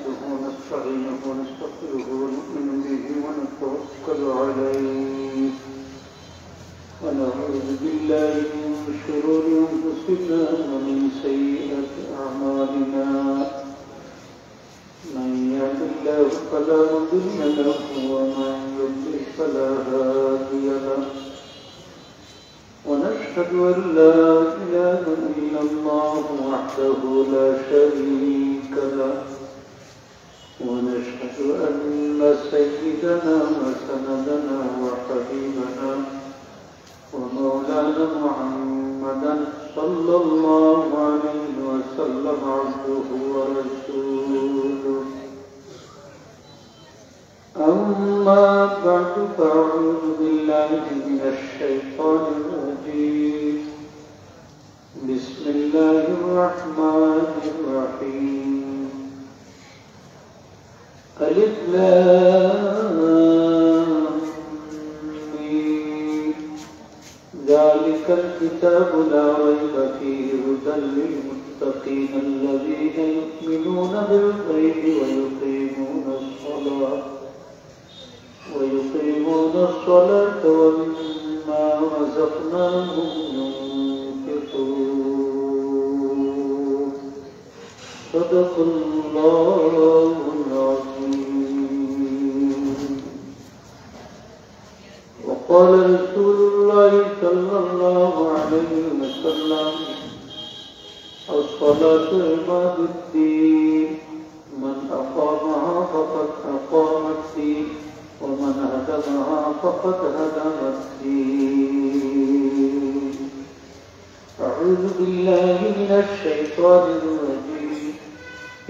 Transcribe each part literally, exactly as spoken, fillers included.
ونستعينه ونستغفره ونؤمن به ونتوكل عليه، ونعوذ بالله من شرور أنفسنا ومن سيئات أعمالنا. من يهد الله فلا مضل له، ومن يضلل فلا هادي له. ونشهد أن لا إله إلا الله وحده لا شريك له، ونشهد أن سيدنا وسندنا وحبيبنا ومولانا محمدا صلى الله عليه وسلم عبده ورسوله. أما بعد، فأعوذ بالله من الشيطان الرجيم. بسم الله الرحمن الرحيم. ألف لام ميم. ذلك الكتاب لا ريب فيه هدى للمتقين الذين يؤمنون بالغيب ويقيمون الصلاة، ويقيمون الصلاة ومما رزقناهم ينفقون. صدق الله العظيم. وقال رسول الله صلى الله عليه وسلم: الصلاة عماد الدين، من أقامها فقد أقام الدين، ومن هدمها فقد هدم الدين. أعوذ بالله من الشيطان الرجيم.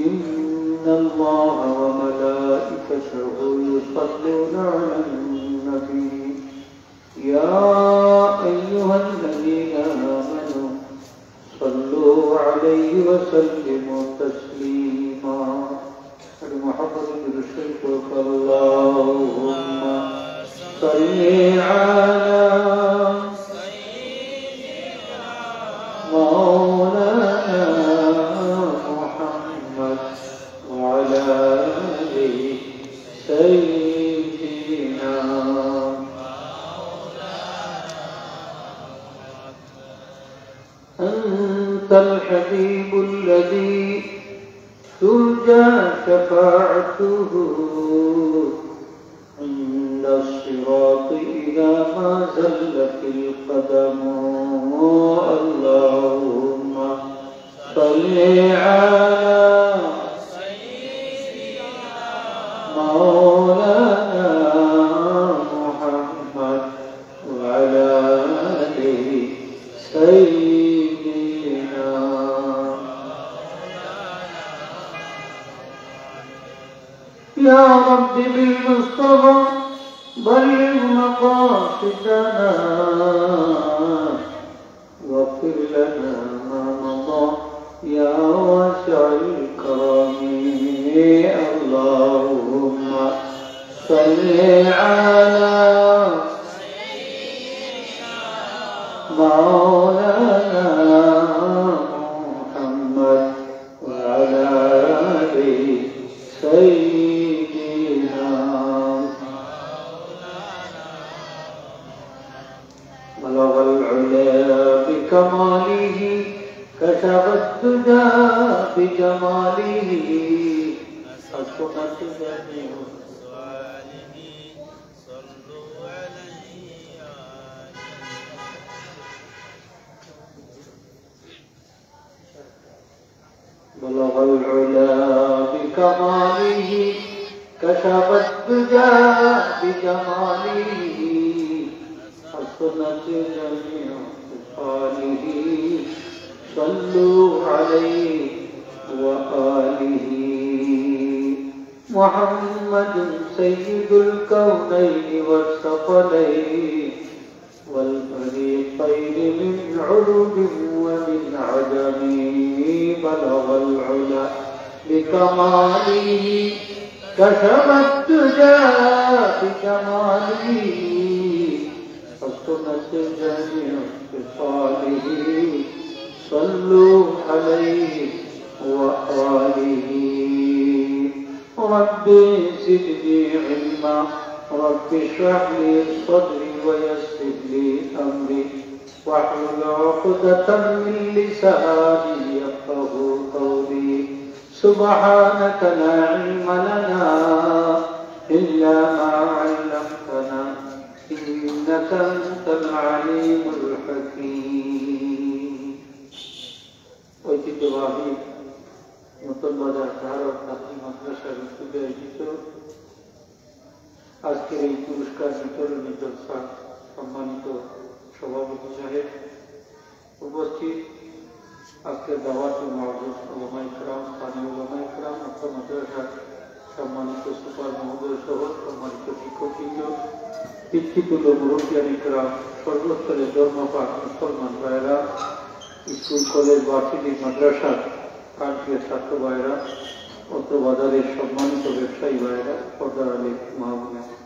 إن الله وملائكته يصلون على النبي. يا أيها الذين آمنوا صلوا عليه وسلموا تسليما. একটু মহব্বতে দুরূদ শরীফ পড়ুন। اللهم صل على مولانا محمد وعلى آل سيدنا. أنت الحبيب الذي ترجى شفاعته عند الصراط إذا ما زلت القدم. اللهم صل على مولانا محمد وعلى آل سيدنا. يا رب بالمصطفى بلغ مقاصدنا، واغفر لنا ما مضى يا واسع الكرم. اللهم صل على مولانا محمد وعلى آل سيدنا. بلغ العلا بكماله، كشف الدجى بجماله، حسنت جميع خصاله. صلوا عليه. بلغ العلا بكماله، كشف الدجى بجماله، حسنت جميع خصاله. صلوا عليه وآله. محمد سيد الكونين والثقلين، والفريقين من عروب ومن عجم. بلغ العلا بكماله، كشف الدجى بجماله، حسنت جميع خصاله. صلوا عليه وآله. رب زدني علما. رب اشرح لي صدري ويسر لي أمري واحلل عقدة من لساني يفقهوا قولي. سبحانك لا علم لنا إلا ما علمتنا إنك أنت العليم الحكيم. ঐতিহ্যবাহী নতুন বাজার ধারক কান্দি মাদ্রাসার উদ্যোগে আয়োজিত আজকের এই পুরস্কার বিতরণী জলসা সম্মানিত সভাপতি সাহেব, উপস্থিত আজকের দাওয়াতি মাহফিল উলামায়ে কেরাম, স্থানীয় উলামায়ে কেরাম, অত্র মাদ্রাসার সম্মানিত সুপার মহোদয় সহ সম্মানিত শিক্ষকবৃন্দ, পিতৃতুল্য মুরব্বিয়ানে কেরাম, সর্বস্তরের ধর্মপ্রাণ মুসলমান ভাইয়েরা, স্কুল, কলেজ, ভার্সিটি, মাদ্রাসার প্রাণপ্রিয় ছাত্র ভাইয়েরা, অত্র বাজারের সম্মানিত ব্যবসায়ী ভাইয়েরা, পর্দার আড়ালে মা বোনেরা,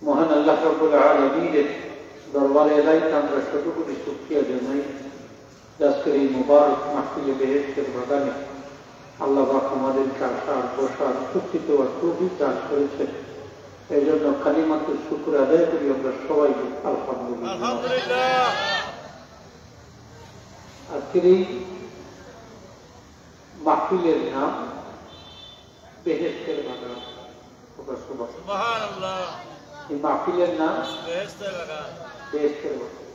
মহান আল্লাহ রাব্বুল আলামিনের দরবারে এলাইতে আমরা শতকোটি শুকরিয়া জানাই। আজকের এই মোবারক মাহফিলে বেহেশতের বাগানে আল্লাহ পাক আমাদেরকে আসার, বসার, উপস্থিত হওয়ার তৌফিক দান করেছেন। এই জন্য কালিমাতুল শুকর আদায় করি আমরা সবাই, আলহামদুলিল্লাহ। আলহামদুলিল্লাহ। আজকের এই মাহফিলের নাম বেহেশতের বাগান। সুবহানাল্লাহ। এই মাহফিলের নাম বেহেশতের বাগান। বেহেশতের বাগান।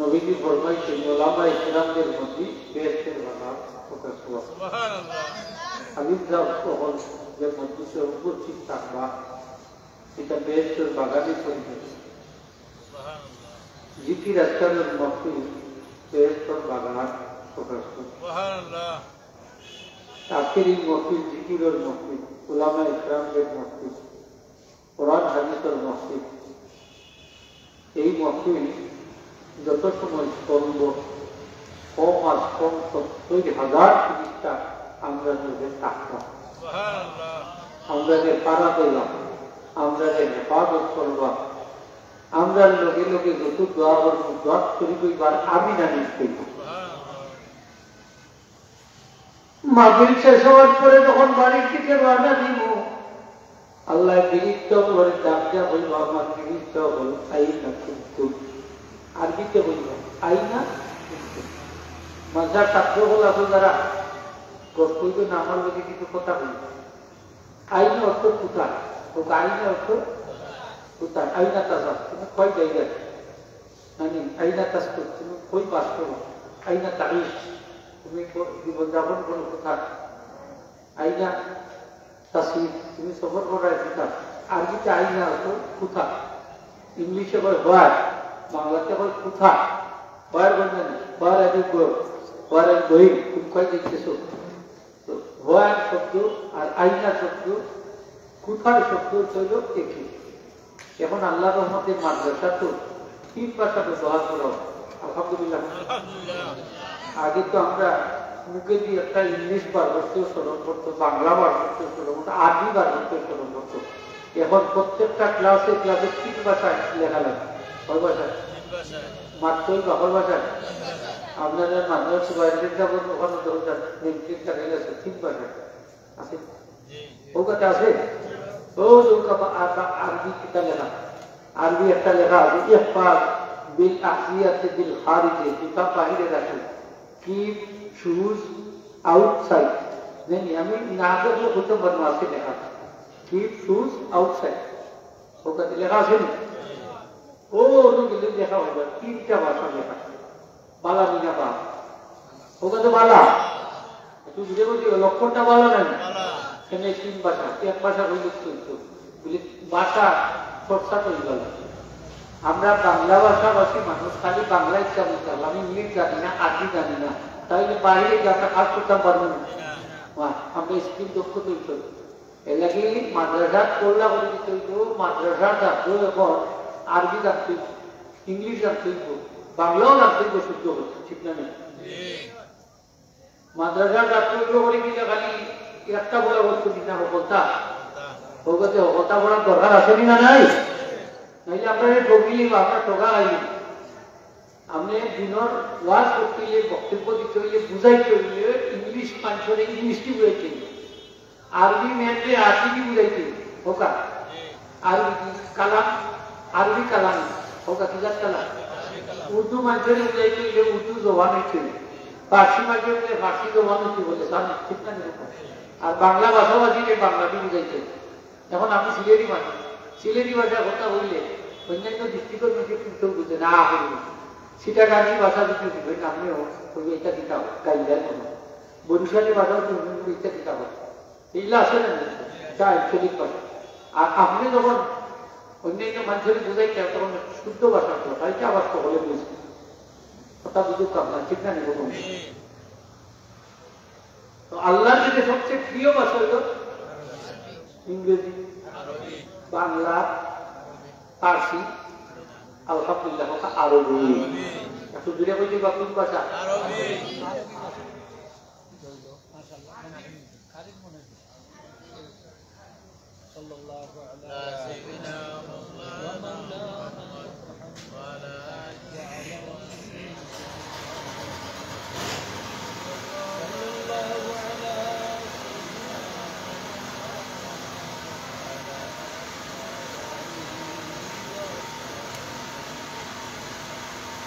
নবীজি ফরমাইছেন, ওলামায়ে কেরামদের মজলিস বেহেশতের বাগান। সুবহানাল্লাহ। আলিম সাহেব তখন যে মজলিসে উপস্থিত থাকবা, এটা বেহেশতের বাগানই পরিণত। জিকির আজকারের মহফিল বেহেশতের বাগান। সুবহানাল্লাহ। আজকের এই মহফিল জিকিরের মহফিল, উলামায়ে কেরামদের মহফিল, কোরআন হাদিসের মহফিল। এই মহফিল যত সময় চলব, কম আজ কম সত্তর হাজার ফিরিস্তা আমরা নজর থাকবা। আমরা যে পাহারা দিবা, আমরা যে হেফাজত করবা, আমরা লগে লগে যত দোয়া করব, দোয়া করি কইবার আমি না নিশ্চয়। মাহফিল শেষ হওয়ার পরে যখন বাড়ির দিকে রওনা দিব, আল্লাহ ফিরিস্তা অকলরে ডাক দিয়া কইবা, "আমার ফিরিস্তা অকল, আইনা কুনতুম।" আরবিতে কইবা, "আইনা কুনতুম।" মাদ্রাসার ছাত্র অকল আছো যারা, গল্প কইবে না, আমার লগে কিছু কথা কইবে। আইনা অর্থ কোথায়? ও আইনা অর্থ কোথায়? আইনা তাজার, তুমি কই যাইবে? মানে, আইনা তাস্কুন, তুমি কই বাস করো? আইনা তাইশ, তুমি ক-, জীবনযাপন করো কোথায়? আইনা তাসির, তুমি সফর করো কোথায়? আরবিতে আইনা অর্থ কোথায়? ইংলিশে কয় where, বাংলাতে কয় কোথায়? Where বলবেন? Where are you go? Where are you going? তুমি কই যাইতেছো? তো where শব্দ আর আইনা শব্দ, কোথায় শব্দ হইল একই। এখন আল্লাহর রহমতে মাদ্রাসা তো তিন ভাষা ব্যবহার করা হয়। আলহামদুলিল্লাহ। আগে তো আমরা মুখে দিয়ে একটা ইংলিশ বার করতেও শরম করতো, বাংলা বার করতেও শরম করতো, আরবি বার করতেও শরম করতো। এখন প্রত্যেকটা ক্লাসে ক্লাসে তিন ভাষায় লেখা লাগে। কয় ভাষায়? মাত্রই বা কয় ভাষায়? আপনাদের মাদ্রাসা বাইরে যাবেন, ওখানে তো ওটা তিন ভাষায় আছে। আছে? ও কথা আছে? ও যে ও কথা আ-, আ-, আরবি কিতা লেখা? আরবি একটা লেখা আছে, "ইহফাজ বিল আহজিয়াতি বিল খারিজে", জুতা বাহিরে রাখো। "Keep shoes outside।" জানি আমি না দেখলে বলতে পারবো, আছে লেখা, "Keep shoes outside।" ও কথা লেখা আছে নি? ও, অন্য কিছু লেখা হবে, তিনটা ভাষা লেখা। বালা নিনা বা। ওটা তো বালা। তুই বুঝে বুঝি লক্ষণটা বালা নাই? এখানে তিন ভাষা, এক ভাষা হইলে চলতো। বুঝলি, ভাষা চর্চা তো হইল না। আমরা বাংলা ভাষাভাষী মানুষ, খালি বাংলা ইচ্ছা বলতে পারলাম, ইংলিশ জানি না, আরবি জানি না, তাইলে বাইরে যাতা কাজ করতাম পারবো না। বাহ, আমরা স্কিল দক্ষ তৈরি করবো। এর লাগি মাদ্রাসা করলা বলে দিতে হইব, মাদ্রাসা থাকবো এখন আরবি জানতে হইব, ইংলিশ জানতে হইব, বাংলাও জানতে হইব শুদ্ধ করতে, ঠিক না না? মাদ্রাসা ছাত্র করে কিনা খালি একটা বড় বস্তু কিনা হকলতা, হকলতে হকলতা বড় দরকার আছে কিনা নাই? নাইলে আমরা এই ঠকিলি বা আমরা ঠকা খাইলি। আপনি দিনের ওয়াজ করতে হইলে, বক্তব্য দিতে হইলে, বুঝাইতে হইলে ইংলিশ মানুষের ইংলিশটি বুঝাইতে হইলে। আরবি মেনরে আরবি দি বুঝাইতে, হোকা। আরবি কি? কালাম, আরবি কালাম, হোকা। কি জাত কালাম? উর্দু মানষরে বুঝাইতে অইলে উর্দু জবান অইতে অইবে। ফার্সি মানষরে বুঝাইতে ফার্সি জবান অইতে অইবে, ঠিক না নি? আর বাংলা ভাষাভাষীরে বাংলা দি বুঝাইতে অইবে। এখন আমি সিলেটি মানুষ, সিলেটি ভাষায় কথা কইলে অন্যান্য district-র মানষে কিন্তু বুঝে না, আ করি। চিটাগাংগি ভাষা যদি বুঝে, আপনিও কইবে, "ইটা কিতা, গাইল্লার মতো।" বরিশালি ভাষাও যদি বুঝে, "ইটা কিতা।" এইগুলা আছে না, এটা আঞ্চলিক ভাষা। আর আপনি যখন অন্যান্য মানষরে বুঝাইতে, তখন শুদ্ধ ভাষা তো, তাই কি আবার সকলে বুঝে? কথা বুঝুক আপনার, ঠিক না নি? এরকম। তো আল্লাহর কাছে সবচেয়ে প্রিয় ভাষা হলো ইংরেজি, বাংলা, ফার্সি, আলহামদুলিল্লাহ, কথা আরবি। একটু জোরে বলতে বা কোন ভাষা? صلى الله على سيدنا ومولانا محمد وعلى آله وصحبه. صلى الله على سيدنا محمد وعلى آله وصحبه.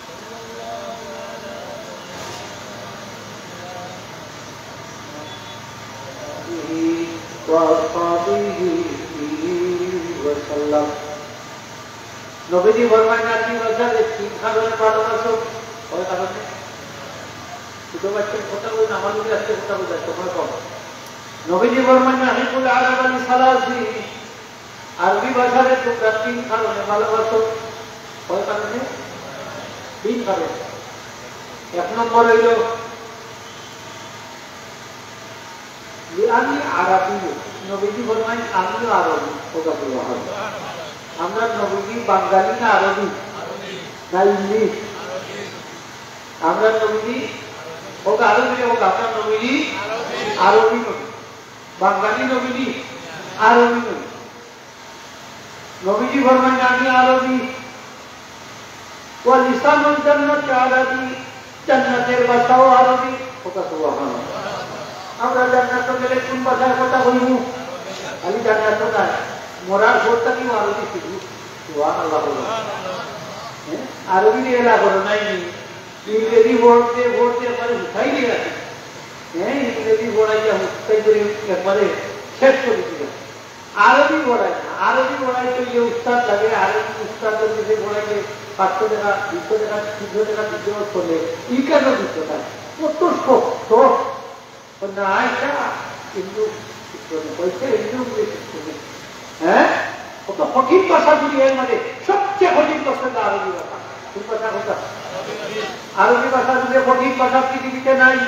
صلى الله على سيدنا محمد وعلى آله وأصحابه وسلم. নবীজি ফরমাইন, "আল্লাহ রাসূলরে তিন কারণে ভালোবাসো।" কয় কারণে? ছোট বাচ্চার কথা বলি না, আমার লোকের আজকে কথা বলি, সময় কম। নবীজি ফরমাইন, "أحب العرب لثلاث।" আরবি ভাষারে তোমরা তিন কারণে ভালোবাসো। কয় কারণে? তিন কারণে। এক নম্বর হইল, "لأني عربي।" নবীজি ফরমাইন, "আমিও আরবি।" ওটা বলবো হবে। আমরা নবীজি বাঙালি না আরবি? না ইংলিশ? আমরা নবীজি, ওটা আরবি, ওটা আপনার নবীজি আরবি নবী। বাঙালি নবীজি আরবি নবী। নবীজি ফরমাইন, "আমি আরবি।" "ولسان الجنة عربي।" জান্নাতের ভাষাও আরবি। কথা সুবহানাল্লাহ। আমরা জান্নাত গেলে কোন ভাষায় কথা বলবো? খালি জান্নাত না, মরার পর তাকেও আরবি শিখবো। সুবহানাল্লাহ বলো। হ্যাঁ? আরবি নিয়ে এলা করো নাই নি? ইংরেজি পড়তে পড়তে একবারে উঠাই দিয়ে রাখে। হ্যাঁ, ইংরেজি পড়াইয়া উঠাই করে একবারে শেষ করে দিল। আরবি পড়াই না, আরবি পড়াইতে গিয়ে উস্তাদ লাগে, আরবি উস্তাদের কাছে পড়াইলে পাঁচশো টাকা, দুইশো টাকা, তিনশো টাকা দিতে করলে ইকানো দিতে পারে। কত শক্ত। না, এটা হিন্দু শিক্ষা নেই, বলছে হিন্দু ইংলিশ শিক্ষা নেই। হ্যাঁ? কত কঠিন ভাষা যদি এর মাঝে সবচেয়ে কঠিন ভাষা হলো আরবি ভাষা। কোন ভাষা কোনটা? আরবি ভাষা যদি কঠিন ভাষা পৃথিবীতে নাই,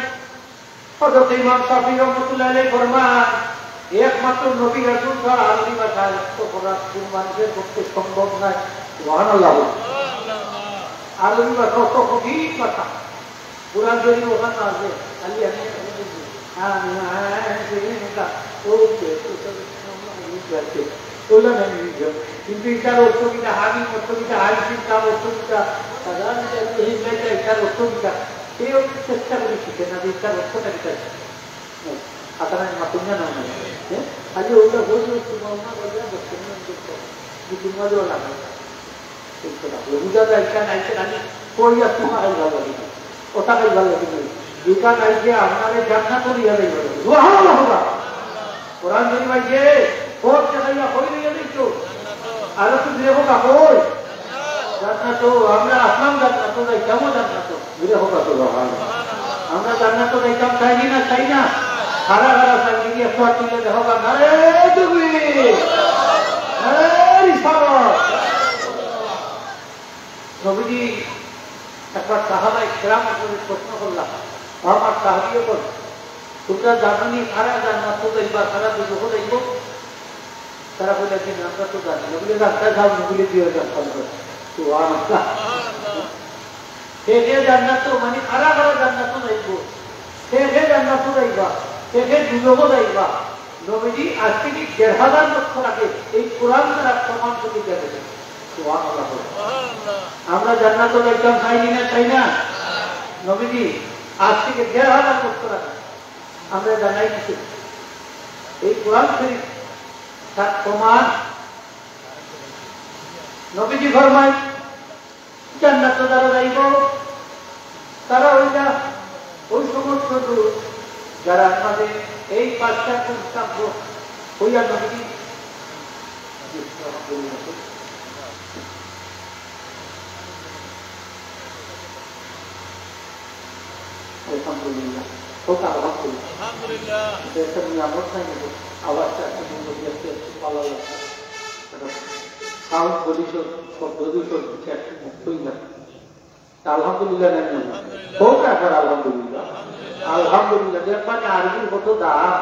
হযরত ইমাম শাফি রহমতুল্লাহ আলাইহি ফরমান, একমাত্র নবী রাসূল ছাড়া আরবি ভাষা আয়ত্ত করা কোন মানুষের পক্ষে সম্ভব নয়। সুবহানাল্লাহ। আরবি ভাষা অত কঠিন ভাষা। কোরআন শরীফ ওখানে আছে, খালি আমি, আমি, আমি, আমি, ও, ওগুলা নাই নিজে। কিন্তু এটার অর্থ কিতা, হামিম অর্থ কিতা, আইসিন কাম অর্থ কিতা, সাধারণ এটা, এটার অর্থ কিতা, কেউ চেষ্টা করে শিখে না যে এটার অর্থটা কিতা। হ্যাঁ, সাধারণ মাতুঙ্গা নাম নাই। হ্যাঁ? খালি ওগুলা বলবে, তোমার না বলবে, বলবে না, বলবে না। মুসলমান লাগে। এই কথা বলে বুঝা যায়, ইখান আইছে খালি কইয়া তোমার খালি ভালো লাগে না। ওটা খালি ভালো লাগে না। ইখান আইছে আপনারে জান্নাত নিয়ে যাবে ভালো লাগে। সুবহানাল্লাহ, সুবহানাল্লাহ। কোরআন শরীফ আইছে, কোন জায়গায় কই নিয়ে যাবে তো? আর একটু জোরে হোক, কই? জান্নাত, আমরা আসলাম জান্নাত, যাইতামও জান্নাত। জোরে হোক, সুবহানাল্লাহ। আমরা জান্নাত যাইতাম চাইনি না, চাই না? হারা হারা চাইনি কি একটু হাত তুলে দেখো, নারে তুমি, নারে রিসালাত। নবীজি একবার সাহাবায়ে কেরাম করে প্রশ্ন করলা, "ও আমার সাহাবী অকল, তোমরা জানো নি কারা জান্নাত যাইবা, কারা দুজখো যাইবো?" তারা কইলা, "জি না, আমরা তো জানি না।" বলে, "জানতে চাও না?" বলে, "জি, জানতাম তো।" সুবহানাল্লাহ। কে কে জান্নাত, মানে কারা কারা জান্নাত যাইবো, কে কে জান্নাত যাইবা, কে কে দুজখো যাইবা, নবীজি আজ থেকে দেড় হাজার বছর আগে এই কোরআন দ্বারা প্রমাণ করে দিয়ে গেছেন। সুবহানাল্লাহ। আমরা জান্নাত যাইতাম চাইনি না, চাই না? নবীজি আজ থেকে দেড় হাজার বছর আগে আমরা জানাই কিছু। এই কোরআন শরীফ তার প্রমাণ। নবীজি ফরমায়, জান্নাত যারা যাইব, তারা ওইটা, ওই সমস্ত লোক যারা আমাদের এই পাঁচটা গুণ থাকবো, ওই আর নবীজি। আলহামদুলিল্লাহ। হোক আলহামদুলিল্লাহ। আলহামদুলিল্লাহ। এটা একটা নিয়ামত নাই নাকি? আওয়াজটা একটু মনে হচ্ছে একটু ভালো লাগছে। এটা সাউন্ড পলিউশন, শব্দ দূষণ হচ্ছে একটু মুক্ত হয়ে যাবে। তা আলহামদুলিল্লাহ নাই নাকি? আলহামদুলিল্লাহ। হোক একবার আলহামদুলিল্লাহ। আলহামদুলিল্লাহ। দেখবেন আরবির কত দাম।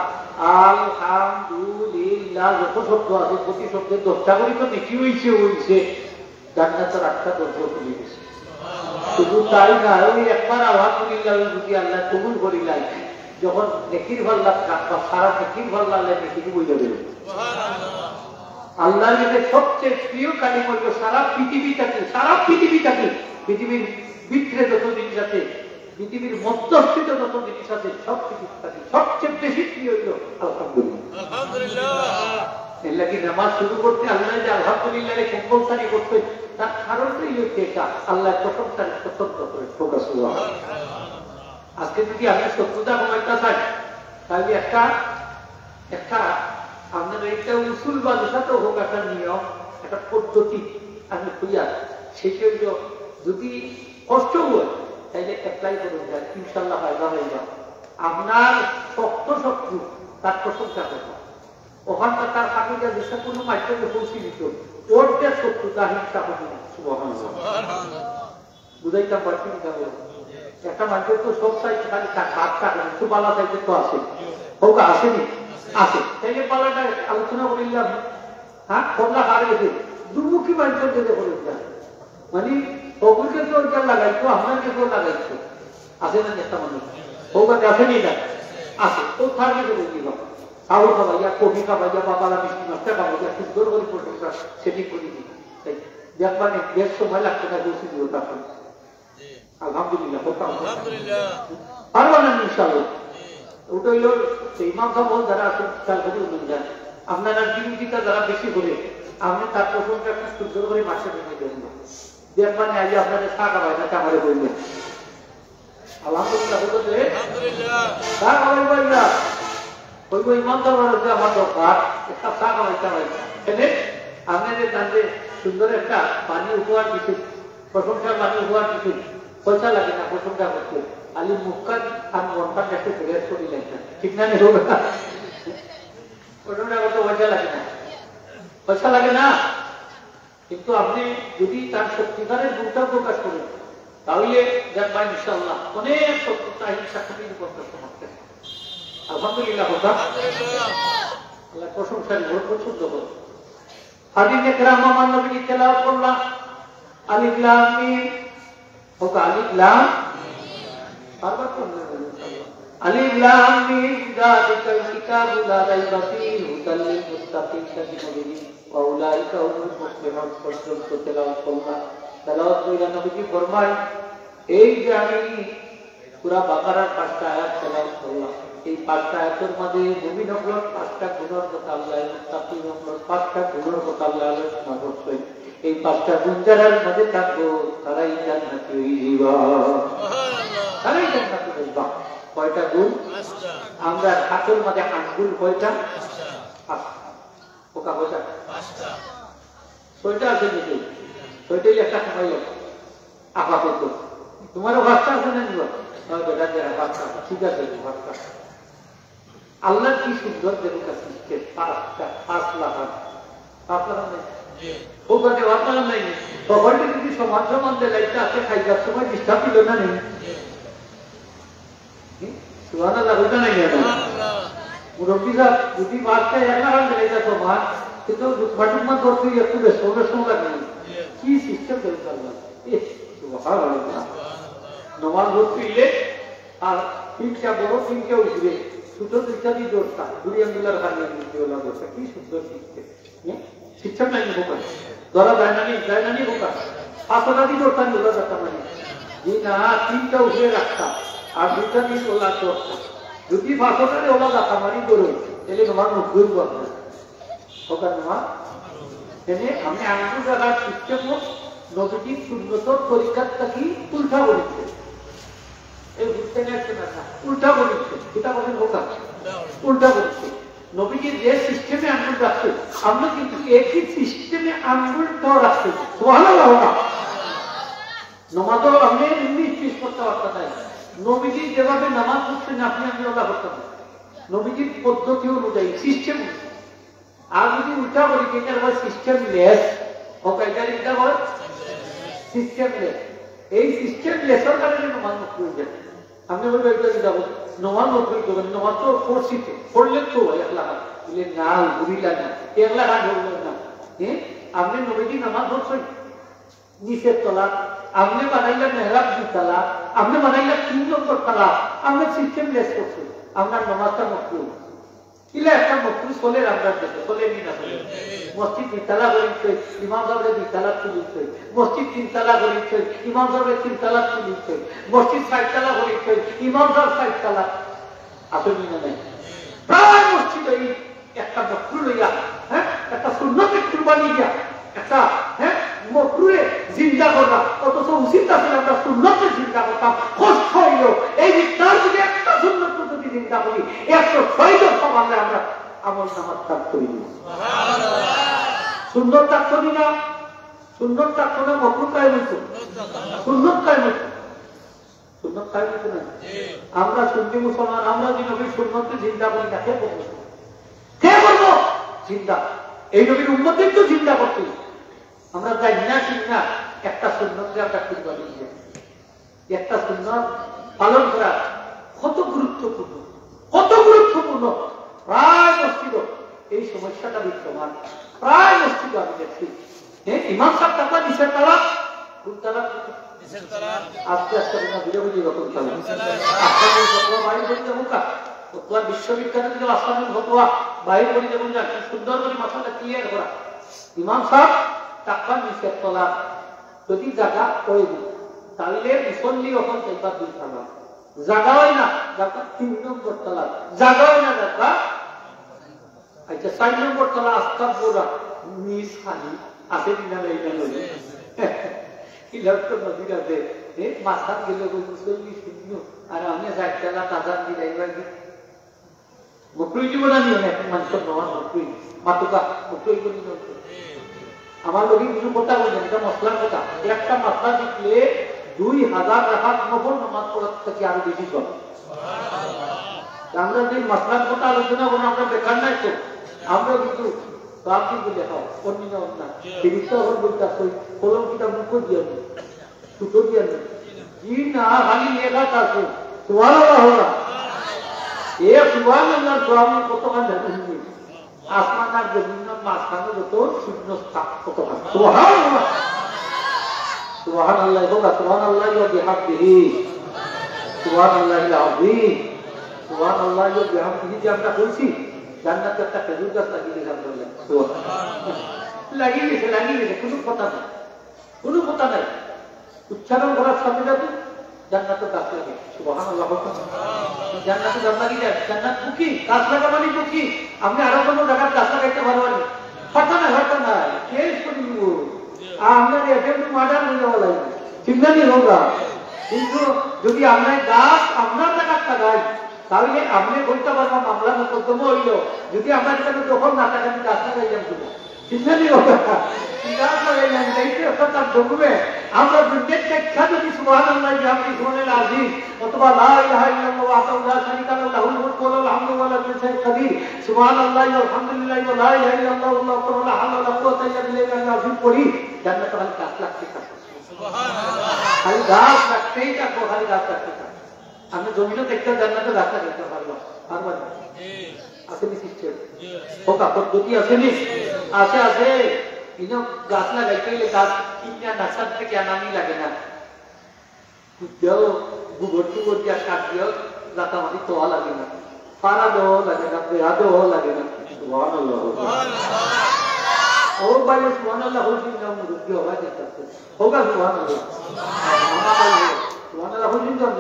আলহামদুলিল্লাহ। যত শব্দ আছে, প্রতি শব্দে দশটা করে তো নেকি হইছে, হইছে। জান্নাতের আটটা দরজা খুলে গেছে। শুধু তাই না, ওই একবার আলহামদুলিল্লাহ যদি আল্লাহ কবুল করিলাই, যখন নেকির পাল্লা রাখবা, সারা নেকির পাল্লা আল্লাহ নেকি বই যাবে। আল্লাহর কাছে সবচেয়ে প্রিয় কালিমা হলো সারা পৃথিবী থাকি, সারা পৃথিবী থাকি, পৃথিবীর ভিতরে যত জিনিস আছে, পৃথিবীর মধ্যস্থিত যত জিনিস আছে, সব কিছু থাকি সবচেয়ে বেশি প্রিয় হইল আলহামদুলিল্লাহ। আলহামদুলিল্লাহ। এর লাগি নামাজ শুরু করতে আল্লাহ যে আলহামদুলিল্লাহ রে কম্পালসারি করতে, তার কারণটাই হচ্ছে এটা, আল্লাহ প্রশংসার প্রশংসা করে, ফোকাস। আজকে যদি আমি শত্রুতা কমাইতে চাই, তাহলে একটা, একটা আপনার একটা উসুল বা যেটাতে হোক, একটা নিয়ম, একটা পদ্ধতি আমি খুঁজা, সেটা হইল যদি কষ্ট হয়, তাহলে অ্যাপ্লাই করে যায়, ইনশাল্লাহ ফায়দা হয়ে যাবে। আপনার শক্ত শত্রু, তার প্রশংসা করবা। ওখানটা তার কাছে গিয়ে যেসব কোনো মাধ্যমে পৌঁছে দিত, ওর যে শত্রুতা হিংসা হবে না। সুবহানাল্লাহ। বুঝাইতাম পারছি না, বলো। একটা মানুষের তো সব চাইতে খালি তার ভাত থাকে না, একটু বালা চাইতে তো আছে। হোক, আসেনি? আছে। তাইলে বালাটা আলোচনা করিলাম, হ্যাঁ, কমলা হার গেছে, দুমুখী মানুষের গেছে করিলাম। মানে, অগুর গেছে ওর যা লাগাইতো, আপনার গেছে ওর লাগাইতো। আছে না একটা মানুষ? হোক, আছে, আসেনি না? আছে। ও তার গেছে বলি দিলাম। চাউল খাবাইয়া, কফি খাবাইয়া, বাবারা মিষ্টি মাছটা খাবাইয়া, সুন্দর করে প্রশংসা সেটিং করে দিই। তাই দেখবা নে, বেশ সময় লাগছে না, বেশি দূর থাকবে। আলহামদুলিল্লাহ, বলতাম। আলহামদুলিল্লাহ। পারবা না, ইনশাআল্লাহ। ওটা হইল, সেই ইমাম সাহেব বল যারা আছেন, খেয়াল করে বলবেন যান। আপনারা বিরোধিতা যারা বেশি করে, আপনি তার প্রশংসা খুব সুন্দর করে মাসে ভেঙে দেবেন না। দেখবা নে, আইয়া আপনাদের চা খাবায় না, আমারে বলবেন। আলহামদুলিল্লাহ, বলতে দে। আলহামদুলিল্লাহ। চা খাওয়াই পারি না। ওই, ওই ইমাম সাহেব বলে যে আমার দরকার, একটা চা খাওয়াই, চা খাওয়াই। এনে আপনি যে জানতে সুন্দর একটা বাণী উপহার দিচ্ছেন, প্রশংসার বাণী উপহার দিচ্ছেন, পয়সা লাগে না প্রশংসা করতে। খালি মুখখান আর মনখান একটু ফ্রেশ করি লাগবে। ঠিক না নি? প্রশংসা করতে পয়সা লাগে না, পয়সা লাগে না। কিন্তু আপনি যদি তার সত্যিকারের গুণটা প্রকাশ করেন, তাহলে দেখবেন ইনশাআল্লাহ অনেক সত্যতা হিংসা খুবই রূপান্তর সমাপ্ত হয়। আলহামদুলিল্লাহ, কথা আল্লাহ প্রশংসার উপর পছন্দ করে। হাদিস একরাম আমার নবীজি তেলাওয়াত করলাম, আলিফ লাম মিম, হোক আলিফ লাম, বারবার করলেন, আলিফ লাম মিম, যালিকাল কিতাবু লা রাইবা ফীহি, হুদাল লিল মুত্তাকিন, ওয়া উলাইকা হুমুল মুফলিহুন পর্যন্ত তেলাওয়াত করলাম। তেলাওয়াত কইরা নবীজি ফরমায়, এই যে আমি সূরা বাকারার পাঁচটা আয়াত তেলাওয়াত করলাম, এই পাঁচটা আয়াতের মাঝে মুমিন অকলর পাঁচটা গুণর কথা আল্লাহ, মুত্তাকিন অকলর পাঁচটা গুণর কথা আল্লাহ আলোচনা করছেন। এই পাঁচটা গুণ যারার মাঝে থাকবো, তারাই জান্নাতি হইবা, তারাই জান্নাতি হইবা। কয়টা গুণ? আমরা হাতের মাঝে আঙ্গুল কয়টা? পাঁচটা। ওকা বোঝা? ছয়টা আছে নাকি? ছয়টাই একটা সময় আপাতত। তোমারও পাঁচটা আছে না নিবা? হ্যাঁ, বেটা, যারা পাঁচটা আছে, ঠিক আছে, পাঁচটা। আল্লাহ কি সুন্দর দেবতা সৃষ্টি, পাঁচটা, পাঁচ লাখ, পাঁচ লাখ নাই? ও কথা, পাঁচ লাখ নাই? তখন যদি সমান সমান দিলাইতে আছে, খাইবার সময় ডিস্টার্ব দিল না নেই? সুবহানাল্লাহ, বুঝা নাই কেন? মুরব্বী সাহেব, যদি মাছ খায়, এক লাখান দিলে এটা তো মাছ, কিন্তু লুকমা টুকমা ধরতে একটু বেশ, বেশ সময় লাগে। কি সিস্টেম করে আল্লাহ? এ, সুবহানাল্লাহ। নমাজ ধরতে ইলে, আর তিনটা বড়, তিনটা উপরে, ছোট দুইটা দিয়ে ধরতা, ঘুরিয়ে মিলার খালি দিয়ে ওলা ধরতা। কি সুন্দর সিস্টেম। হুম? সিস্টেম নাই নি বোকা? ধরা যায় না নি, যায় না নি বোকা? পাঁচটা দি ধরতাম ওলা যাতা মারি। জি না, তিনটা উপরে রাখতাম, আর দুইটা দি ওলা ধরতাম। যদি পাঁচটা দি ওলা যাতা মারি ধরো, এলে নমাজ মকরু অইবো আপনার। অখান নমাজ। এনে আমি আঙ্গুল রাখার সিস্টেম নবীজির সুন্নতর তরিকার থাকি উল্টা করিছে। এই বুঝতে পারছে না, না, উল্টা করিছে। কিতা বলেন, অখান উল্টা করিছে। নবীজি যে সিস্টেমে আঙ্গুল রাখছে, আমরা কিন্তু একই সিস্টেমে আঙ্গুলটাও রাখছি। সুবহানাল্লাহ। নমাজও আপনি এমনি স্পেশ করতে পারতেন না। নবীজি যেভাবে নামাজ পড়ছেন, আপনি আমি ওলা করতাম না। নবীজির পদ্ধতি অনুযায়ী, সিস্টেম অনুযায়ী। আর যদি উল্টা করি, যেটা আবার সিস্টেম লেস, ও কয়টা ইটা আবার সিস্টেম লেস। এই সিস্টেম লেসের কারণে নমাজ নষ্ট হয়ে যায়। আপনি বলবেন, "এটা কি যাবো? নমাজ নষ্ট হয়ে যাবে, নমাজ তো পড়ছি তো, পড়লে তো এক লাখ।" বলে, "না, ঘুরিলা না, এক লাখ আর হইল না।" হ্যাঁ, আপনি নবীজি নামাজ পড়ছেন নিচের তলা, আপনি বানাইলা মেহরাব দুই তলা, আপনি বানাইলা তিন নম্বর তলা, আপনি সিস্টেম লেস করছেন, আপনার নামাজটা মকরু। ইলা একটা মকরু চলের আমরার দেশে, চলের নি না চলের? মসজিদ দুই তলা করিছে, ইমাম সাহেবরে দুই তলা তুলিছে, মসজিদ তিন তলা করিছে, ইমাম সাহেবরে তিন তলা তুলিছে, মসজিদ চার তলা করিছে, ইমাম সাহেব চার তলা। আছে নি না নাই? প্রায় মসজিদে এই একটা মকরু লইয়া, হ্যাঁ, একটা সুন্নতে কুরবানি দিয়া, একটা, হ্যাঁ, মকরুরে জিন্দা করলাম, অথচ উচিত আছে আমরা সুন্নতে জিন্দা করতাম। কষ্ট হইল, এই যে তার যদি একটা সুন্নত যদি জিন্দা করি, একশো ছয় জন সমাজে আমরা আমল নামাজ কাজ করি দিব। সুন্নত থাকতো নি না? সুন্নত থাকতো না, মকরু কায়েম হইতো। সুন্নত কায়েম হইতো। সুন্নত কায়েম হইতো না? আমরা সুন্নি মুসলমান, আমরা যদি নবীর সুন্নতকে জিন্দা করি না, কে করবো? কে করবো জিন্দা? এই নবীর উম্মতদের তো জিন্দা করতে। আমরা জানি না, ঠিক না, একটা সুন্নতকে আমরা কুরবানি দিয়ে দিই। একটা সুন্নত পালন করা কত গুরুত্বপূর্ণ, কত গুরুত্বপূর্ণ। প্রায় মসজিদে এই সমস্যাটা বিদ্যমান, প্রায় মসজিদে আমি দেখছি। হ্যাঁ, ইমাম সাহেব টাকা দিচ্ছেন তারা, কোন তারা? আস্তে আস্তে আমরা বুঝে বুঝে যখন তারা। আস্তে আস্তে ফতোয়া বাইর করে দেবো কা? ফতোয়া বিশ্ববিখ্যাত কিন্তু আসামি ফতোয়া বাইর করে দেবো না, কি সুন্দর করে মাথাটা ক্লিয়ার করা। ইমাম সাহেব টাকা দিচ্ছেন তারা, যদি জায়গা হয়ে যায়, তাহলে মুসল্লি এখন চাইবা দুই তলা। জায়গা হয় না, জায়গা তিন নম্বর তলা। জায়গা হয় না, জায়গা। আচ্ছা, চার নম্বর তলা আস্তা পুরা নিচ খালি। আছে কি না, এই না নদী? কি লোক তো নদীর আছে। এ, মাথা গেলে ওই মুসল্লি শূন্য। আর আমি চার তলা তাজা দিলাই বাকি। মকরু জীবন আনি অনেক মানুষের নমাজ মকরু। মাতুকা মকরু জীবন। আমার লোকে কিছু কথা বললেন, এটা মশলার কথা। একটা মশলা দেখলে দুই হাজার রাকাত নফল নামাজ পড়ার থেকে আরো বেশি সব। আমরা যে মশলার কথা আলোচনা করি, আমরা বেকার নাই তো। আমরা কিন্তু বাকি বলে, "হ্যাঁ, অন্য না, অন্য না।" ফিরিস্তা হল বলতে আসলে কলম কিতাব মুখ দিয়ে নেই। সুতো দিয়া নেই। জি না, খালি লেখা আছে। সুবহানাল্লাহ হলা। এ সুবহানাল্লাহ, সুবহানাল্লাহ কতখান জানেন নি? আসমান আর জমিন মাঝখানে যত শূন্য স্থান কতখান। সুবহানাল্লাহ। সুবহানাল্লাহ হোক, সুবহানাল্লাহ ওয়া বিহামদিহি। সুবহানাল্লাহিল আযীম। সুবহানাল্লাহ ওয়া বিহামদিহি যে আমরা কইছি, জান্নাতে একটা খেজুর গাছ লাগিয়ে দিলাম বললেন। সুবহানাল্লাহ। লাগিয়ে গেছে, লাগিয়ে গেছে, কোনো কথা নেই। কোনো কথা নাই। উচ্চারণ করার সাথে সাথে জান্নাতে গাছ লাগে। সুবহানাল্লাহ। জান্নাতে গাছ লাগি যায়, জান্নাত বুকি, গাছ লাগা মানে বুকি। আপনি আরো কোনো জায়গায় গাছ লাগাইতে পারবেন? পারতা না, পারতা না। কে করি নিব? আর আপনার এফএম মার্ডার হয়ে যাওয়া লাগবে। চিন্তা নেই হোক। কিন্তু যদি আমরা গাছ আপনার জায়গায় লাগাই, তাহলে আপনি বলতে পারবেন, মামলা মোকদ্দমা হইল, যদি আমার এখানে দখল না থাকে, আমি গাছ লাগাইলাম কিনা? চিন্তা নেই ওটা। চিন্তা করে নেন, এই যে অর্থাৎ তার ডকুমেন্ট, আমরা দুনিয়ার শিক্ষা যদি সুবহানাল্লাহ বিহামদিহি সুবহানাল আযীম অথবা লা ইলাহা ইল্লাল্লাহু ওয়াহদাহু লা শারীকা লাহু লাহুল মুলকু ওয়া লাহুল হামদু ওয়া হুয়া আলা কুল্লি শাইইন কাদির, সুবহানাল্লাহি ওয়াল হামদুলিল্লাহি ওয়া লা ইলাহা ইল্লাল্লাহু আল্লাহু আকবার ওয়া লা হাওলা ওয়া লা কুওয়াতা ইল্লা বিল্লাহিল আলিয়্যিল আযীম পড়ি, জান্নাতে খালি গাছ লাগতে থাকবে। খালি গাছ লাগতেই থাকবো, খালি গাছ লাগতে থাকবো। আমি জমিনও দেখতে জান্নাতে গাছ লাগাইতে পারবো, পারবো না। আছে নি সিস্টেম? হোকা পদ্ধতি আছে নি? আছে, আছে। ইনো গাছ লাগাইতে হইলে গাছ কিনা নার্সারি থেকে আনানি লাগে না। কুদিয়াও, গোবর টুবর দিয়া সার দিয়াও, লাতা মাটি তোয়া লাগে না। ফাড়া দেওয়া লাগে না, বেড়া দেওয়া লাগে না। সুবহানাল্লাহ। ও ভাই, সুবহানাল্লাহ, হইছি না, মুরব্বি হবাই দেখতে। হোকা সুবহানাল্লাহ। সুবহানাল্লাহ, হইছি না,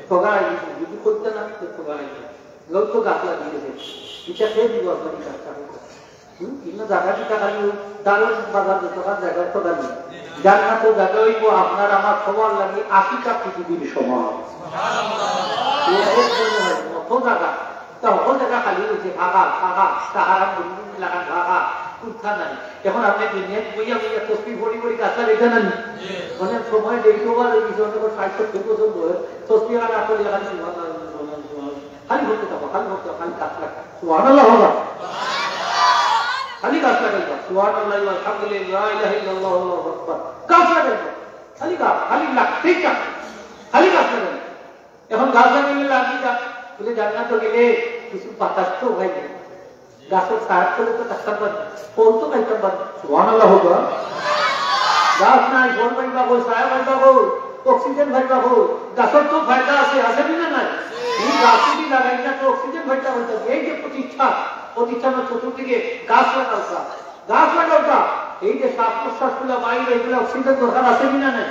ঠগাই, যদি করতে না, তো ঠগাই। লোক তো গাছ লাগিয়ে গেছে, এটা খেয়ে দিব আপনার এই গাছটা। হুম, ইনো জায়গা দিতা খালি ওই দারুণ বাজার যতখান জায়গা তো খালি। জান্নাত তো জায়গা হইব আপনার আমার সবার লাগি আশিটা পৃথিবীর সমান। এরকম মনে হয়, অত জায়গা, তা অত জায়গা খালি হয়েছে, ফাঁকা, ফাঁকা, সাহারা মরুভূমি লাগান ফাঁকা, কুন্থা নাই। এখন আপনি দুনিয়াত বইয়া বইয়া তসবি পড়ি পড়ি গাছ লাগাইতে না নি? অনেক সময় দেখতে পাওয়া যায়, কিছু অনেক ষাট সত্তর বছর বয়স, তসবি আর আসলে এখন জীবন নাই, জীবন নাই, জীবন নাই। খালি পড়তে থাকো, খালি পড়তে থাকো, খালি গাছ লাগা। সুবহানাল্লাহ বাবা। খালি গাছ লাগাইবা। সুবহানাল্লাহ, আলহামদুলিল্লাহ, লা ইলাহা ইল্লাল্লাহ, আল্লাহু আকবার। গাছ লাগাইবা। খালি গাছ, খালি লাগতেই থাকো। খালি গাছ লাগাইবা। এখন গাছ লাগাইলে লাগি যা, বলে জান্নাত গেলে কিছু বাতাস তো হয় না। গাছের ছায়ার তলে তো থাকতাম পারি, ফল তো খাইতাম পারি। সুবহানাল্লাহ বাবা। গাছ নাই, ফল পাইবা কই, ছায়া পাইবা কই, অক্সিজেন পাইবা কই? গাছের তো ফায়দা আছে, আছে কি না নাই? এই গাছ যদি লাগাই না তো অক্সিজেন পাইতা পাইতা। এই যে প্রতিষ্ঠান, প্রতিষ্ঠানের চতুর্দিকে গাছ লাগাও তা, গাছ লাগাও তা। এই যে শ্বাস প্রশ্বাস গুলা বাইরে, এগুলা অক্সিজেন দরকার আছে কি না নাই?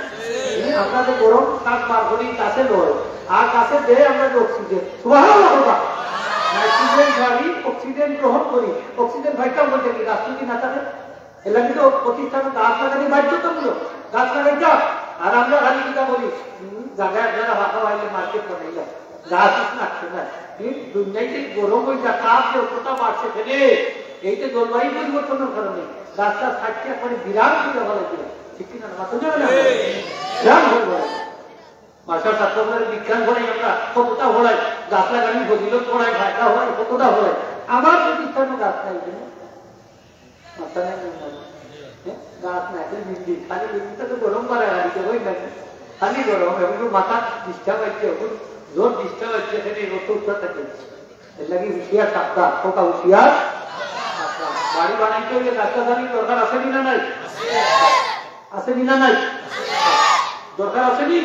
এই আমরা যে গরম শ্বাস বার করি গাছে লয়, আর গাছে দেয় আমরা যে অক্সিজেন। সুবহানাল্লাহ বাবা। নাইট্রোজেন ছাড়ি, অক্সিজেন গ্রহণ করি, অক্সিজেন পাইতাম বলতে কি গাছ যদি না থাকে? এর লাগি তো প্রতিষ্ঠানে গাছ লাগানি বাধ্যতামূলক। গাছ লাগাইতাম। আর আমরা খালি কিতা বলি, হুম, জায়গায় আপনারা ফাঁকা পাইলে মার্কেট বানাইলাম, গাছ উছ লাগছে না। এই দুনিয়ায় যে গরম হয়ে যা তাপ যে অতটা বাড়ছে ফেলে, এই যে জলবায়ু পরিবর্তনের কারণে গাছটা থাকতে একবারে বিরাট হয়ে যাওয়া লাগবে। ঠিক কিনা? মাথা যাবে না? বিরাট হয়ে যাবে। মাস্টার ছাত্রদের বিজ্ঞান পড়াই আমরা, কতটা পড়াই, গাছ লাগানি ফজিলত পড়াই, ফায়দা হয়, কতটা পড়াই। আমার প্রতিষ্ঠানে গাছ নাই, এই জন্য মাথা নাই, নাই, নাই। হ্যাঁ? গাছ নাই, খালি বিল্ডিং, খালি বিল্ডিং তো গরম পারে, আর কি ওই নাই। খালি গরম, এখন তো মাথা ডিস্টার্ব হচ্ছে, এখন জোর ডিস্টার্ব হচ্ছে, এখানে অত উঠা থাকে। এর লাগি হুঁশিয়ার সাবধান, কথা হুঁশিয়ার সাবধান। বাড়ি বানাইতে হইলে গাছটা জানি দরকার আছে কি না নাই? আছে কি না নাই? দরকার আছে নি?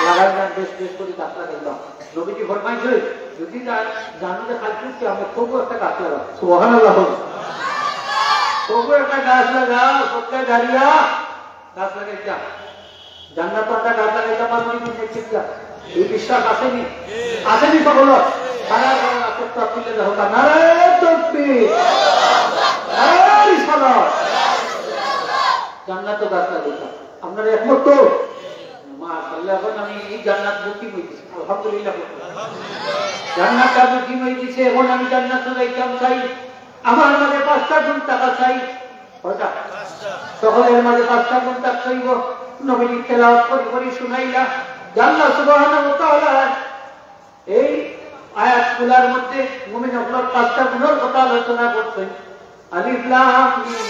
লাগাই না, বেশ, বেশ করে গাছ লাগাইবা। নবীজি ফরমাইছে, যদি যা-, জানো যে কালকে কিয়ামত, তবু একটা গাছ লাগা। সুবহানাল্লাহ। তবু একটা গাছ লাগা, সদকা জারিয়া গাছ লাগাইতা। জান্নাত একটা গাছ লাগাইতা পারবো নি দুনিয়ার চিন্তা? এই বিশ্বাস আছে নি? আছে নি সকল? সারা সারা রাতের তো তুলে দেখো, নারায়ে তাকবীর, নারায়ে রিসালাত। জান্নাত গাছ লাগাইতা। আপনারা একমত তো? মাশাআল্লাহ, এখন আমি এই জান্নাত বুকিং হয়ে গেছে, আলহামদুলিল্লাহ। জান্নাত বুকিং হয়ে গেছে, এখন আমি জান্নাত যাইতাম চাই, আমার মাঝে পাঁচটা গুণ টাকা চাই। কয়টা? সকলের মাঝে পাঁচটা গুণ থাকতে হইব। নবীজি তেলাওয়াত করি করি শুনাইলা যে আল্লাহ সুবহানাহু ওয়া তাআলা এই আয়াতগুলার মধ্যে মুমিন অকলর পাঁচটা গুণর কথা আলোচনা করছেন। আলিফ লাম মিম,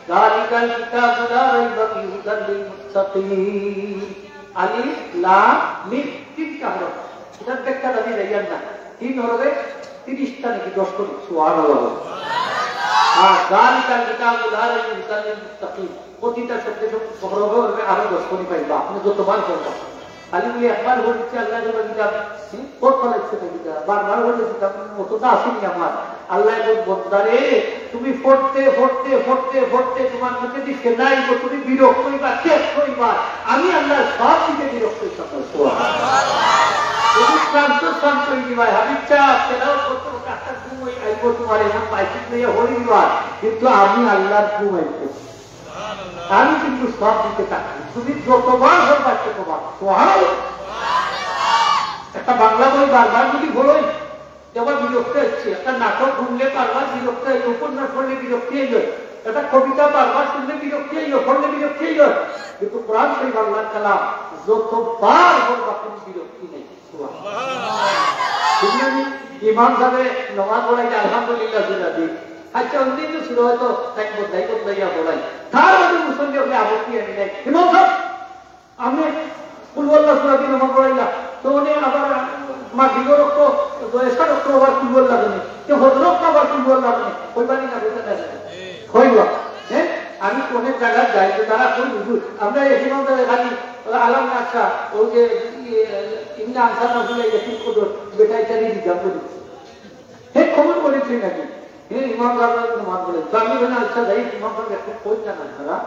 যালিকাল কিতাবু লা রাইবা ফিহি হুদাল লিল মুত্তাকিন। আলিফ লাম মিম, তিনটা হরফ। এটার ব্যাখ্যা দাবি যাইয়ার না। তিন হরফে তিরিশটা নাকি দশ কোটি। সুবহানাল্লাহ। আর যালিকাল কিতাবু লা রাইবা ফিহি হুদাল লিল মুত্তাকিন। প্রতিটা শব্দে শব্দে হরফে হরফে আরো দশ কোটি পাইবা। আপনি যতবার পড়বা। খালি বলি একবার হয়ে দিচ্ছে আল্লাহ যেন কিতাব, হুম, কত ফলাইছে না কিতাব, বারবার হয়ে দিচ্ছে, আপনি অতটা আসেনি আমার। আল্লাহ এবং বন্দারে, তুমি পড়তে, পড়তে, পড়তে, পড়তে তোমার মুখে দিচ্ছে নাই গো, তুমি বিরক্ত হইবা, শেষ হইবা। আমি আল্লাহ সব দিকে বিরক্ত হইতাম না। সুবহানাল্লাহ। তুমি ক্লান্ত, ক্লান্ত হয়ে দিবা, হাবিব সাহেব, তেলাওয়াত করতে করতে একটা ঘুম হয়ে আইব তোমার, এমন মাইকিং নিয়ে হয়ে দিবা, কিন্তু আমি আল্লাহর ঘুম আইব। আমি কিন্তু সব দিতে থাকি, তুমি যতবার হোক বাচ্চা তোমার। সুবহানাল্লাহ। একটা বাংলা বই বারবার যদি পড়ই, যেমন বিরক্ত হচ্ছে, একটা নাটক শুনলে বারবার বিরক্ত হয়, উপন্যাস পড়লে বিরক্তি হয়, একটা কবিতা বারবার শুনলে বিরক্তি হয়, পড়লে বিরক্তি হয়, কিন্তু কোরআন শরীফ আল্লাহর কালাম যতবার হোক বাকি বিরক্তি নেই। সুবহানাল্লাহ। শুনলেন নি? ইমাম সাহেব নমাজ পড়াইতে আলহামদুলিল্লাহ সুরা দি। আচ্ছা, উনি তো সুরা হয়তো তাই বদলাই বদলাইয়া পড়াই। তার মধ্যে মুসল্লি আপনি আপত্তি আনি নাই। ইমাম সাহেব, আমি কুল আল্লাহ সুরা দি নমাজ পড়াইলা। তো উনি আবার মাগরিবর রক্ত, এশার রক্ত আবার কুল আল্লাহ দেনে। তো হজরত আবার কুল আল্লাহ দেনে। কইবানি না কইতে না? কইবা। হ্যাঁ? আমি অনেক জায়গায় যাই, তো তারা কই হুজুর, আমরা এই ইমাম সাহেব খালি আলাম নাকশা, ওই যে, ইয়ে, ইন্না আনসার রাসুল এই রসুল কত বেটাই চালিয়ে দিতাম বলি। হে, খবর করেছে নাকি? হে, ইমাম সাহেব নমাজ পড়ে। তো আমি বললাম, "আচ্ছা, যাই, ইমাম সাহেব একটু কই জানান তারা,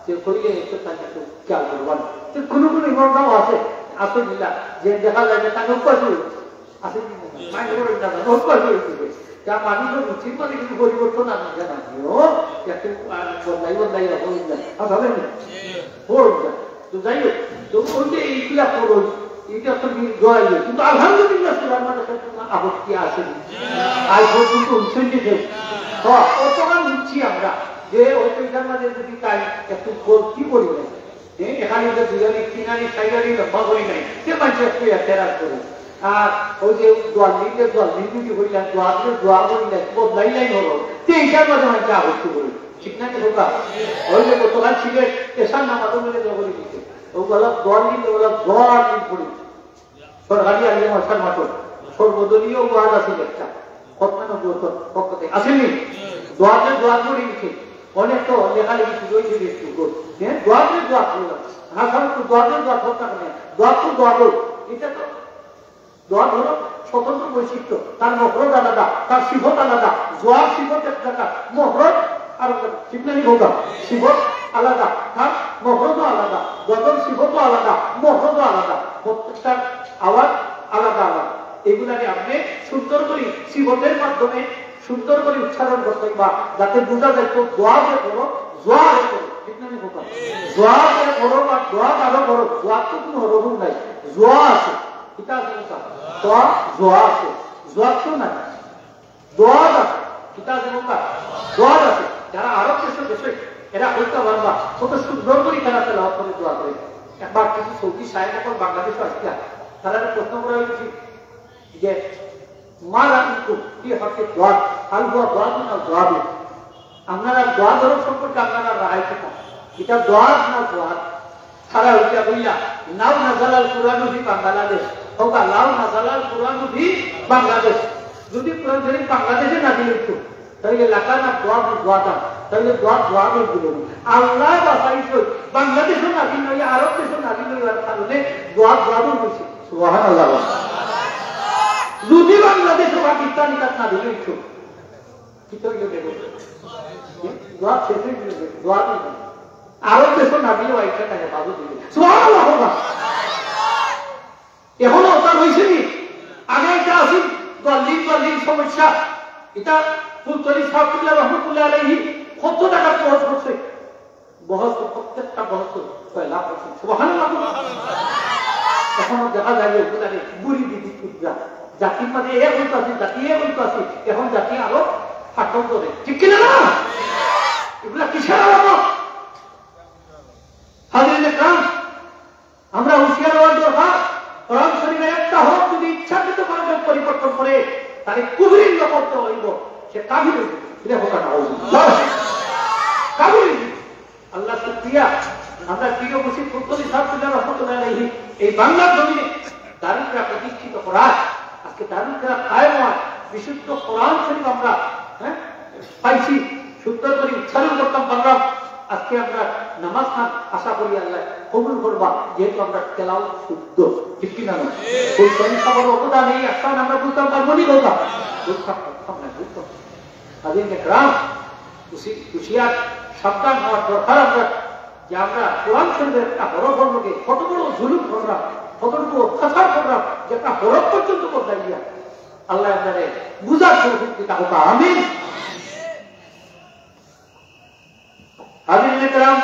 যে কইলে একটু তাকে একটু খেয়াল করবেন।" তো কোনো কোনো ইমাম সাহেব আছে, আছে বিলা, যে দেখা যায় যে তাকে উপাস হয়ে গেছে। আছে কি না? মাইন্ড করেন না, না, অভ্যাস হয়ে গেছে। যা মানুষের রুচির মাঝে কিছু পরিবর্তন আনতে জানা গেল, একটু, আহ, বদলাই, বদলাই, হয়ে যায়। আর হবে না? হয়ে যায়। তো যাই হোক, তো ওই যে এইগুলা করো, এটা তো নি-, জয় হয়ে। কিন্তু আলহামদুলিল্লাহ, সুরার মাঝে কোনো আপত্তি আসেনি। আজ পর্যন্ত উনচল্লিশে। হ্যাঁ, অতটা বুঝছি আমরা যে হয়তো এটার মাঝে যদি তাই একটু গলতি করি না, হ্যাঁ, এখানে যে দুই আলি, তিন আলি, চার আলি লম্বা করি নাই, সে মানুষ একটু এতেরাজ করে। আর ওই যে দোয়ার লিখলে দোয়ার লিখ যদি করি না, দোয়ার লিখলে দোয়া করি না, বদলাই নাই হলো, তো এইটার মাঝে মানুষ আপত্তি করে। ঠিক না, কি কথা? ওই যে গতকাল সিলেট এসার নামাজও মিলে দোয়া করে দিতে। ওগুলো দোয়ার লিখলে ওগুলো দোয়ার লিখ করি। সরকারি আলিয়া মাস্টার মাঠে সর্বদলীয় ওয়াজ আছে একটা। কতখানো বলতো, কত থেকে আসেনি? দোয়াতে দোয়া করে গেছে। অনেক তো লেখালেখি শুরু হয়েছে যে একটু করে। হ্যাঁ, দোয়াতে দোয়া করলাম। হাসান তো দোয়াতে দোয়া করতাম না। দোয়া তো দোয়া করো। এটা তো দোয়া ধরো স্বতন্ত্র বৈশিষ্ট্য। তার মখরজ আলাদা, তার সিফত আলাদা। দোয়ার সিফত এক জায়গা, মখরজ আর ঠিক না, কি কথা? সিফত আলাদা, তার মখরজও আলাদা, দোয়ার সিফতও আলাদা, মখরজও আলাদা। প্রত্যেকটা আওয়াজ আলাদা আলাদা। এগুলাকে আপনি সুন্দর করে সিফতের মাধ্যমে সুন্দর করে উচ্চারণ করতে হইবা, যাতে বোঝা যায় তো দোয়া যে করো, জোয়া আরো করো। ঠিক না, নি কথা? জোয়া যে করো বা দোয়া আরো করো, জোয়া তো কোনো হরফ নাই, জোয়া আছে। এটা আছে কথা? দোয়া, জোয়া আছে, জোয়া তো নাই। দোয়া আছে। এটা আছে কথা? দোয়া আছে। যারা আরব দেশে গেছে, এরা বলতে পারবা, কত সুন্দর করে তারা তেলাওয়াত করে দোয়া করে। একবার কিছু সৌদি সাহেব এখন বাংলাদেশে আসছিলাম, তারা প্রশ্ন করা হয়েছে যে, "মা রাআইতুম ফি হাক্কি দোয়া, হাল হুয়া দোয়া না দোয়া?" আপনারা দোয়া ধরো সম্পর্কে আপনারা রায় কিতা? এটা দোয়া না দোয়া? তারা ওইটা বললা, "লাউ নাজালাল কুরআনু ফি বাংলাদেশ।" হোক, "লাউ নাজালাল কুরআনু ফি বাংলাদেশ।" যদি কোরআন শরীফ বাংলাদেশে নাজিল হইতো, তাহলে লাকানা দোয়া দোয়া দাম, তাহলে দোয়া দোয়া হয়ে দিল। আল্লাহ বাসাইছে, বাংলাদেশে নাজিল নয়, আরব দেশে নাজিল হওয়ার কারণে দোয়া দোয়া হয়েছে। সুবহানাল্লাহ। যদি বাংলাদেশে পাকিস্তানি কাজ নাজিল হইতো, কি তৈরি হয়ে গেল? দোয়া শেষ হয়ে গেল, দোয়া নেই। আরব দেশে নাজিল হওয়া ইচ্ছা থাকে, বাবু দিলে। সুবহানাল্লাহ। এখনো ওটা রয়েছে নি? আগে একটা আছে, দলিল, দলিল সমস্যা। এটা ফুলতলি সাহেবুল্লাহ রহমতুল্লাহ আলাইহি কত টাকা খরচ করছে? বহস, প্রত্যেকটা বহস ছয় লাখ আছে। সুবহানাল্লাহ। এখনো দেখা যায় যে ওগুলারে বুড়ি দিদি চুদ্রা। জাতির মাঝে এক হইতো আছে, জাতি এক হইতো আছে, এখন জাতি আরো ফাটল ধরে। ঠিক কিনা না? এগুলা কিসের আলামত? হাজিরিনে কেরাম, আমরা হুঁশিয়ার হওয়ার দরকার। কোরআন শরীফের একটা হরফ যদি ইচ্ছাকৃত ভাবে পরিবর্তন করে, তাহলে কুফরির লকব দেওয়া হইব, সে কাফির হইব। এটা কথা না হইব। কাফির হইব। আল্লাহ শুকরিয়া, আমরা প্রিয় মুর্শিদ ফুলতলি সাহেবুল্লাহ রহমতুল্লাহ আলাইহি এই বাংলার জমিনে দারুল কিরাত প্রতিষ্ঠিত করার, আজকে দারুল কিরাত কায়েম হওয়ার, বিশুদ্ধ কোরআন শরীফ আমরা, হ্যাঁ, পাইছি, সুন্দর করে উচ্চারণ করতাম পারলাম। আজকে আমরা নামাজ খান আশা করি আল্লাহ কবুল করবা, যেহেতু আমরা তেলাওয়াত শুদ্ধ, ঠিক কি না? না? ওই শরীর সবার অবদান, এই আহসান আমরা বুঝতাম পারবো নি কথা? বুঝতাম পারতাম না, বুঝতাম না। হাজিরিনে কেরাম, হুঁশি-, হুঁশিয়ার, সাবধান হওয়ার দরকার আমরা, যে আমরা কোরআন শরীফের একটা হরফর লগে কত বড় জুলুম করলাম, কতটুকু অত্যাচার করলাম, যে একটা হরফ পর্যন্ত বদলাই দিয়া আল্লাহ আমাদের বুঝার তৌফিক দিতা হোক, আমিন। হাজিরিনে কেরাম,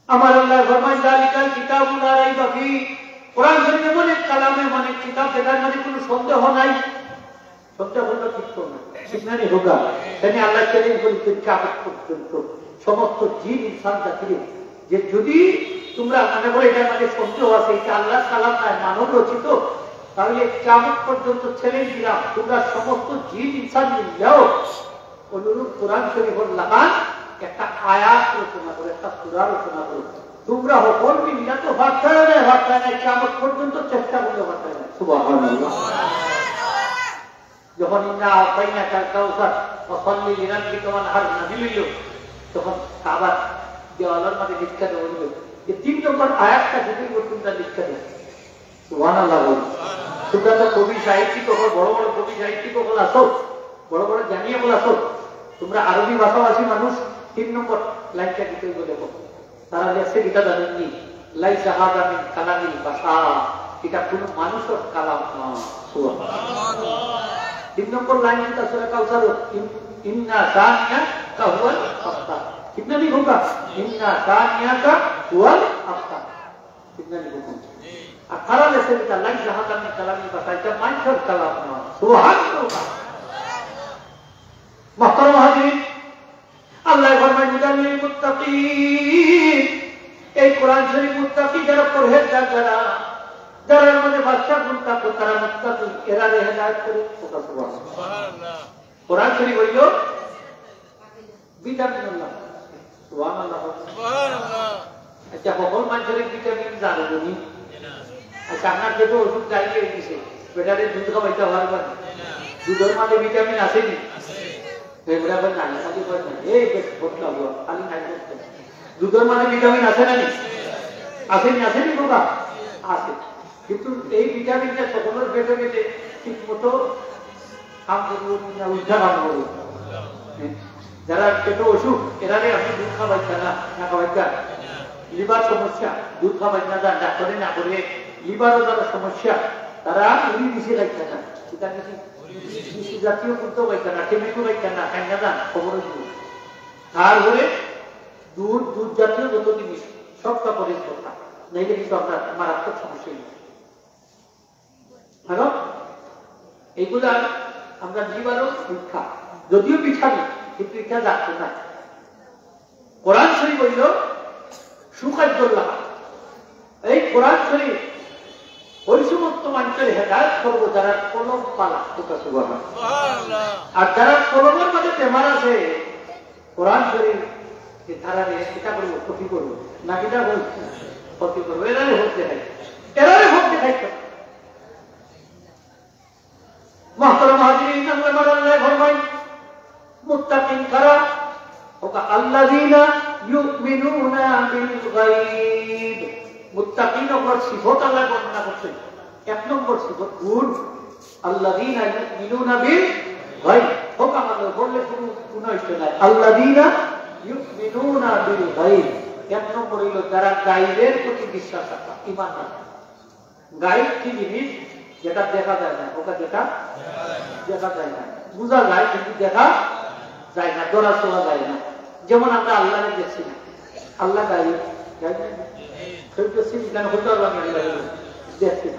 আমার আল্লাহ ফরমায়, "যালিকাল কিতাবু লা রাইবা ফি।" কোরআন শরীফ এমন এক কালাম, এমন এক কিতাব, যেটার মধ্যে কোনো সন্দেহ নাই। সন্দেহ হলো ঠিক তো না, ঠিক না রে হোগা? তাই আল্লাহ চ্যালেঞ্জ করেছেন কিয়ামত পর্যন্ত সমস্ত জিন ইনসান জাতিরে, যে যদি তোমরা মনে করো এটার মধ্যে সন্দেহ আছে, এটা আল্লাহর কালাম নয়, মানব রচিত, তাহলে কিয়ামত পর্যন্ত চ্যালেঞ্জ দিলাম, তোমরা সমস্ত জিন ইনসান মিললেও অনুরূপ কোরআন শরীফর লাখান একটা আয়াত রচনা করো, একটা সূরা রচনা করো। তোমরা হকল মিল্লা তো পারতায় না, পারতায় না, কিয়ামত পর্যন্ত চেষ্টা করলে পারতায় না। সুবহানাল্লাহ। যখন ইন্না আতাইনাকাল কাউসার, ফাসাল্লি লিরাব্বিকা ওয়ানহার নাজিল হইল, তখন কাবার দেওয়ালের মাঝে লিখা দেওয়া হইল যে তিন নম্বর আয়াতটা যদি তোমরা লিখা দেয়। সুবহানাল্লাহ বলুন। তোমরা তো কবি সাহিত্যিক হকল, বড় বড় কবি সাহিত্যিক হকল আছো, বড় বড় জ্ঞানী হকল আছো, তোমরা আরবি ভাষাভাষী মানুষ, তিন নম্বর লাইনটা কি তুই বলে বলো? তারা লেখছে কিতা জানেননি? "লাইসা হাযা মিন কালামিল বাশার।" এটা কোনো মানুষের কালাম না। সুবহানাল্লাহ। তিন নম্বর লাইন এটা সূরা কাউসার, ইন-, ইন্না শানিআকা হুয়াল আবতার। ঠিক না নি খোকা? ইন্না শানিআকা হুয়াল আবতার। ঠিক না নি খোকা? আর কারা লেখছে এটা? লাইসা হাযা মিন কালামিল বাশার, এটা মানুষের কালাম না। সুবহানাল্লাহ। মুহতারাম হাজিরিন, আল্লাহ ফরমায়, "হুদাল লিল মুত্তাকিন।" এই কোরআন শরীফ মুত্তাকি যারা, পরহেজগার যারা, যারা এর মধ্যে বাদশা গুণ থাকবো, তারা মুত্তাকি, এরারে হেদায়েত করে। কথা সুবহানাল্লাহ। সুবহানাল্লাহ। কোরআন শরীফ হইল ভিটামিন আল্লাহ। সুবহানাল্লাহ। সুবহানাল্লাহ। আচ্ছা, সকল মানুষের ভিটামিন জানো তুমি? আচ্ছা, আপনার পেটে অসুখ যাই হয়ে গেছে, বেটারে দুধ খাওয়াইতে পারবেন? দুধের মাঝে ভিটামিন আছে নি? এগুলা আবার নাই, খালি কয় না। এই বেশ বদলা হুয়া, খালি নাই করতে। দুধের মাঝে ভিটামিন আছে না নি? আছে নি, আছে নি বাবা? আছে। কিন্তু এই ভিটামিনটা সকলের পেটে পেটে ঠিক মতো কাম করবো না, উল্টা কাম করবো। যারা পেটে অসুখ, এরারে আপনি দুধ খাওয়াইতা না, না খাওয়াইতা। লিভার সমস্যা, দুধ খাওয়াই না, যান ডাক্তারে না করে। লিভারও যারা সমস্যা, তারা উরি বেশি খাইতা না। এটা বেশি, বেশি জাতীয় খাদ্য খাইতা না, টমেটো খাইতা না, খাই না যান, খবর হইব। তারপরে দুধ, দুধ জাতীয় যত জিনিস, সবটা পরেজ করতাম, নাইলে কিন্তু আপনার মারাত্মক সমস্যা হইব। কারণ এইগুলা আমরা লিভারও মিঠা, যদিও মিঠা না, কিন্তু এটা জানতো না। কোরআন শরীফ হইল সুখাদ্যুল্লাহ। এই কোরআন শরীফ ওই সমস্ত মানুষের হেদায়েত করবো যারা কলব পালা। কথা সুবহানাল্লাহ। আর যারা কলবের মধ্যে বেমার আছে, কোরআন শরীফ যে তারা নিয়ে কিতা করবো, ক্ষতি করবো, না কিতা করবো, ক্ষতি করবো। এরারে ভোট দেখাই, এরারে ভোট দেখাই। মুহতারাম হাজিরিন, আল্লাহ ফরমায়, মুত্তাকিন কারা? ওকা আল্লাযীনা ইউমিনুনা বিল গায়ব। মুত্তাকিন অকলর সিফত আল্লাহ বর্ণনা করছেন। এক নম্বর সিফত গুণ, আল্লাযীনা ইউমিনুনা বিল গায়ব। ওকা মানে বললে কোনো গুণ হইছে না। আল্লাযীনা ইউমিনুনা বিল গায়ব। এক নম্বর হইল যারা গায়বের প্রতি বিশ্বাস রাখা, ঈমান রাখা। গায়ব কি জিনিস? যেটা দেখা যায় না, ওটা যেটা দেখা যায় না, বুঝা যায় কিন্তু দেখা যায় না, ধরা ছোঁয়া যায় না। যেমন আমরা আল্লাহরে দেখছি না, আল্লাহ গায়ব, গায়ব না? কেউ দেখছি না, কেন হইতে পারবো আমি আল্লাহরে দেখছি না,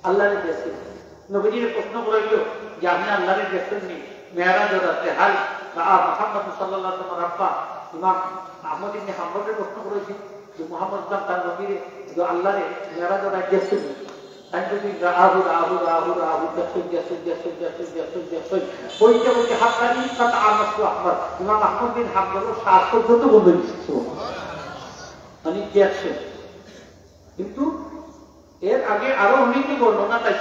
আল্লাহরে দেখছি না। নবীজির প্রশ্ন করা হইল যে আপনি আল্লাহরে দেখছেন নি মেরাজ রাতে? হাল রাআ মুহাম্মদ সাল্লাল্লাহু আলাইহি ওয়াসাল্লাম রাব্বা। ইমাম আহমদ ইবনে হাম্বলরে প্রশ্ন করা হয়েছে যে মোহাম্মদ ইসলাম তার নবীরে, যে আল্লাহরে মেরাজ রাতে দেখছেন নি? তাই যদি রাআহু, রাআহু, রাআহু, রাআহু, দেখছেন, দেখছেন, দেখছেন, দেখছেন, দেখছেন, দেখছেন। বলতে বলতে হাত্তা ইনকাতাআ নাসলু আহমদ। ইমাম আহমদ বিন হাম্বলর শ্বাস পর্যন্ত বন্ধ হয়ে গেছে। মানে দেখছেন। কিন্তু এর আগে আরো অনেক বর্ণনা তাই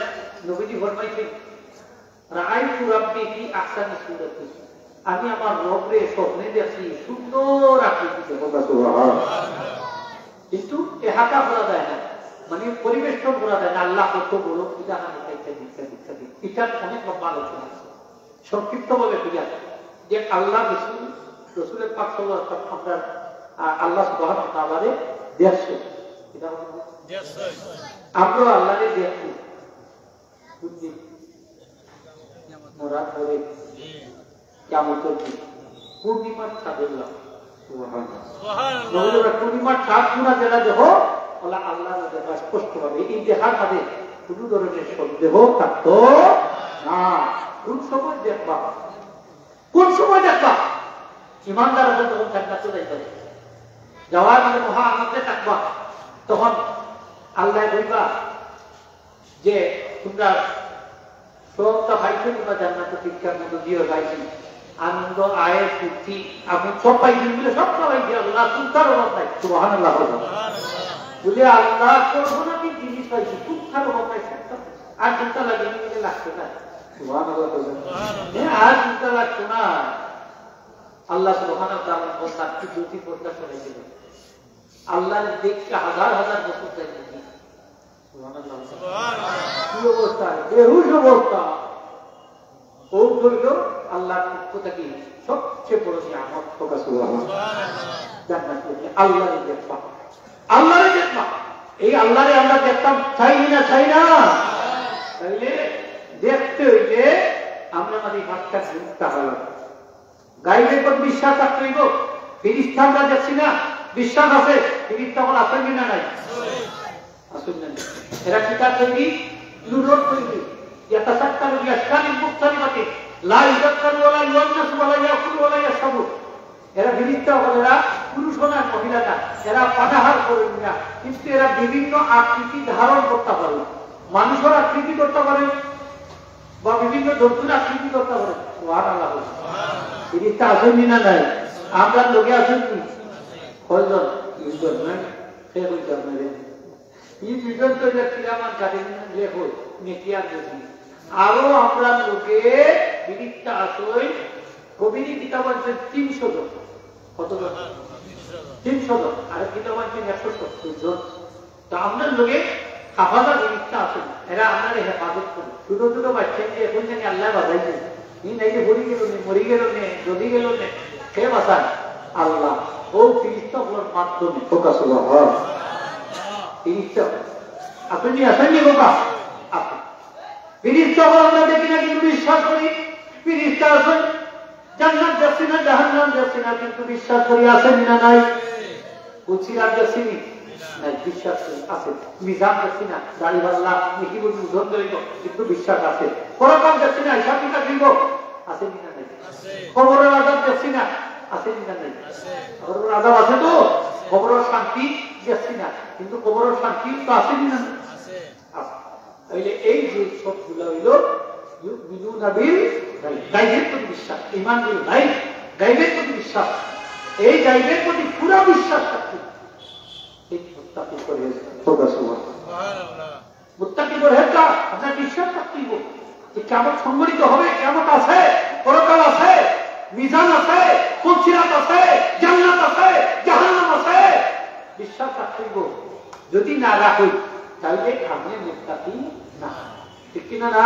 নবীজি ফরমাইছেন, "রাআইতু রাব্বি ফি আহসানি সূরাতি।" আমি আমার রবরে স্বপ্নে দেখছি সুন্দর আকৃতিতে। কথা সুবহানাল্লাহ। কিন্তু এহাতা করা যায় না, মানে পরিবেষ্টন করা যায় না। আল্লাহ কত বড়, এটা আমি ইত্যাদি, ইত্যাদি, ইত্যাদি। এটা অনেক লম্বা আলোচনা আছে। সংক্ষিপ্তভাবে বুঝা যে আল্লাহ রসুল, রসুলের পাক সাল্লাল্লাহু আলাইহি ওয়াসাল্লাম আমরা, আ, আল্লাহ সুবহানাহু ওয়া তাআলারে দেখছি। এটা আমরা আল্লাহরে দেখছি। বুঝছি? মরার পরে, কিয়ামতের দিন, পূর্ণিমার চাঁদের লাল। সুবহানাল্লাহ। সুবহানাল্লাহ। নবীরা পূর্ণিমার চাঁদ গুনা যেটা দেখো, ওলা আল্লাহর দেখা স্পষ্টভাবে। এই দেখার মাঝে কোনো ধরনের সন্দেহ থাকতো না। কোন সময় দেখবা? কোন সময় দেখবা? ইমানদার হলে তখন জান্নাতে যাইবা। যাওয়ার মানে মহা আনন্দে থাকবা। তখন আল্লাহ বলবা যে, "তোমরা সবটা পাইছো, তোমরা জান্নাতে ভিক্ষার মধ্য দিয়ে পাইছি। আনন্দ, আয়েশ, ফুর্তি, আমি সব পাইছি, মিলে সবটা পাইছি, আল্লাহ, কুনটার অভাব নাই।" সুবহানাল্লাহ। বলে, "আল্লাহ, কল্পনাতীত জিনিস পাইছি, কুনটার অভাব নাই, সবটা পাইছি। আর চিন্তা লাগে না, মিলে লাগছে না।" সুবহানাল্লাহ। হ্যাঁ, আর চিন্তা লাগছে না। আল্লাহ সুবহানাহু ওয়া তাআলা বললেন, "কি জ্যোতি পর্দা সরাই দিল।" আল্লাহর দেখতে হাজার হাজার বছর যায় নাকি? সুবহানাল্লাহ। কি অবস্থা? বেহুশ অবস্থা। ও হইল আল্লাহর পক্ষ থেকে সবচেয়ে বড় নিয়ামত। কথা সুবহানাল্লাহ। জান্নাত হইল আল্লাহর দেখবা, আল্লাহর দেখবা। এই আল্লাহরে আমরা দেখতাম চাই না, চাই না? তাইলে দেখতে অইলে আমরা মানে পাঁচটা জিনিস তাকালাম। গাইবের প্রতি বিশ্বাস রাখতে অইব। ফিরিস্তা আমরা দেখছি না, বিশ্বাস আছে। ফিরিস্তা অকল আছইন নি না নাই? আছইন না নাই? এরা কিতা তৈরি? নূরর তৈরি। ইয়াতাশাক্কালু বিআশকালিন মুখতালিফাতিন। লা ইউযাক্কালু ওয়া লা ইউআন্নাসু ওয়া লা ইয়াকুলু ওয়া লা ইয়াশরাবু। এরা ফিরিস্তা অকল, এরা পুরুষ না মহিলা না, এরা পানাহার করইন না, কিন্তু এরা বিভিন্ন আকৃতি ধারণ করতা পারে। মানুষর আকৃতি করতা পারে, বা বিভিন্ন জন্তুর আকৃতি করতা পারে। সুবহানাল্লাহ। ফিরিস্তা আছইন নি না নাই? আমরার লগে আছইন নি? কয়জন? দুইজন, নাই? কে কইছে আপনারে? এই দুইজন তো অইলা কিরামান কাতিবিন, লেখক, নেকি আর বদনি। আরো আমরার লগে ফিরিস্তা আছইন, কবিরে কিতাব আনছইন তিনশো জন। কত জন? তিনশো জন। আর কিতাব আনছইন একশো সত্তর জন। তো আমরার লগে হাফাজা ফিরিস্তা আছইন, এরা আমরারে হেফাজত করে। ছোট ছোট বাচ্চা যে এখন জানি আল্লাহ বাঁচাইছে, ই নাইলে পড়ি গেল নে, মরি গেল নে, জ্বলি গেল নে, কে বাঁচান? আল্লাহ। ও ফিরিস্তা অকলর মাধ্যমে। কউক্কা সুবহানাল্লাহ। ফিরিস্তা আছইন নি, আছইন নি কউক্কা? আছইন। ফিরিস্তা অকল আমরা দেখি না, কিন্তু বিশ্বাস করি ফিরিস্তা আছইন। জান্নাত দেখছি না, জাহান্নাম দেখছি না, কিন্তু বিশ্বাস করি আছইন নি না নাই? ফুলসিরাত দেখছি নি? নাই, বিশ্বাস করি আছইন। মিজান দেখছি না, দাড়ি পাল্লা, নেকি বদনি ওজন ধরইব, কিন্তু বিশ্বাস আছে। পরকাল দেখছি না, হিসাব কিতাব অইব, আছইন নি না নাই? কবরর আযাব দেখছি না, আছইন নি না নাই? কবরর আযাব আছে তো, কবরর শান্তি দেখছি না, কিন্তু কবরর শান্তি তো আছইন নি না নাই? আচ্ছা, তাইলে এই যে সবগুলা অইল ইউমিনুনা বিল গাইব, গাইবের প্রতি বিশ্বাস, ঈমান বিল গাইব, গাইবের প্রতি বিশ্বাস। এই গাইবের প্রতি পুরা বিশ্বাস থাকতে এই মুত্তাকি পরহেজগার। সুবহানাল্লাহ। মুত্তাকি পরহেজগার, আপনার বিশ্বাস থাকতে অইব যে কিয়ামত সংঘটিত হবে, কিয়ামত আছে, পরকাল আছে, মিজান আছে, ফুলসিরাত আছে, জান্নাত আছে, জাহান্নাম আছে, বিশ্বাস থাকতে অইব। যদি না রাখই, তাইলে আপনে মুত্তাকি না। ঠিক কি না, না?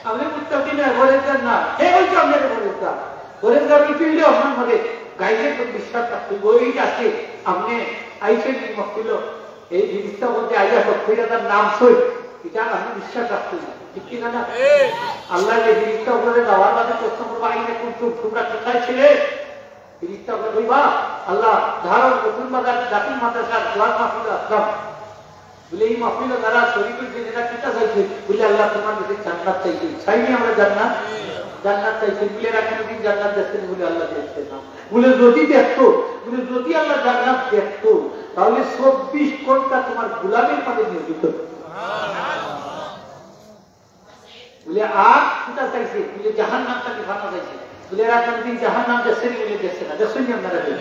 আপনে মুত্তাকি না, পরহেজগার না। কে কইছে আপনে পরহেজগার? পরহেজগার অইতে অইলে আপনার মধ্যে গাইবের প্রতি বিশ্বাস থাকতে অইব। এই যে আজকে আপনে আইছেন এই মহফিলো, এই জিনিসটা মধ্যে আইয়া সত্তর হাজার নাম সই, এটা আপনে বিশ্বাস রাখতে অইব। ঠিক কি না, না? আল্লাহ যে জিনিসটা উপরে দেওয়ার বাদে প্রশ্ন করবো, "আইনা কুনতুম, তোমরা কোথায় ছিলে?" ফিরিস্তা অকলে কইবা, "আল্লাহ, ধারণ নতুন বাজার জাতীয় মাদ্রাসার দোয়ার মাহফিল আসলাম।" বলে, "এই মাহফিলো যারা শরীক অইছে, এরা কিতা চাইছে?" বলে, "আল্লাহ, তোমার কাছে জান্নাত চাইছে।" চাইনি আমরা জান্নাত? জান্নাত চাইছে। বলে, "এরা কোনোদিন জান্নাত দেখছে না?" বলে, "আল্লাহ দেখছে না।" বলে, "যদি দেখতো, বলে, যদি আল্লাহ জান্নাত দেখতো, তাহলে চব্বিশ ঘন্টা তোমার গোলামির মাঝে নিয়োজিত হতো।" বলে, "আর কোনটা চাইছে?" বলে, "জাহান্নাম থাকি ফানা চাইছে।" বলে, "এরা কোনোদিন জাহান্নাম দেখছে নি?" বলে, "দেখছে না।" "দেখছেন নি আপনারা?" বলে,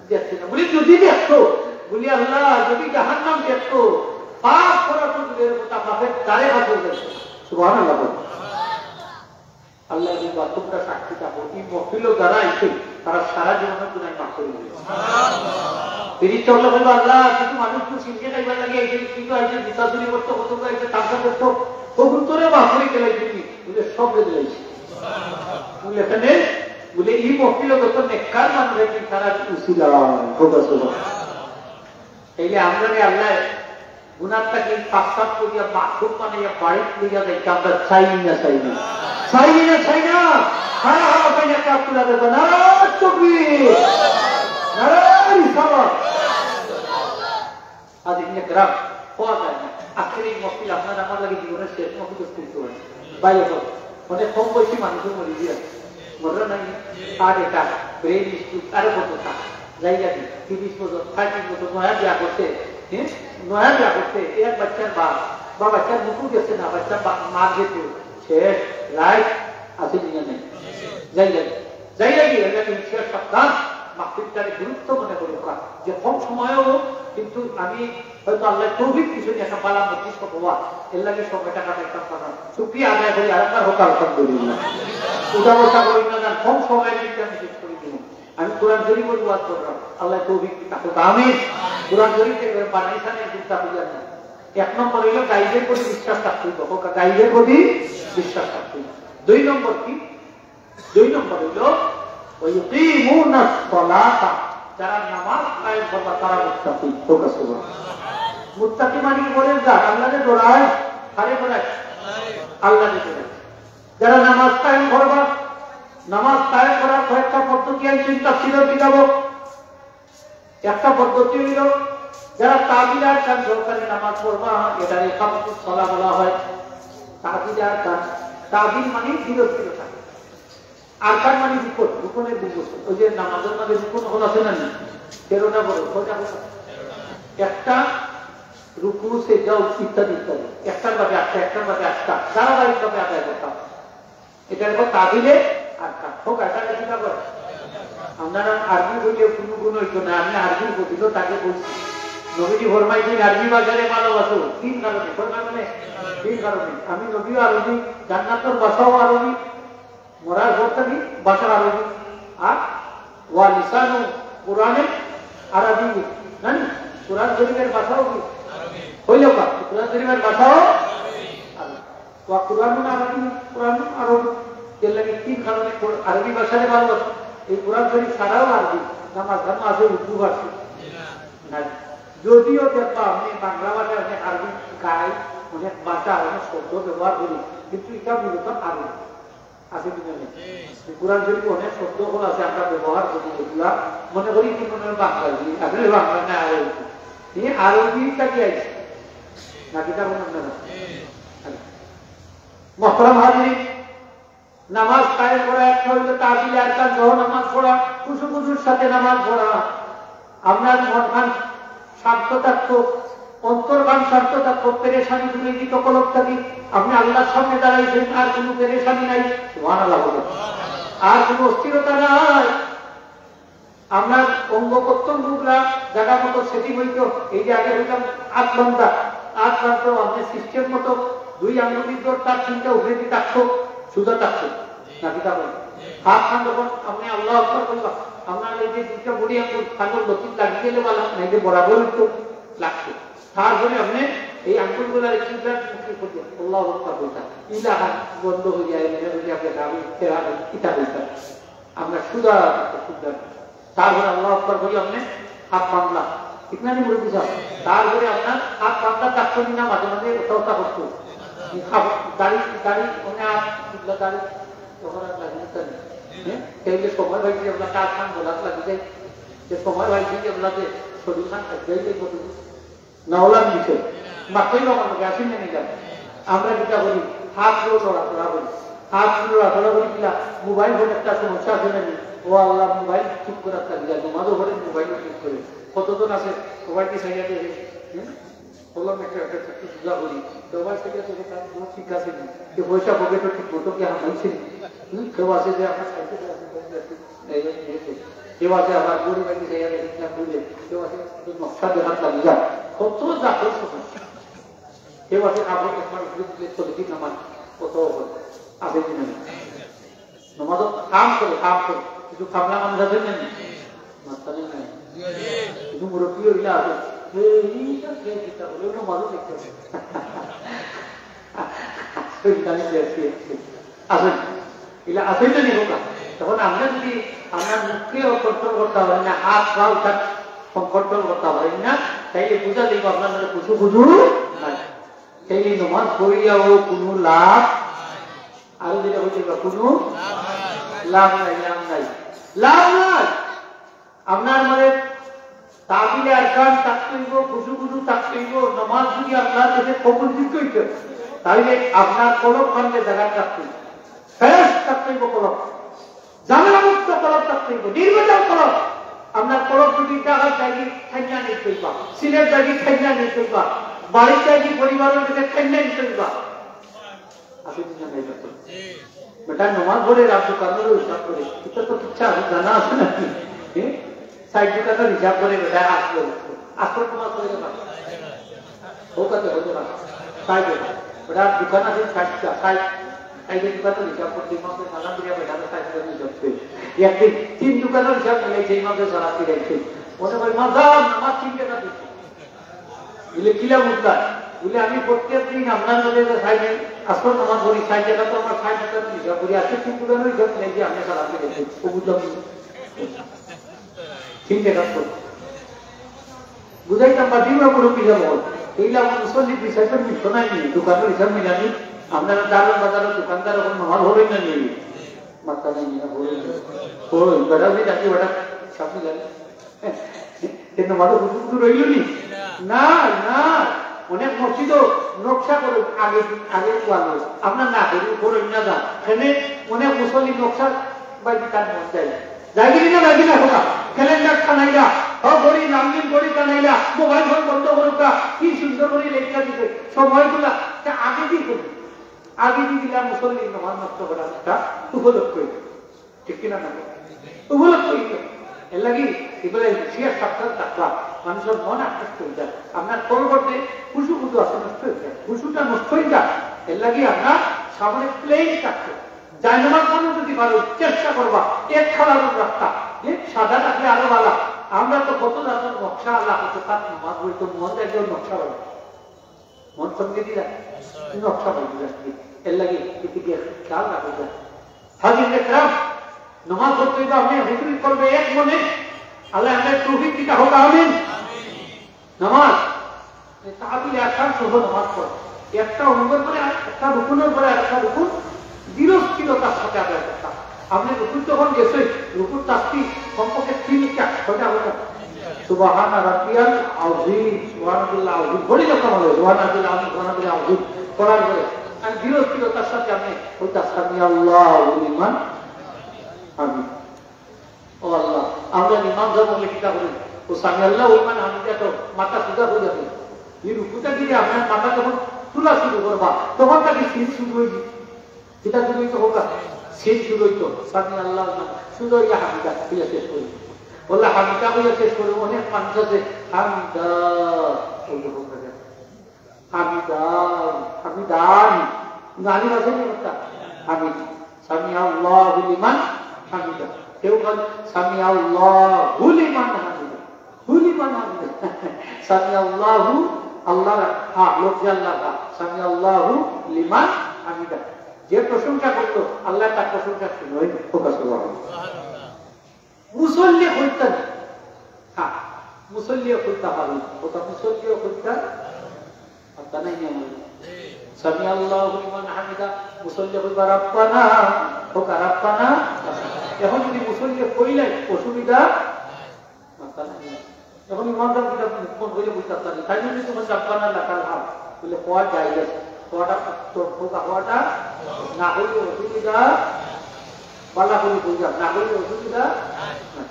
"দেখছে না।" বলে, "যদি দেখতো," বলে, "আল্লাহ, যদি জাহান্নাম দেখতো, পাপ করা তো দূরের কথা, পাপের ধারে কাছেও যাইতো না।" সুবহানাল্লাহ বলে। আল্লাহ বলবা, "তোমরা সাক্ষী থাকো, এই মহফিলো যারা আইছে, তারা সারা জীবনের গুনাহ মাফ করে দিবে।" ফিরিস্তা অকলে কইবা, "আল্লাহ, কিছু মানুষ তো সিন্নি খাইবার লাগি আইছে, কিন্তু আইছে জুতা চুরি করতো, কত আইছে, তামশা করতো, তখন তোরে মাফ করে গেলাই দিবি।" বলে, "সব রে দিলাইছি।" বলে, "এখানে," বলে, "এই মহফিলো যত নেককার মানুষ আইছে, তারা উসিলা।" তাইলে আমরা রে আল্লাহ গুনাহ থাকি পাপ করিয়া মাসুম বানাইয়া বাড়িত লইয়া যাইতে আমরা চাই না, চাই না? চাই না, চাই না? হারা হারা পাইলে কাপ তুলা দেবো। নারায়ে তাকবীর, নারায়ে রিসালাত। আজ এখানে গ্রাম পাওয়া যায় না। আজকের এই মহফিল আপনার আমার লাগি জীবনের শেষ মহফিল হতে হতে পারে। ভাই এখন অনেক কম বয়সী মানুষও মরে গিয়া, মরল নাই, হার্ট অ্যাটাক, ব্রেন স্ট্রোক, আরো কত তা। যাই জানি, তিরিশ বছর, পঁয়ত্রিশ বছর, নয়া বিয়া করছে, হ্যাঁ, নয়া বিয়া করছে, এক বাচ্চার বাপ, বা বাচ্চার মুখও গেছে না, বাচ্চার বা-, মা গেছে, শেষ, লাইফ আছে নি না নাই? যাই জানি, যাই জানি, এটা কিন্তু শেষ সপ্তাহ, মাহফিলটারে গুরুত্ব মনে করুক, যে কম সময়ও হোক, কিন্তু আমি হয়তো আল্লাহ তৌফিক কিছু একটা পালাম, অতিষ্ঠ হওয়া, এর লাগি সময়টা কাটাইতাম পারলাম। শুকরিয়া আদায় করি, আর আপনার হোক আলহামদুলিল্লাহ। উঠা বসা করি না যান, কম সময়ের ভিতরে আমি শেষ করে দিব। আমি কোরআন শরীফ ওয়াজ করলাম, আল্লাহ তৌফিক দিতা হোক, আমিন। কোরআন শরীফ থেকে বানাইছেন, চিন্তা করিয়া না। এক নম্বর হইল গাইবের প্রতি বিশ্বাস থাকতে হবে, হোক গাইবের প্রতি বিশ্বাস থাকতে হবে। দুই নম্বর কি? দুই নম্বর হইল, "ওয়া ইউকিমুনাস সালাতা", যারা নামাজ কায়েম করবা, তারা মুত্তাকি। হোক সুবহানাল্লাহ। মুত্তাকি মানে কি? পরহেজগার, আল্লাহরে ডরায়। কারে ডরায়? আল্লাহরে ডরায়। যারা নামাজ কায়েম করবা, নামাজ কায়েম করার কয়েকটা পদ্ধতি আনছি তাফসীরর কিতাবো। একটা পদ্ধতি অইল, যারা তাবিল আরকান সহকারে নামাজ পড়বা, এটারে ইকামাতুস সালাহ বলা হয়। তাবিল আরকান, তাবিল মানে ধীরে ধীরে থাকে। আরকান মানে রুকন, রুকনের বুঝ। ওই যে নামাজের মাঝে রুকন হল আছে না নি? তেরোটা বড়, কয়টা হল? একটা রুকু, সেজদা ইত্যাদি ইত্যাদি। একটার বাদে একটা, একটার বাদে একটা, ধারাবাহিকভাবে আদায় করতাম। এটা এখন তাবিলে আরকান। হোক, এটা কিতাব। আপনারা আরবি বললে কোনো গুণ হইতো না, আমি আরবি বুঝিল তাকে বলছি। নবীজি ফরমাইছেন, "আরবি ভাষারে ভালোবাসো।" তিন কারণে। কয় কারণে? তিন কারণে। আমি নবীও আরবি, জান্নাতর ভাষাও আরবি, মরার পর থাকি ভাষা আরবি। আর ওয়া লিসানু কুরআনে আরবি, না নি? কোরআন শরীফের ভাষাও কি? হইল কা? কোরআন শরীফের ভাষাও আরবি। ওয়া কুরআনুন আরবি, কোরআন আরবি। এর লাগি তিন কারণে কোর-, আরবি ভাষারে ভালোবাসি। এই কোরআন শরীফ ছাড়াও আরবি, নামাজ কানো আছে উর্দু ভাষা। না, যদিও দেখবা আমি বাংলা ভাষায় অনেক আরবি গাই, অনেক ভাষা, অনেক শব্দ ব্যবহার করি, কিন্তু এটা মূলত আরবি। আছে কি না? এই কোরআন শরীফে অনেক শব্দ হল আছে, আমরা ব্যবহার করি, এগুলা মনে করি কি মনে হয় বাংলা, আসলে বাংলা না, আরবি। এই আরবিটা কি আছে? নাকি তা মনে হয় না? মহতরম হাজিরিন, নামাজ কায়েম করা একটা হইল তাবিল আরকান সহ নামাজ পড়া, খুশু খুশুর সাথে নামাজ পড়া। আপনার মনখান শান্ত থাকতো, অন্তরখান শান্ত থাকতো, পেরেশানি দূরে দিত কলব থাকি। আপনি আল্লাহর সামনে দাঁড়াইছেন, আর কোনো পেরেশানি নাই। সুবহানাল্লাহ বলুন। আর কোনো অস্থিরতা নাই। আপনার অঙ্গ প্রত্যঙ্গগুলা জায়গা মতো সেটিং হইতো। এই যে আগে হইতাম আট ঘন্টা, আট ঘন্টা আপনি সিস্টেম মতো দুই আঙ্গুলির জোর তার চিন্তা উপরে দিয়ে থাকতো, সোজা থাকতো, নাকি তা বলেন? হাত খান যখন আপনি আল্লাহ আকবার বলবা, আপনার এই যে দুইটা বুড়ি আঙ্গুল খানোর লতিত লাগি গেলে ভালো, নাইলে বরাবর তো লাগতো। তারপরে আপনি এই আঙ্গুলগুলার কিবলার মুখে করবেন, আল্লাহ আকবার বলতা, ইলাহা বন্ধ হয়ে যায়, মনে হয়ে যায়, আপনি আমি তেরা কিতা বলতাম, আমরা সুদা সুদা। তারপরে আল্লাহ আকবার বলি আপনি হাত বাংলা, ঠিক না নি মুরব্বী সাহেব? তারপরে আপনার হাত বাংলা থাকতো না, মাঝে মাঝে ওটা ওটা করতো। এই খাব-, দাড়ি, দাড়ি, মানে আর কিবলা দাড়ি, তখন আর লাগে না, তাই না? হ্যাঁ? তাইলে সময় হয়েছে আপনার কাজ কাম বলার লাগে যায়, যে সময় হয়েছে যে আপনাদের শরীর খান এক জায়গায় করবে। না ওলার বিষয়। মাত্রই বাবার লোকে আসেন না নিলাম। আমরা যেটা করি, হাতগুলো লড়াচড়া করি। হাতগুলো লড়াচড়া করি কিনা, মোবাইল ফোন একটা সমস্যা আছে না নি? ও আল্লাহ, মোবাইল ঠিক করার তাগিদা, নমাজও পড়ে মোবাইল ঠিক করে। কতজন আছে মোবাইল কি সাইয়া দিয়ে? হুম? বললাম একটা, একটা একটু সুজা করি। তো মোবাইল সাইয়া দিয়ে তার কোনো ঠিক আছে না। যে পয়সা পকেটও ঠিক মতো কি হামাইছে নি? হুম? কেউ আছে যে আমার সাইডে আছে, এই, এই, এই, এই। কেউ আছে আবার গরিব আইতে যাইয়া দেখি না বুঝে, কেউ আছে একটু নকশা দেখার লাগি যায়, কত জাতের সমস্যা। কেউ আছে কাপড় একবার উপরে দিলে চলে দিন আমার কত হবে, আছে কি না? নমাজ কাম করে, কাম করে, কিছু কামলা মানুষ আছে না? মাঝখানে নাই। কিছু মুরব্বী হইলে আছে, এইটা কে চিন্তা করে, ওই নমাজও দেখতে হবে। ওই গালি দিয়ে আসি, আসি। আসেন, এগুলা আসেন না নি কথা? তখন আমরা যদি আমরা মুখকে কন্ট্রোল করতে পারি না, হাত পা উঠা কন্ট্রোল করতে পারি না, তাইলে বুঝা যাইব আপনার মধ্যে খুশু খুশু নাই। তাইলে নমাজ পড়িয়াও কোনো লাভ, আরো যেটা হচ্ছে কোনো লাভ নাই, লাভ নাই, লাভ নাই। আপনার মানে তাবিলে আরকান থাকতে হইব, খুশু খুশু থাকতে হইব। নমাজ যদি আল্লাহর কাছে কবুলযোগ্য হইতে হয়, তাহলে আপনার কলব ভাঙলে জায়গা থাকতে হইব, ফ্রেশ থাকতে হইব কলব, ঝামেলামুক্ত কলব থাকতে হইব, নির্ভেজাল কলব। আপনার কলব যদি জায়গা জায়গি খাইয়া নিতে হইবা, সিলেট জায়গি খাইয়া নিতে হইবা, বাড়ির জায়গি পরিবারের কাছে খাইয়া নিতে হইবা। আছে কি না নাই বেটা? বেটা নমাজ পড়ে, রাত দোকানের হিসাব করে। এটা তো কিচ্ছা আছে, জানা আছে নাকি? হ্যাঁ? সাইড দোকানের হিসাব করে বেটা আসলো। আসলো তোমার করে না। ও কাছে হইতে না। সাইড দোকান। বেটা দোকান আছে সাইডটা, সাইড। সাইডের দোকানের হিসাব করতে মাসে সালাম দিয়া বেটা সাইড দোকানের হিসাব করে। একদিন তিন দোকানের হিসাব মিলে সেই মাসে সালাম দিয়ে একদিন। মনে করি, "মাজার, আমার তিন টাকা দিচ্ছি।" বলে, "কিলা বুঝলা?" বলে, "আমি প্রত্যেক দিন আপনার মধ্যে যে সাইডে আসর নামাজ পড়ি, সাইড জায়গা তো আমার সাইড জায়গা তো হিসাব করি, আজকে তিন দোকানের হিসাব নেই যে আপনি সালাম দিয়ে দেখবেন।" ও বুঝলাম না। তিন টাকা তো। বুঝাইতাম বা দিন বা কোনো পিজা বল। এইলা মুসল্লি হিসাবে মিলতো না নি, দোকানের হিসাব মিলানি। আপনারা দারুন বাজারের দোকানদার অখন নমাজ পড়েন না নি? মাথা নাই না, পড়েন না। পড়েন, বেটা, আমি ডাকি বেটা, সব মিলানি। এ নমাজে হুজুর হুজুর রইল নি? না, না। অনেক মসজিদও নকশা করে আগে, আগে ওয়াল। আমরা না করি, পড়েন না যা। এখানে অনেক মুসল্লি নকশা বাইরে তার মন যায়। যাইবি না, যাইবি না, হোকা। ক্যালেন্ডার টানাইলা, হ, ঘড়ি, নামদিন ঘড়ি টানাইলা, মোবাইল ফোন বন্ধ করুকা, কি সুন্দর করে লেখা দিবে, সময়গুলা, তা আগে দি করি। আগে দি দিলা মুসল্লি নমাজ নষ্ট করার একটা উপলক্ষ হইল। ঠিক কিনা না? উপলক্ষ হইল। এর লাগি এগুলো শিয়ার সাবধান থাকবা, মানুষের মন আকৃষ্ট হয়ে যায়। আপনার কলবতে খুশু খুশু আছে নষ্ট হয়ে যায়, খুশুটা নষ্ট হয়ে যায়। এর লাগি আপনার সামনে প্লেন থাকবে। জায়নামাজ পানো যদি পারো, চেষ্টা করবা, এক খালার রাস্তা, যে সাদা থাকলে আরো ভালো। আমরা তো কত জাতর নকশা আল্লাহ, কত তার নামাজ বলতো মন যায় যে নকশা ভালো। মন সঙ্গে দিলা, নকশা ভালো দিলা। এর লাগি এদিকে খেয়াল রাখা যায়। হাজির একরাম, নামাজ পড়তে হইলে আপনি হুজুরি করবে এক মনে। আল্লাহ আমাদের তৌফিক দিতে হোক, আমিন। নামাজ, এই তাহবিল আরকান সহ নামাজ পড়া। একটা অঙ্গর পরে আর একটা রুকুনের পরে আর একটা রুকুন ধীর স্থিরতার সাথে আদায় করতাম। আপনি রুকুন যখন গেছে, রুকুর তাসবি কমপক্ষে তিন চার ছয়টা হবে। সুবহানা রাব্বিয়াল আযীম, সুবহানাল্লাহ আযীম। বলি যখন হবে, সুবহানাল্লাহ আযীম, সুবহানাল্লাহ আযীম। করার পরে আমি ধীর স্থিরতার সাথে আপনি ওই তাসবি আল্লাহু লিমান হামিদ। ও আল্লাহ, আমরা ইমাম সাহেব বলে কিতা করি? ও সামি আল্লাহ, ওই মানে আমি তো মাথা সুজা হয়ে যাবে। এই রুকুটা দিলে আপনার মাথা যখন তুলা শুরু করবা, তখন তাকে সিট শুরু হয়ে যাবে। কিতা শুরু হইতো হোক, সিট শুরু হইতো। সামি আল্লাহ, ওই মানে সুজা হইয়া হামিদা হইয়া শেষ করি। বললে হামিদা হইয়া শেষ করি, অনেক মানুষ আছে হামিদা, ওই রকম করে। হামিদান, হামিদান। কিন্তু আলিফ আছে নি একটা? হামিদ। সামি আল্লাহু লিমান হামিদা। কেউ বলে সামি আল্লাহু লিমান হামিদা। হু লিমান হামিদা। সামি আল্লাহু, আল্লাহর হা, লফজে আল্লাহর হা। সামি আল্লাহু লিমান হামিদা। যে প্রশংসা করলো, আল্লাহ তার প্রশংসা শুনইন। হোক সুবহানাল্লাহ। মুসল্লি কইতা না। হ্যাঁ, মুসল্লিও কইতা পারইন। ওটা মুসল্লিও কইতা, আর তা নাই নিয়ম হইল। সামি আল্লাহু লিমান হামিদা, মুসল্লি কইবা রাব্বানা, হোক রাব্বানা। এখন যদি মুসল্লি কইলে অসুবিধা, আর তা নাই নিয়ম। এখন ইমাম সাহেব কিতা মুখ বন্ধ কইলে বুঝতে পারতাম না। তাই যদি তোমার রাব্বানা লাকাল হামদ, বলে কওয়া যায়, কওয়াটা উত্তম, হোক কওয়াটা না হইলে অসুবিধা, বালা করে বুঝলাম, না হইলে অসুবিধা নাই।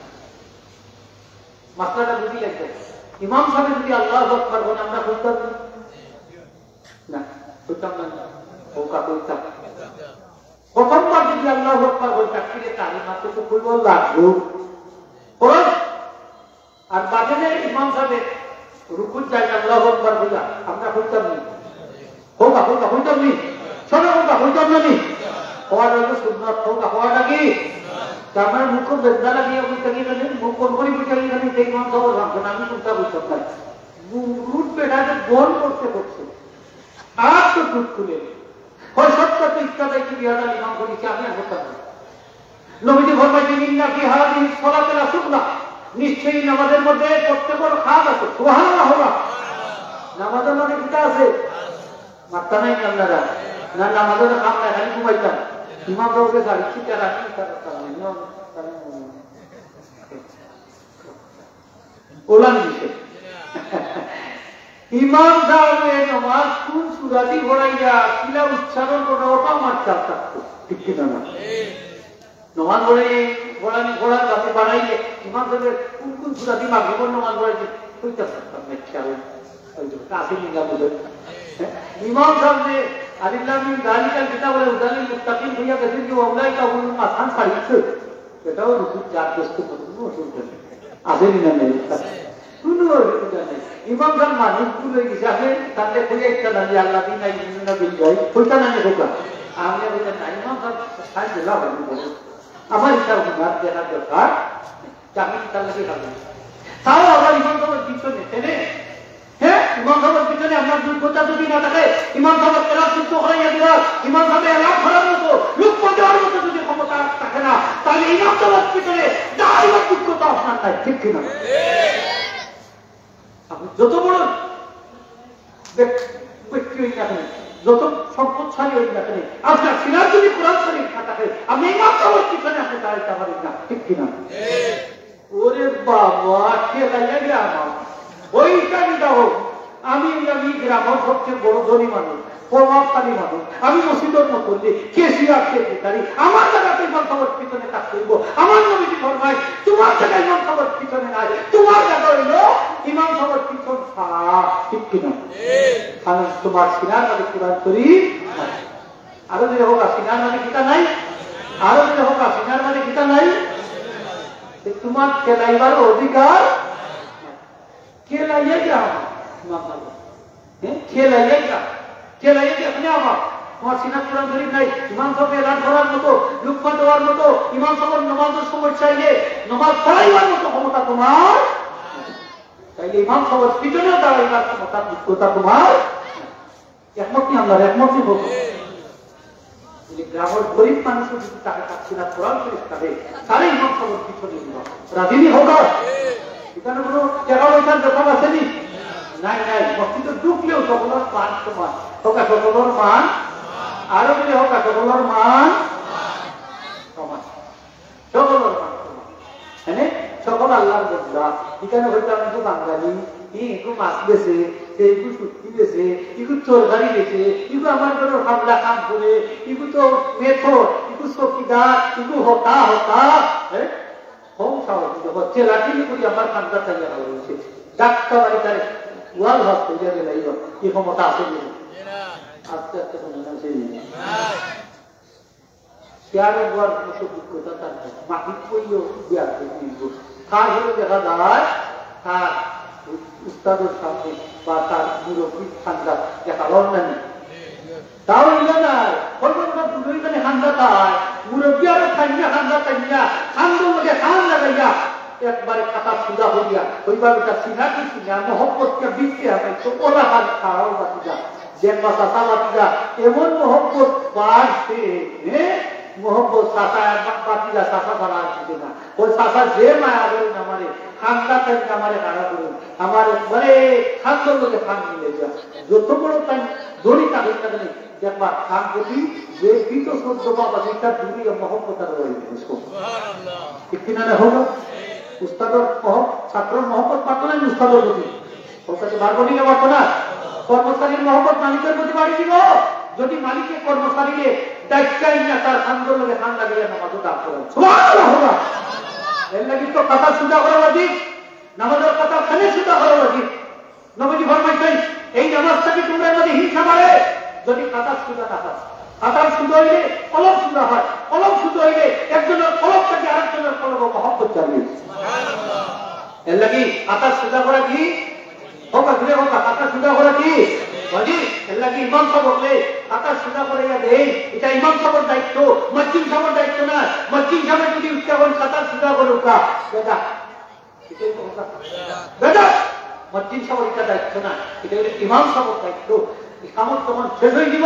মাসলাটা বুঝি লাগবে। ইমাম সাহেব যদি আল্লাহু আকবার বলেন, আমরা কইতাম না? না, কইতাম না। ওকা কইতাম। প্রথমবার যদি আল্লাহু আকবার বলেন, তাকবীরে তাহরিমা তো কইব লাগবো। খরচ। আর বাদে ইমাম সাহেব রুকুত যায়, আল্লাহু আকবার বলে, আমরা কইতাম না? হোক, হোক, কইতাম নি? সবে হোক, কইতাম না নি? কওয়াটা হইল সুন্নত, হোক, কওয়াটা কি? তা আমার মুখ বেদনা লাগিয়া বই থাকি জানি, মুখ কোন করি বই থাকি জানি, সেই ইমাম সাহেব রাখবেন, আমি কোনটা বুঝতাম না। মুরুদ বেটা যে বল করতে করছে, আর তো দুধ খুলে। হয় সত্য তো ইত্যাদি কি বিয়াদা ইমাম করি কি আমি আর করতাম না। নবীজি ফরমাইছেন, "ইন্না ফি হাযিহি সলাতি লা শুগলা।" নিশ্চয়ই নামাজের মধ্যে প্রত্যেকের কাজ আছে। সুবহানাল্লাহ, হোক। নামাজের মধ্যে কিতা আছে? মাত্তা নাই নি আপনারা? না, নামাজের কাম নাই, খালি ঘুমাইতাম। ইমাম সাহেবকে গাড়ি ছিটা রাখি, তারা কাম নাই। নিয়ম, তারা নিয়ম। ওলান দিছে। ইমাম সাহেবে নামাজ কোন সূরাদি পড়াইয়া কিলা উচ্চারণ করে, ওটা আমার খেয়াল থাকতো। ঠিক কিনা না? নামাজ পড়ে, পড়ানি, পড়া, তাতে বাড়াইলে ইমাম সাহেবে কোন কোন সূরাদি মাগরিবর নামাজ পড়াইছে, ওইটা থাকতাম না, খেয়াল। ওই যে, কাছে নিয়ে যাবো। ইমাম সাহেব যে আলিফ লাম মিম যালিকাল কিতাবু লা হুদাল লিল মুত্তাকিন হইয়া গেছেন যে, "ওয়া উলাইকা হুমুল আদহান" ছাড়িয়েছে। এটাও রুকুত চার দোস্ত কোনো অসুবিধা নেই। আছে নি না নাই? কোনো অসুবিধা নেই। ইমাম সাহেব মানুষ ভুল হয়ে গেছে, আপনি তাহলে কই একটা না যে আল্লাহ দিন নাই, দিন না দিন যাই, কইটা না নিয়ে কইটা। আমি আর এটা নাই, ইমাম সাহেব সাহেব দিলা হয়নি বলে। আমার হিসাব গুণার দেখার দরকার, যে আমি তার লাগে খাবো। তাও আবার ইমাম সাহেবের পিছনে, তাই না? হ্যাঁ, ইমাম সাহেবের পিছনে আপনার যোগ্যতা যদি না থাকে, ইমাম সাহেব এরা শুদ্ধ করাইয়া দিবা, ইমাম সাহেব এরা করার মতো, লোক পৌঁছানোর মতো যদি ক্ষমতা থাকে না, তাহলে ইমাম সাহেবের পিছনে দাঁড়াইবার যোগ্যতা আপনার নাই, ঠিক কিনা? আপনি যত বড় ব্যক্তি হই না কেন, যত সম্পদশালী হই না কেন, আপনার সিনার যদি কোরআন শরীফ না থাকে, আপনি ইমাম সাহেবের পিছনে আপনি দাঁড়াইতে পারেন না, ঠিক কিনা? ওরে বাবা, কে লাগে রে আমার? ওইটা নিটা হোক। আমি, আমি গ্রামের সবচেয়ে বড় ধনী মানুষ, প্রভাবশালী মানুষ, আমি মসজিদের মুসল্লি, ক্যাশিয়ার, সেক্রেটারি, আমার জায়গাতে ইমাম সাহেবের পিছনে কাজ করবো। আমার নবীজি ফরমায়, তোমার জায়গা ইমাম সাহেবের পিছনে নাই, তোমার জায়গা হইলো ইমাম সাহেবের পিছন ছাড়া, ঠিক কিনা? কারণ তোমার সিনার মাঝে কোরআন শরীফ নাই। আরো যদি হোক, সিনার মাঝে কিতা নাই? আরো যদি হোক, সিনার মাঝে কিতা নাই? তো তোমার খেলাইবার অধিকার নাই। খেলাইয়া যা আমার, ইমাম সাহেব। হ্যাঁ, খেলাইয়া যা। খেলাইয়া যা, আপনি আমার। তোমার সিনার কোরআন শরীফ নাই। ইমাম সাহেব এলান করার মতো, লুকমা দেওয়ার মতো, ইমাম সাহেবের নমাজের সময় চাইলে নমাজ পড়াইবার মতো ক্ষমতা তোমার। তাইলে ইমাম সাহেবের পিছনে দাঁড়াইবার ক্ষমতা, যোগ্যতা তোমার। একমত নি আমরা, একমত নি বলবো। এই যে গ্রামের গরিব মানুষ যদি তাকে তার সিনার কোরআন শরীফ থাকে, তাহলে ইমাম সাহেবের পিছনে দিবা। রাজি নি হোক? এখানে কোনো টাকা পয়সার ব্যাপার আছে নি? নাই, নাই। মসজিদে ঢুকলেও সকলের মান সমান। হোক, সকলের মান, আরো যদি হোক, সকলের মান সমান। সকলের মান সমান। মানে, সকল আল্লাহর বন্দা। এখানে হয়তো আমি তো বাঙালি, ই একটু মাছ বেচে, সে একটু শুটকি বেচে, একটু তরকারি বেচে, একটু আমার ঘরের হামলা কাম করে, একটু তো মেথর, একটু চকিদার, একটু হতা হতা, হ্যাঁ? কম সাহস, হচ্ছে লাঠি করে আমার কান্দা চালিয়ে ভালো হয়েছে। ডাক্তার বাড়ি তার ওয়াল হাত হয়ে যাবে না, এই ক্ষমতা আছে কি না? আস্তে আস্তে কোনো না সেই চেয়ারে বওয়ার মতো যোগ্যতা তার নাই। মাটিত পড়িও বিয়ার করে নিব। তারপরে দেখা যায় তার উস্তাদের সামনে বা তার মুরব্বীর খান্দাত দেখা লড় না নি। তাও ইলা নাই, কলকাতা দুটোই মানে খান্দা তাই, মুরব্বী আরো খাইয়া খান্দা খাইয়া, খান্দর মধ্যে খান লাগাইয়া, একবারে কাটা সুদা হইয়া, ওইভাবে তার সিনা কি সিনা, মহব্বতকে বিকতে হবে, তো ওলা হাত খাওয়াও বাতি যা। দেখবা চাচা ভাতিজা, এমন মহব্বত বাড়ছে, হ্যাঁ? মহব্বত চাচা আর বা-, ভাতিজা চাচা ছাড়া আর কিছু না। ওই চাচা যে মায়া করেন আমারে, খান্দা খান্দা আমারে খাড়া করেন, আমার একবারে খান্দর মধ্যে খান মিলে যায়। যত বড় তাই দড়ি কাটুক না কেন, দেখবা খান প্রতি যে পিত সদ্য বাবা যেটা দূরে মহব্বত আর রয়ে গেছে। ঠিক কিনা না হোক? উস্তাদর মহব-, ছাত্রর মহব্বত বাড়তো না উস্তাদর প্রতি? ওর কাছে বাড়বো নি না বাড়তো না? কর্মচারীর মহব্বত মালিকের প্রতি বাড়ি দিব। যদি মালিকে কর্মচারীকে ডাইক্কা ইয়া তার খান্দর লগে খান লাগাইয়া নামাজও দান করেন। সুবহানাল্লাহ। এর লাগি তো কথা সুজা করা উচিত, নামাজের কথা খানে সুজা করা উচিত। নবীজি ফরমাইছেন, এই নামাজ থাকি তোমরা যদি হিংসা বাড়ে, যদি কাতার সুজা না হয়, কাতার সুজা হইলে কলব সুজা হয়, কলব সুজা হইলে একজনের কলব থাকি আরেকজনের কলব মহব্বত জাগে। এর লাগি কাতার সুজা করা কি? হোক, জুড়ে হোক, কাতার সুজা করা কি? বাজি, এর লাগি ইমাম সাহেব হকলে কাতার সুজা করাইয়া দেই, এটা ইমাম সাহেবের দায়িত্ব, মসজিদ সাহেবের দায়িত্ব না। মসজিদ সাহেব যদি উঠতে এখন কাতার সুজা করে উঠা, বেটা, এটা তো কথা। বেটা, মসজিদ সাহেবের এটা দায়িত্ব না, এটা হলো ইমাম সাহেবের দায়িত্ব। ইকামত যখন শেষ হয়ে দিব,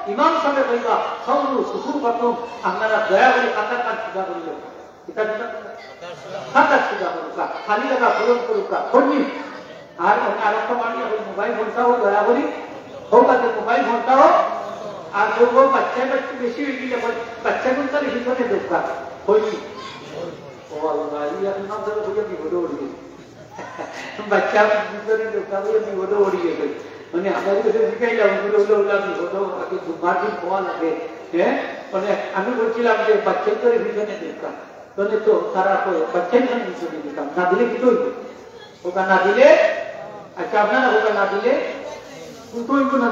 ইমাম সাহেব কইবা, "সাউলু সুফুফাকুম", আপনারা দয়া করে কাতার কান সুজা করিল। এটা সুজা করুকা। কাতার সুজা করুকা, খালি জায়গা পূরণ করুকা, কর্মী। আর আমি আরেকটা মানি, এখন মোবাইল ফোনটাও দয়া করি, হোক আছে মোবাইল ফোনটাও। আর কেউ কেউ বাচ্চা কাচ্চা বেশি হয়ে গেলে, বাচ্চা কোন তাহলে পিছনে দরকার, কর্মী। ও আল্লাহ, এই এখন নাম ধরে বুঝে বিপদে পড়ি গেছে। বাচ্চা পিছনে দরকার হয়ে বিপদে পড়ি গেছে। মানে, আমার কাছে শিখাইলাম, ওগুলো হলো, হলো, আমি হতো, আগে দুবার দিন খাওয়া লাগে, হ্যাঁ? মানে, আমি বলছিলাম যে বাচ্চাই করে পিছনে দরকার। মানে, তো তারা কয়, "বাচ্চাই করে পিছনে দিতাম, না দিলে কি তো হইবে?" ওটা না দিলে, আচ্ছা, আপনারা ওটা না দিলে, কিন্তু হইব না।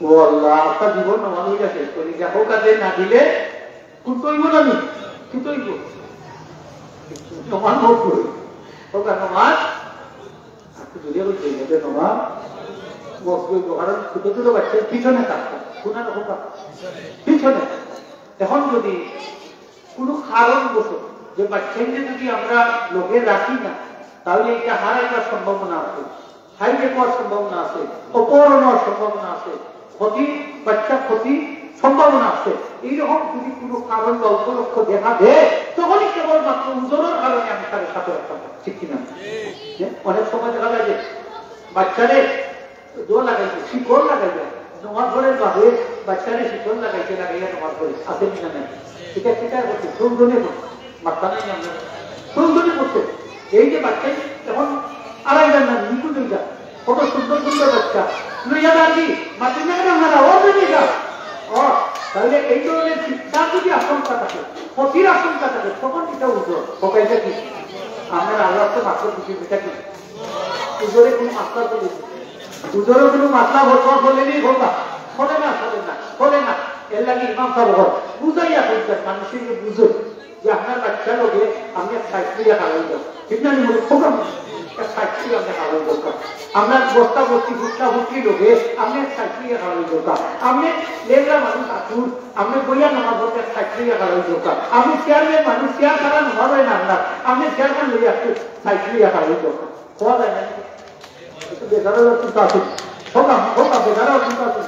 ও আল্লাহ, আপনার জীবন নমাজ হয়ে গেছে, করি যা হোক, কাজে না দিলে, কুন তো অইব না নি? কুন তো অইব? নমাজ মত অইব। হোক আর নমাজ, আর তো জুড়ে বলছে, এটা নমাজ মত অইব। কারণ ছোট ছোট বাচ্চার পিছনে থাকতো, কোন আর হোক পিছনে। এখন যদি কোনো কারণবশত যে বাচ্চাইনে যদি আমরা লগে রাখি না, তাহলে এটা হারাইবার সম্ভাবনা আছে। হারিয়ে যাওয়ার সম্ভাবনা আছে, অপহরণ হওয়ার সম্ভাবনা আছে, ক্ষতি, বাচ্চা ক্ষতি সম্ভাবনা আছে। এইরকম যদি কোনো কারণ বা উপলক্ষ দেখা দেয়, তখনই কেবলমাত্র উজরর কারণে আমি তার সাথে রাখতাম, ঠিক কিনা? হ্যাঁ? অনেক সময় দেখা যায় যে বাচ্চারে দোয়া লাগাইছে, শিকল লাগাইছে। নমাজ পড়ের বাদে বাচ্চারে শিকল লাগাইছে, লাগাইয়া নমাজ পড়ে। আছে কিনা নাই? এটা কিতা করছে? সৌজনে করছে। মাথা নাই আমরা। সৌজনে করছে। এই যে বাচ্চা এখন আড়াই ঘন্টা নিখুঁজ হয়ে যায়। কত সুন্দর সুন্দর বাচ্চা। লইয়া দাঁড়ি, মাটি না কেন আমরা ওর জন্য যা। ও, তাহলে এই ধরনের শিক্ষা যদি আশঙ্কা থাকে, ক্ষতির আশঙ্কা থাকে, তখন এটা উজর। ওটাইটা কি? আমরা আল্লাহ তো মাত্র কিছু এটা কি? উজরে কোনো মাসলা চলে না। উজরে কোনো মাসলা বরকত বলে নেই, হোক না। চলে না, চলে না, চলে না। এর লাগে ইমাম সাহেব হোক। বুঝাইয়া বলতেন, মানুষের যে বুঝুন যে আপনার বাচ্চা লোকে আপনি এক সাইড দিয়ে খাওয়াই যান। ঠিক না? আমি বলি, "খোকা, এক সাইড দিয়ে আপনি খাওয়াই দরকার। আপনার বস্তা ভর্তি, ফুটকা ফুটকি লোকে আপনি এক সাইড দিয়ে খাওয়াই দরকার। আপনি লেবরা মানুষ আতুর, আপনি বইয়া নামাজ পড়তে এক সাইড দিয়ে খাওয়াই দরকার। আপনি চেয়ারম্যান মানুষ, চেয়ার ছাড়া নামাজ হয় না আপনার, আপনি চেয়ারম্যান লইয়া একটু সাইড দিয়ে খাওয়াই দরকার।" হওয়া যায় না? একটু বেকারও চিন্তা আছে। খোকা, খোকা, বেকারও চিন্তা আছে।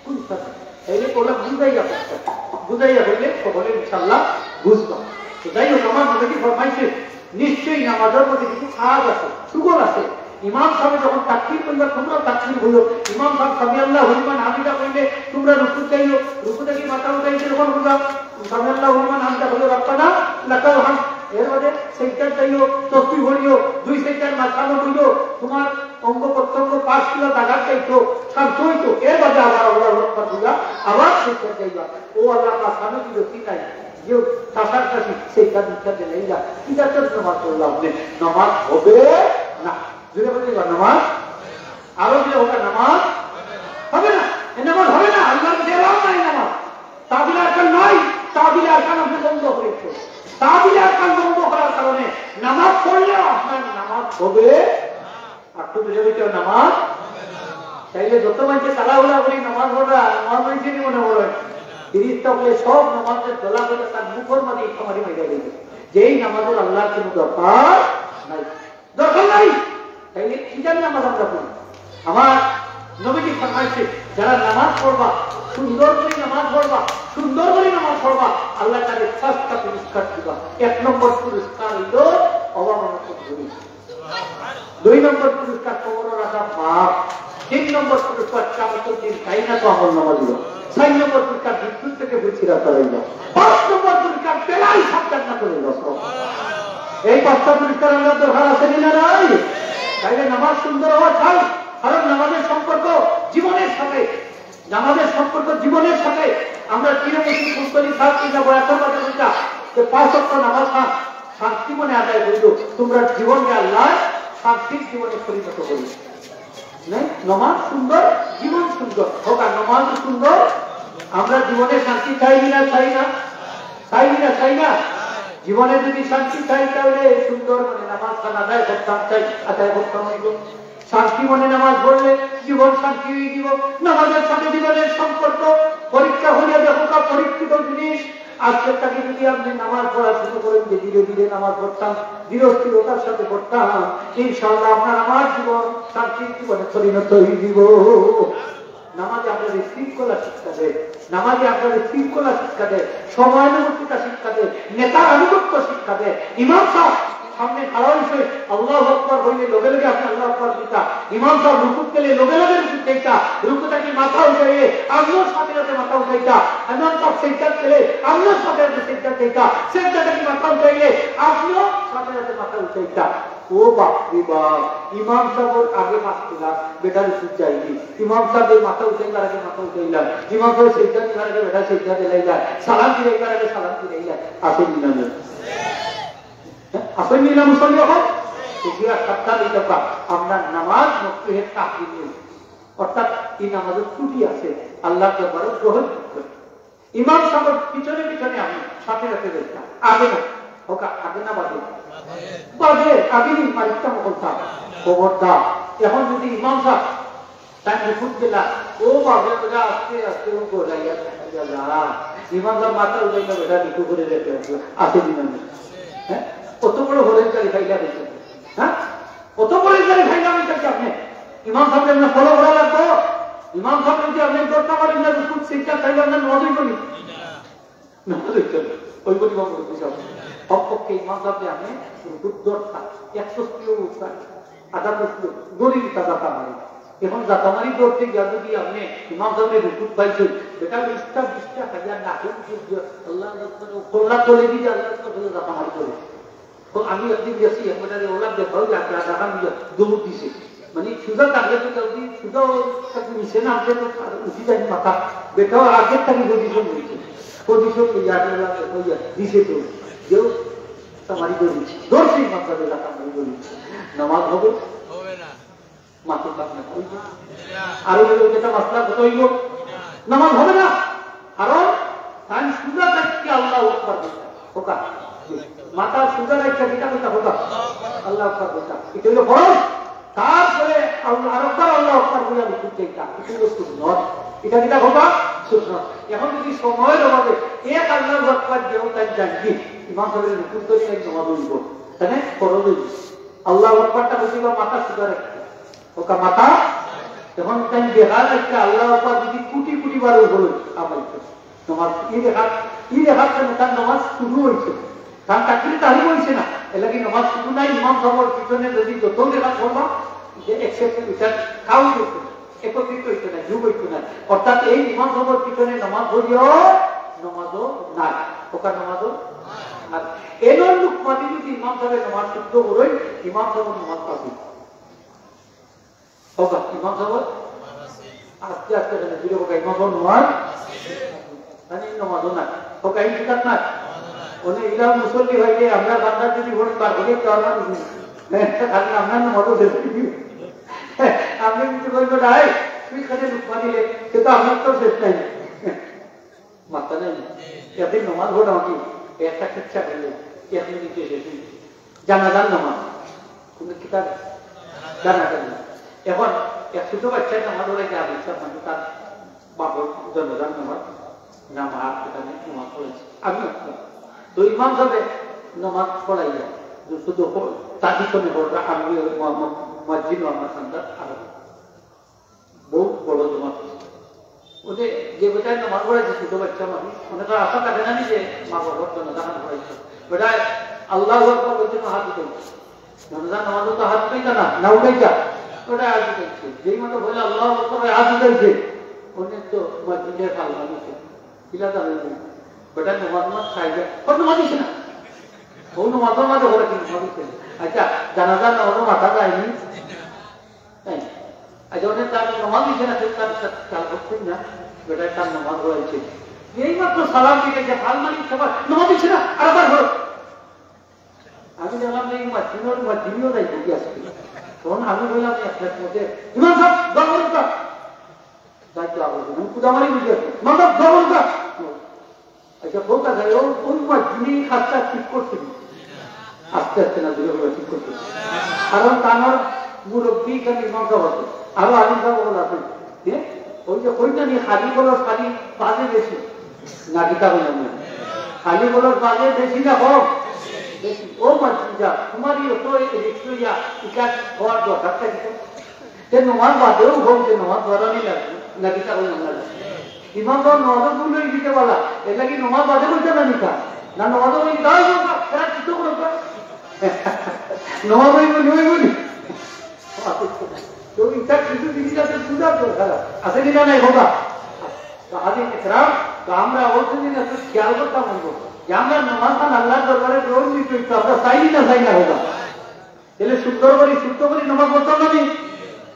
কোন কথা? তাইলে ওরা বুঝাইয়া বলতে, বুঝাইয়া বললে সকলে ইনশাআল্লাহ বুঝবা। তো যাই হোক, আমার নবীজি ফরমাইছে, নিশ্চয়ই নামাজের মধ্যে কিছু কাজ আছে, সুগল আছে। ইমাম সাহেব যখন তাকবীর কইবা, তোমরা তাকবীর বলো। ইমাম সাহেব সামি আল্লাহু লিমান হামিদা কইলে তোমরা রুকু যাইও, রুকু থেকে মাথা উঠাইতে যখন বলবা, সামি আল্লাহু লিমান হামিদা বলো, রব্বানা লাকাল হামদ। এর বাদে সেজদাত যাইও, তসবিহ পড়িও, দুই সেজদার মাঝখানে বইও, তোমার অঙ্গ প্রত্যঙ্গ পাঁচ কিলো জাগাত যাইতো, শান্ত হইতো, এর বাদে আবার আল্লাহু আকবার বইয়া আবার সেজদাত যাইবা। ও আল্লাহ, মাঝখানে দিল কি নাই? যে চাষার চাষি সেজদা দিতে দিলাইলা, কিতার জন্য নামাজ পড়লাম নে? নামাজ হবে না। জোরে বলি, এবার নামাজ আরো দিলে হবে, নামাজ হবে না। এ নামাজ হবে না, আল্লাহর দেওয়াও নাই নামাজ। তাবিল আরকান নাই, তাবিল আরকান আপনি বন্ধ করেছে। তাবিল আরকান বন্ধ করার কারণে নামাজ পড়লেও আপনার নামাজ হবে, আর তো বুঝে বুঝে নামাজ। তাইলে যত মানছে তাড়াহুড়া করি নামাজ পড়া, নামাজ মানছে নি মনে করে। তিরিশ তকলে সব নামাজের দলা করে তার মুখের মাঝে ইচ্ছা মারি মেরে দিবে। যেই নামাজের আল্লাহর কোনো দরকার নাই। দরকার নাই। তাইলে কিতার নামাজ আমরা পড়ি? আমার নবীজি ফরমাইছে, যারা নামাজ পড়বা, সুন্দর করে নামাজ পড়বা, সুন্দর করে নামাজ পড়বা, আল্লাহ তাআলা পাঁচটা পুরস্কার দিবা। এক নম্বর পুরস্কার হইল অভাব অনটন দূর। দুই নম্বর পুরস্কার কবর রাখা মাফ। তিন নম্বর পুরস্কার কিয়ামতের দিন তাই না তো আমল নামা দিল। চার নম্বর পুরস্কার বিদ্যুৎ থেকে বুঝি রাখা হইল। পাঁচ নম্বর পুরস্কার বেলায় সাবধান না করে গেল। এই পাঁচটা পুরস্কার আমরা দরকার আছে কি না নাই? তাইলে নামাজ সুন্দর হওয়া চাই, কারণ নামাজের সম্পর্ক জীবনের সাথে, নামাজের সম্পর্ক জীবনের সাথে। আমরা প্রিয় মুসলিম মুসলিম সাহেব কিনা বয়াতের মাঝে বলতা যে পাঁচ ওয়াক্ত নামাজ খান শান্তি মনে আদায় করিল, তোমরা জীবনকে আল্লাহ শান্তির জীবনে পরিণত করি। নাই? নমাজ সুন্দর, জীবন সুন্দর। হোক আর নমাজ সুন্দর। আমরা জীবনে শান্তি চাই কি না, চাই না? চাই কি না, চাই না? জীবনে যদি শান্তি চাই, তাহলে সুন্দর মনে নামাজ খান আদায় করতাম চাই, আদায় করতাম হইব। শান্তি মনে নামাজ পড়লে জীবন শান্তি হয়ে দিব। নামাজের সাথে জীবনের সম্পর্ক। পরীক্ষা হইয়া দেখো কা, পরীক্ষিত জিনিস। আজকে থাকি যদি আপনি নামাজ পড়া শুরু করেন, যে ধীরে ধীরে নামাজ পড়তাম, ধীরস্থিরতার সাথে পড়তাম, ইনশাআল্লাহ আপনার আমার জীবন শান্তির জীবনে পরিণত হয়ে দিব। নামাজে আমরা শৃঙ্খলা শিক্ষা দেয়, নামাজে আমরা শৃঙ্খলা শিক্ষা দেয়, সময়ানুবর্তিতা শিক্ষা দেয়, নেতার আনুগত্য শিক্ষা দেয়। ইমাম সাহেব সামনে খাড়া হইছে, আল্লাহু আকবার হইলে লগে লগে আপনি আল্লাহু আকবার দিতা। ইমাম সাহেব রুকুত গেলে লগে লগে রুকুত দিতা। রুকু থাকি মাথা উঠাইলে আপনিও সাথে সাথে মাথা উঠাইতা। ইমাম সাহেব সেজদাত গেলে আপনিও সাথে সাথে সেজদাত দিতা। সেজদা থাকি মাথা উঠাইলে আপনিও সাথে সাথে মাথা উঠাইতা। ও বাপ রে বাপ, ইমাম সাহেবর আগে পাঁচ ক্লাস, বেটা রুকুত যায়নি। ইমাম সাহেব মাথা উঠাইবার আগে মাথা উঠাইলাম। ইমাম সাহেব সেজদা দিবার আগে বেটা সেজদা দিলাইলা। সালাম দিলাইবার আগে সালাম দিলাইলা। আছে নি না নাই? আছে নি না মুসল্লি অকল? তো জিয়া সাবধান হইতে পার। আপনার নামাজ মকরুহে তাহরিমি। অর্থাৎ এই নামাজের ত্রুটি আছে। আল্লাহর দরবারে গ্রহণ করতে হবে। ইমাম সাহেবের পিছনে পিছনে আমি সাথে সাথে যাইতাম। আগে না। হোক, আগে না বাদে? বাদে, আগে নি মারিতাম বলতাম। খবরদার। এখন যদি ইমাম সাহেব তাই রুকুত গেলা, ও বাপরে, ওটা আস্তে আস্তে ও গোলাইয়া থাকি গেলা। ইমাম সাহেব মাথা উঠাইলে বেটা নিচু করে রেখে আসলো। আছে দিন আমি। হ্যাঁ? কত বড় হলেন গাড়ি খাইলা দেখেন। হ্যাঁ? কত বড় গাড়ি খাইলা আমি তাকে আপনি। ইমাম সাহেব এমনি ফলো করা লাগবো। ইমাম সাহেব যদি আপনি করতে পারেন না, রুকুত শিক্ষা খাইলে আপনার নজর করি। না, ওই করি। ওই পরিমাণ করে বুঝাবো। কমপক্ষে ইমাম সাহেবকে আপনি রুকুত দরকার। একশো স্পিও উঠবেন। আধা স্পিও। গরিব দাদা তা মানে। এখন জাতামারি ধরতে গিয়া যদি আপনে ইমাম সাবরে রুকুত পাইছইন, বেটা বিশটা বিশটা খাইয়া নাকুল দিয়ে আল্লাহু আকবার, কল্লা তলে দিয়ে আল্লাহু আকবার বলে জাতামারি ধরে। তো আমি একদিন গেছি, একবারে ওলা দেখাও যে আগে আধা ঘন্টা দৌড় দিছে। মানে সুজা থাকলে তো জলদি, সুজা ও থাকলে নিচে নামতে তো আর উঠি যায় মাথা। বেটাও আগের থাকি পজিশন নিয়েছে। পজিশন লইয়া আগে ওলা দেখাও যে দিছে তো। যেও জাতামারি ধরেছি। ধরছি মাথা দিয়ে জাতামারি ধরেছি। নামাজ হবে? মাতুক আপনে, অইবো? আর অইলে অইলে এটা মাসলা কত অইবো? নামাজ হবে না। কারণ তাইন সুজা থাকি আল্লাহু আকবার বলতা। ওকা। মাথা সুজা রাখা কিতা বলতা? ওকা। আল্লাহু আকবার বলতা। এটা অইলো ফরজ। তারপরে আল্লাহ, আরেকবার আল্লাহু আকবার বলে আমি খুব চাইতাম। এটা অইলো সুন্নত। এটা কিতা? ওকা। সুন্নত। এখন যদি সময়ের অভাবে এক আল্লাহু আকবার দিয়াও তাইন জানবি, ইমাম সাবরে রুকুত করি তাইন নামাজ অইবো। তাইলে ফরজ অইবো। আল্লাহু আকবারটা বুঝিবা মাথা সুজা রাখতে। ওকা মাথা, এখন তাইন দেখা যাচ্ছে আল্লাহু আকবার যদি কোটি কোটি বার বলে, আমার তো নামাজ এই দেখা, এই দেখা তার নামাজ শুরু হয়েছে, তার তাকবীরে তাহরিম হয়েছে না, এর লাগি নামাজ শুরু নাই। ইমাম সাবর পিছনে যদি যত দেখা করবা, যে একসাথে এটা কাউ করবে না, একত্রিত হইতো না, যোগ হইতো না। অর্থাৎ এই ইমাম সাবর পিছনে নামাজ পড়িও, নামাজও নাই, ওকা নামাজও নাই। এমন লোক মাটি যদি ইমাম সাবর নামাজ শুদ্ধ করই, ইমাম সাবর নামাজ পাবি। ওকা, ইমাম সাব? আস্তে আস্তে কেনে? জুরে ওকা, ইমাম সাব নমাজ? মানে, এই নমাজও না। ওকা, এই কিতাব না? ওনে ইলা মুসল্লি হইলে আমরা বান্দা যদি ভোট বার হইলে তো আমরা, হ্যাঁ, খালি আমরা নমাজও শেষ করি। আপনি যদি বলবেন, "আয়, তুই খালি লুকমা দিলে, সে তো আমার তো শেষ নাই।" মাত্তা নাই। একদিন নমাজ পড়া কি একটা কিচ্ছা করলে এক মিনিটে শেষ হয়ে যায়। জানাজার নমাজ। কোন কিতাব? জানাজার নমাজ। এখন এক ছোট বাচ্চায় নমাজ পড়ে গিয়ে আমি সব মানুষ তার বাবার জানাজার নমাজ, না মা এখানে নমাজ পড়েছে। আমি আসলাম। তো ইমাম সাহেব নমাজ পড়াইয়া, শুধু তার পিছনে বড়রা, আমি, ম-, ম-, মসজিদ ও আমার সন্তান, আর বহুত বড় জমাত। ওদের যে বেটায় নামাজ পড়াইছে, ছোট বাচ্চা মানুষ, অনেকের আশা থাকে না যে মা বাবার জন্য দান পড়াইছে। বেটায় আল্লাহু আকবার বলতে হাত উঠাইছে। জানাজার নামাজও তো হাত উঠাইতা না, না উঠাইতা? ওটা হাত উঠাইছে। যেই মতো বলে আল্লাহু আকবার, হাত উঠাইছে। অনেক তো মসজিদের ফাল মানুষে। কিলা দাঁড়াইছে? বেটায় নামাজ নামাজ খাই যায়। ও নামাজ দিছে না। ও নামাজের মাঝে ওরা কিন্তু নামাজ দিছে না। আচ্ছা, জানাজার নামাজও মাথা যায়নি। তাই না? আর যখন তার নামাজ দিছে না, তার, তার খেয়াল করছেন না, বেটায় তার নামাজ পড়াইছে। এই মাত্র সালাম দিকে যে হাল মারি সবার নামাজ দিছে না, আর আবার হলো। আমি দেখলাম যে এই মাঝিনোর মাঝিনিও নাই, বুঝি আসছে। তখন আমি বললাম, "এক মিনিট মধ্যে, ইমাম সাহেব, দোয়া করুন তো।" দায়িত্ব আবার বলুন, "কুদামারি বুঝি আসছে, ইমাম সাহেব, দোয়া করুন তো।" আচ্ছা, বলতে চাই, ও, ওই মাঝিনি কাজটা ঠিক করছে না। আস্তে আস্তে না, ধীরে ধীরে ঠিক করছে। কারণ তার মুরব্বী এখানে ইমাম সাহেব আছে, আরো আলিম সাহেব ওগুলো আছে। হ্যাঁ? ওই যে কই না নি, খালি বলো, খালি বাজে বেশি। না, কিতা বললাম না? খালি বলো, বাজে বেশি না কম? বেশি। ও মাঝি যা, তোমারই অত এই রিক্স লইয়া, এটা হওয়ার দরকারটা কি? তে নমাজ বাদেও হোক, যে নমাজ পড়ানি লাগবে, না কিতা বললাম না? ইমাম সাহেব নমাজও ভুল হয়ে দিতে পারা, এর লাগি নমাজ বাদে বলতে না নিতা। না, নমাজও ওই দাও, দাও, দাও, এরা কিছু করো তো। নমাজ ওই বলি, ওই বলি। তো এটা কিছু জিনিস আছে, বুঝার দরকার আছে। আছে কিনা নাই, হোক? তো হাদিস একরাম, তো আমরা ওই জিনিস একটু খেয়াল করতাম, বলবো যে আমরা নমাজ খান আল্লাহর দরবারে গ্রহণ দিতে হইতো, আমরা চাইনি না, চাই না, হোক। তাহলে সুন্দর করি, শুদ্ধ করি নমাজ পড়তাম না নি?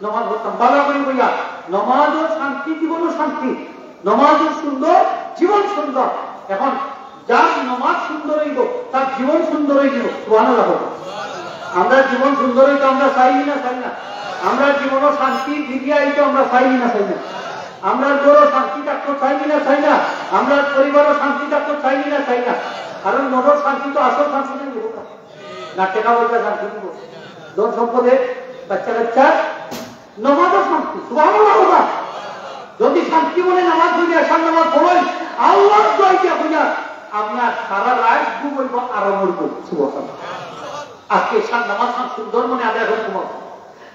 নমাজ পড়তাম, ভালো করি বইয়া। নমাজও শান্তি, জীবনও শান্তি। নমাজও সুন্দর, জীবন সুন্দর। এখন যার নমাজ সুন্দর হইব, তার জীবন সুন্দর হইব। সুবহানাল্লাহ বলো। আমরা জীবন সুন্দর হইতো আমরা চাই না, চাই না? আমরা জীবনও শান্তি ফিরিয়া আইতো আমরা চাই না, চাই না? আমরা ঘরও শান্তি থাকতো চাই না, চাই না? আমরা পরিবারও শান্তি থাকতো চাই না, চাই না? কারণ মনের শান্তি তো আসল শান্তি নেই, না টেকা পয়সা শান্তি দিব, ধন সম্পদে, বাচ্চা কাচ্চা, নমাজও শান্তি। সুবহানাল্লাহ বলবা। যদি শান্তি মনে নামাজ পড়ি, এশার নামাজ পড়ই, আল্লাহর দোয়াই দিয়া কইয়া, আমি আর সারা রাত ঘুমাইব, আরাম করব। সুবহানাল্লাহ। আজকে এশার নামাজ খান সুন্দর মনে আদায় করে ঘুমাবো।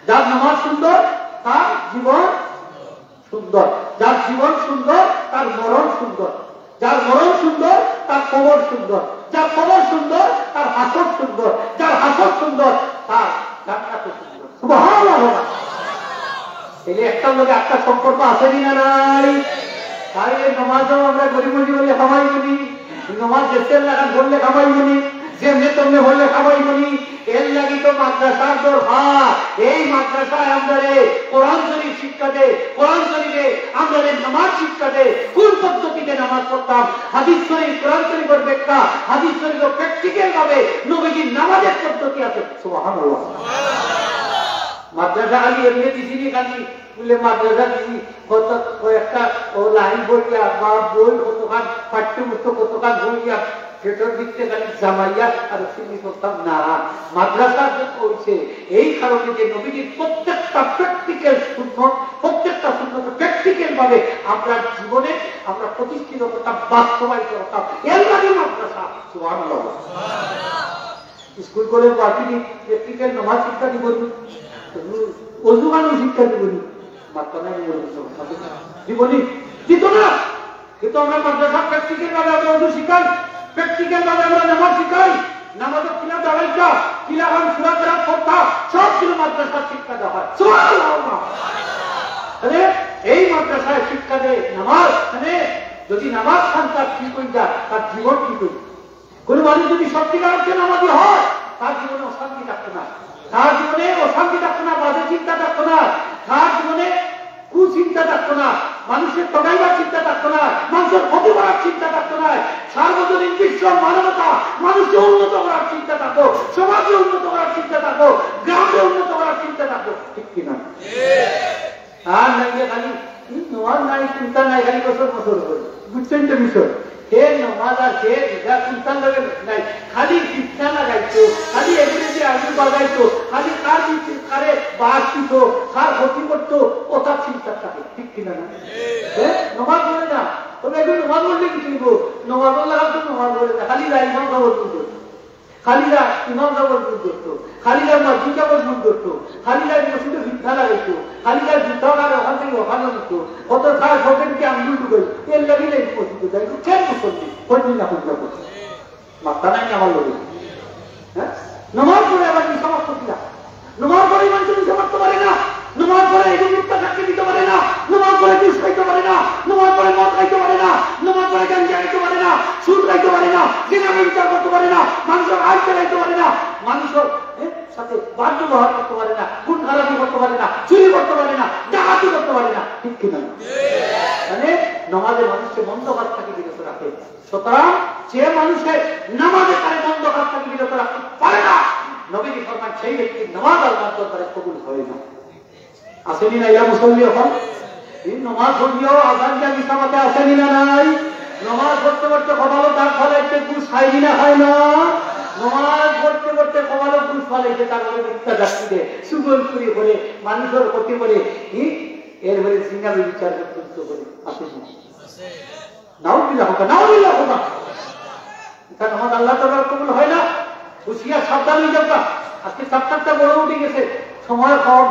যার নামাজ সুন্দর, তার জীবন সুন্দর। যার জীবন সুন্দর, তার মরণ সুন্দর। যার মরণ সুন্দর, তার কবর সুন্দর। যার কবর সুন্দর, তার হাসর সুন্দর। যার হাসর সুন্দর, তার জান্নাত সুন্দর। সুবহানাল্লাহ। তাইলে একটার লগে আটটা সম্পর্ক আছে নি না নাই? তাইলে নমাজও আমরা গরিব মজি বলে কামাই করি, নমাজ দেশের লাগান বললে কামাই করি, যেমনে তেমনে বললে কামাই করি। এর লাগি তো মাদ্রাসার দরকার। এই মাদ্রাসায় আমরারে কোরআন শরীফ শিক্ষা দে, কোরআন শরীফে আমরারে নামাজ শিক্ষা দে, কোন পদ্ধতিতে নামাজ পড়তাম, হাদিস শরীফ, কোরআন শরীফের ব্যাখ্যা, হাদিস শরীফের প্র্যাকটিক্যাল ভাবে নবীজির নামাজের পদ্ধতি আছে। সুবহানাল্লাহ। মাদ্রাসা খালি এমনি দিছি নি, খালি বুলে মাদ্রাসা দিছি, কত কয়েকটা ও লাইন বইয়া বা বই কতখান, পাঠ্যপুস্তক কতখান বইয়া, সেটার দিকতে খালি জামাইয়া আর চিনি করতাম না। মাদ্রাসা যে কইছে, এই কারণে যে নবীজির প্রত্যেকটা প্র্যাকটিক্যাল সুন্নত, প্রত্যেকটা সুন্নত প্র্যাকটিক্যাল ভাবে আমরা জীবনে আমরা প্রতিষ্ঠিত করতাম, বাস্তবায়িত করতাম। এর লাগে মাদ্রাসা। সুবহানাল্লাহ। স্কুল কলেজ বাকি প্র্যাকটিক্যাল নমাজ শিক্ষা দিব নি, অজু কানুন শিক্ষা দিব নি, মাত্র নাই দিব নি, দিব নি, দিত না। কিন্তু আমরা মাদ্রাসা প্র্যাকটিক্যাল ভাবে আমরা অজু শিখাই, প্র্যাকটিক্যাল ভাবে আমরা নামাজ শিখাই, নামাজের কিলা দাঁড়াইতা, কিলা গান সুরা কেরাত পড়তা, সব কিছু মাদ্রাসার শিক্ষা দেওয়া হয়। সুবহানাল্লাহ। আরে, এই মাদ্রাসায় শিক্ষা দেয় নামাজ, মানে যদি নামাজ খান তার ঠিক হয়ে যায়, তার জীবন ঠিক হয়ে যায়। কোনো মানুষ যদি সত্যিকার অর্থে নামাজি হয়, তার জীবনে অশান্তি থাকতো না, তার জীবনে অশান্তি থাকতো না, বাজে চিন্তা থাকতো না, তার জীবনে কুচিন্তা থাকতো না, মানুষের ঠগাইবার চিন্তা থাকতো না, মানুষের ক্ষতি করার চিন্তা থাকতো না। সার্বজনীন বিশ্ব মানবতা, মানুষকে উন্নত করার চিন্তা থাকতো, সমাজকে উন্নত করার চিন্তা থাকতো, গ্রামকে উন্নত করার চিন্তা থাকতো। ঠিক কিনা? আর নাই যে খালি, "ই, নমাজ নাই, চিন্তা নাই, খালি বছর বছর করে।" বুঝছেন তো বিষয়? হে নমাজ আর হে রোজা চিন্তার লগে নাই, খালি ফিতনা লাগাইতো, খালি এগুলো যে আগুন বাজাইতো, খালি কার দিকে কারে বাস দিত, কার ক্ষতি করতো, ওটা চিন্তা থাকে। ঠিক কিনা না? হ্যাঁ, নমাজ পড়ে না, তবে একটু নমাজ পড়লে কিছু হইব, নমাজ পড়লে আর তো নমাজ পড়ে না, খালি যায় ইমাম সাহেব বলতো। খালি যা ইমাম সাহেব ভুল করতো, খালি যা মসজিদ সাহেব ভুল করতো, খালি যা মসজিদে ফিতনা লাগাইতো, খালি যা জুতা কার ওখান থেকে ওখানে নিত, কত সার পকেট কি আঙ্গুল ঢুকাই, এর লাগি নাই মসজিদে যাই, কেন মুসল্লি? কয়দিন না কইতে করছে? মাথা নাই আমার লোকে। হ্যাঁ? নমাজ পড়ে আবার কি সমাজ করতে না? নমাজ পড়ে মানুষ মিথ্যা মারতে পারে না, নমাজ পড়ে একজন মিথ্যা সাক্ষী দিতে পারে না, নমাজ পড়ে ঘুষ খাইতে পারে না, নমাজ পড়ে মদ খাইতে পারে না, নমাজ পড়ে গাঞ্জা খাইতে পারে না, সুদ খাইতে পারে না, জেনা ব্যভিচার করতে পারে না, মানুষের আয় চালাইতে পারে না, মানুষের, এ, সাথে বদ ব্যবহার করতে পারে না, খুন খারাপি করতে পারে না, চুরি করতে পারে না, ডাকাতি করতে পারে না। ঠিক কিনা? মানে নমাজে মানুষকে মন্দ কাজ থেকে বিরত রাখে। সুতরাং যে মানুষে নামাজে তারে মন্দ কাজ থেকে বিরত রাখতে পারে না, নবীজি ফরমান, সেই ব্যক্তির নামাজ আল্লাহর দরবারে কবুল হয় না। আসেনি না ইয়া মুসল্লি এখন? এই নমাজ পড়িও আজান দিয়া মিছা মাতে আসেনি না নাই? নমাজ পড়তে পড়তে কপালো দাগ ফালাইতে ঘুষ খাইনি না খায় না? নমাজ পড়তে পড়তে কপালো ঘুষ ফালাইতে তার মধ্যে মিথ্যা সাক্ষী দেয়, চুগলখুরি করে, মানুষের ক্ষতি করে, ই? এরপরে জিনা ব্যভিচার পর্যন্ত করে। আসেনি? নাউজুবিল্লাহ হোক, নাউজুবিল্লাহ হোক। এটা নামাজ আল্লাহ তাআলার কবুল হয় না। হুঁশিয়ার, সাবধান হয়ে যাবা। আজকে চ্যাপ্টারটা বড় উঠে গেছে, সময় কম।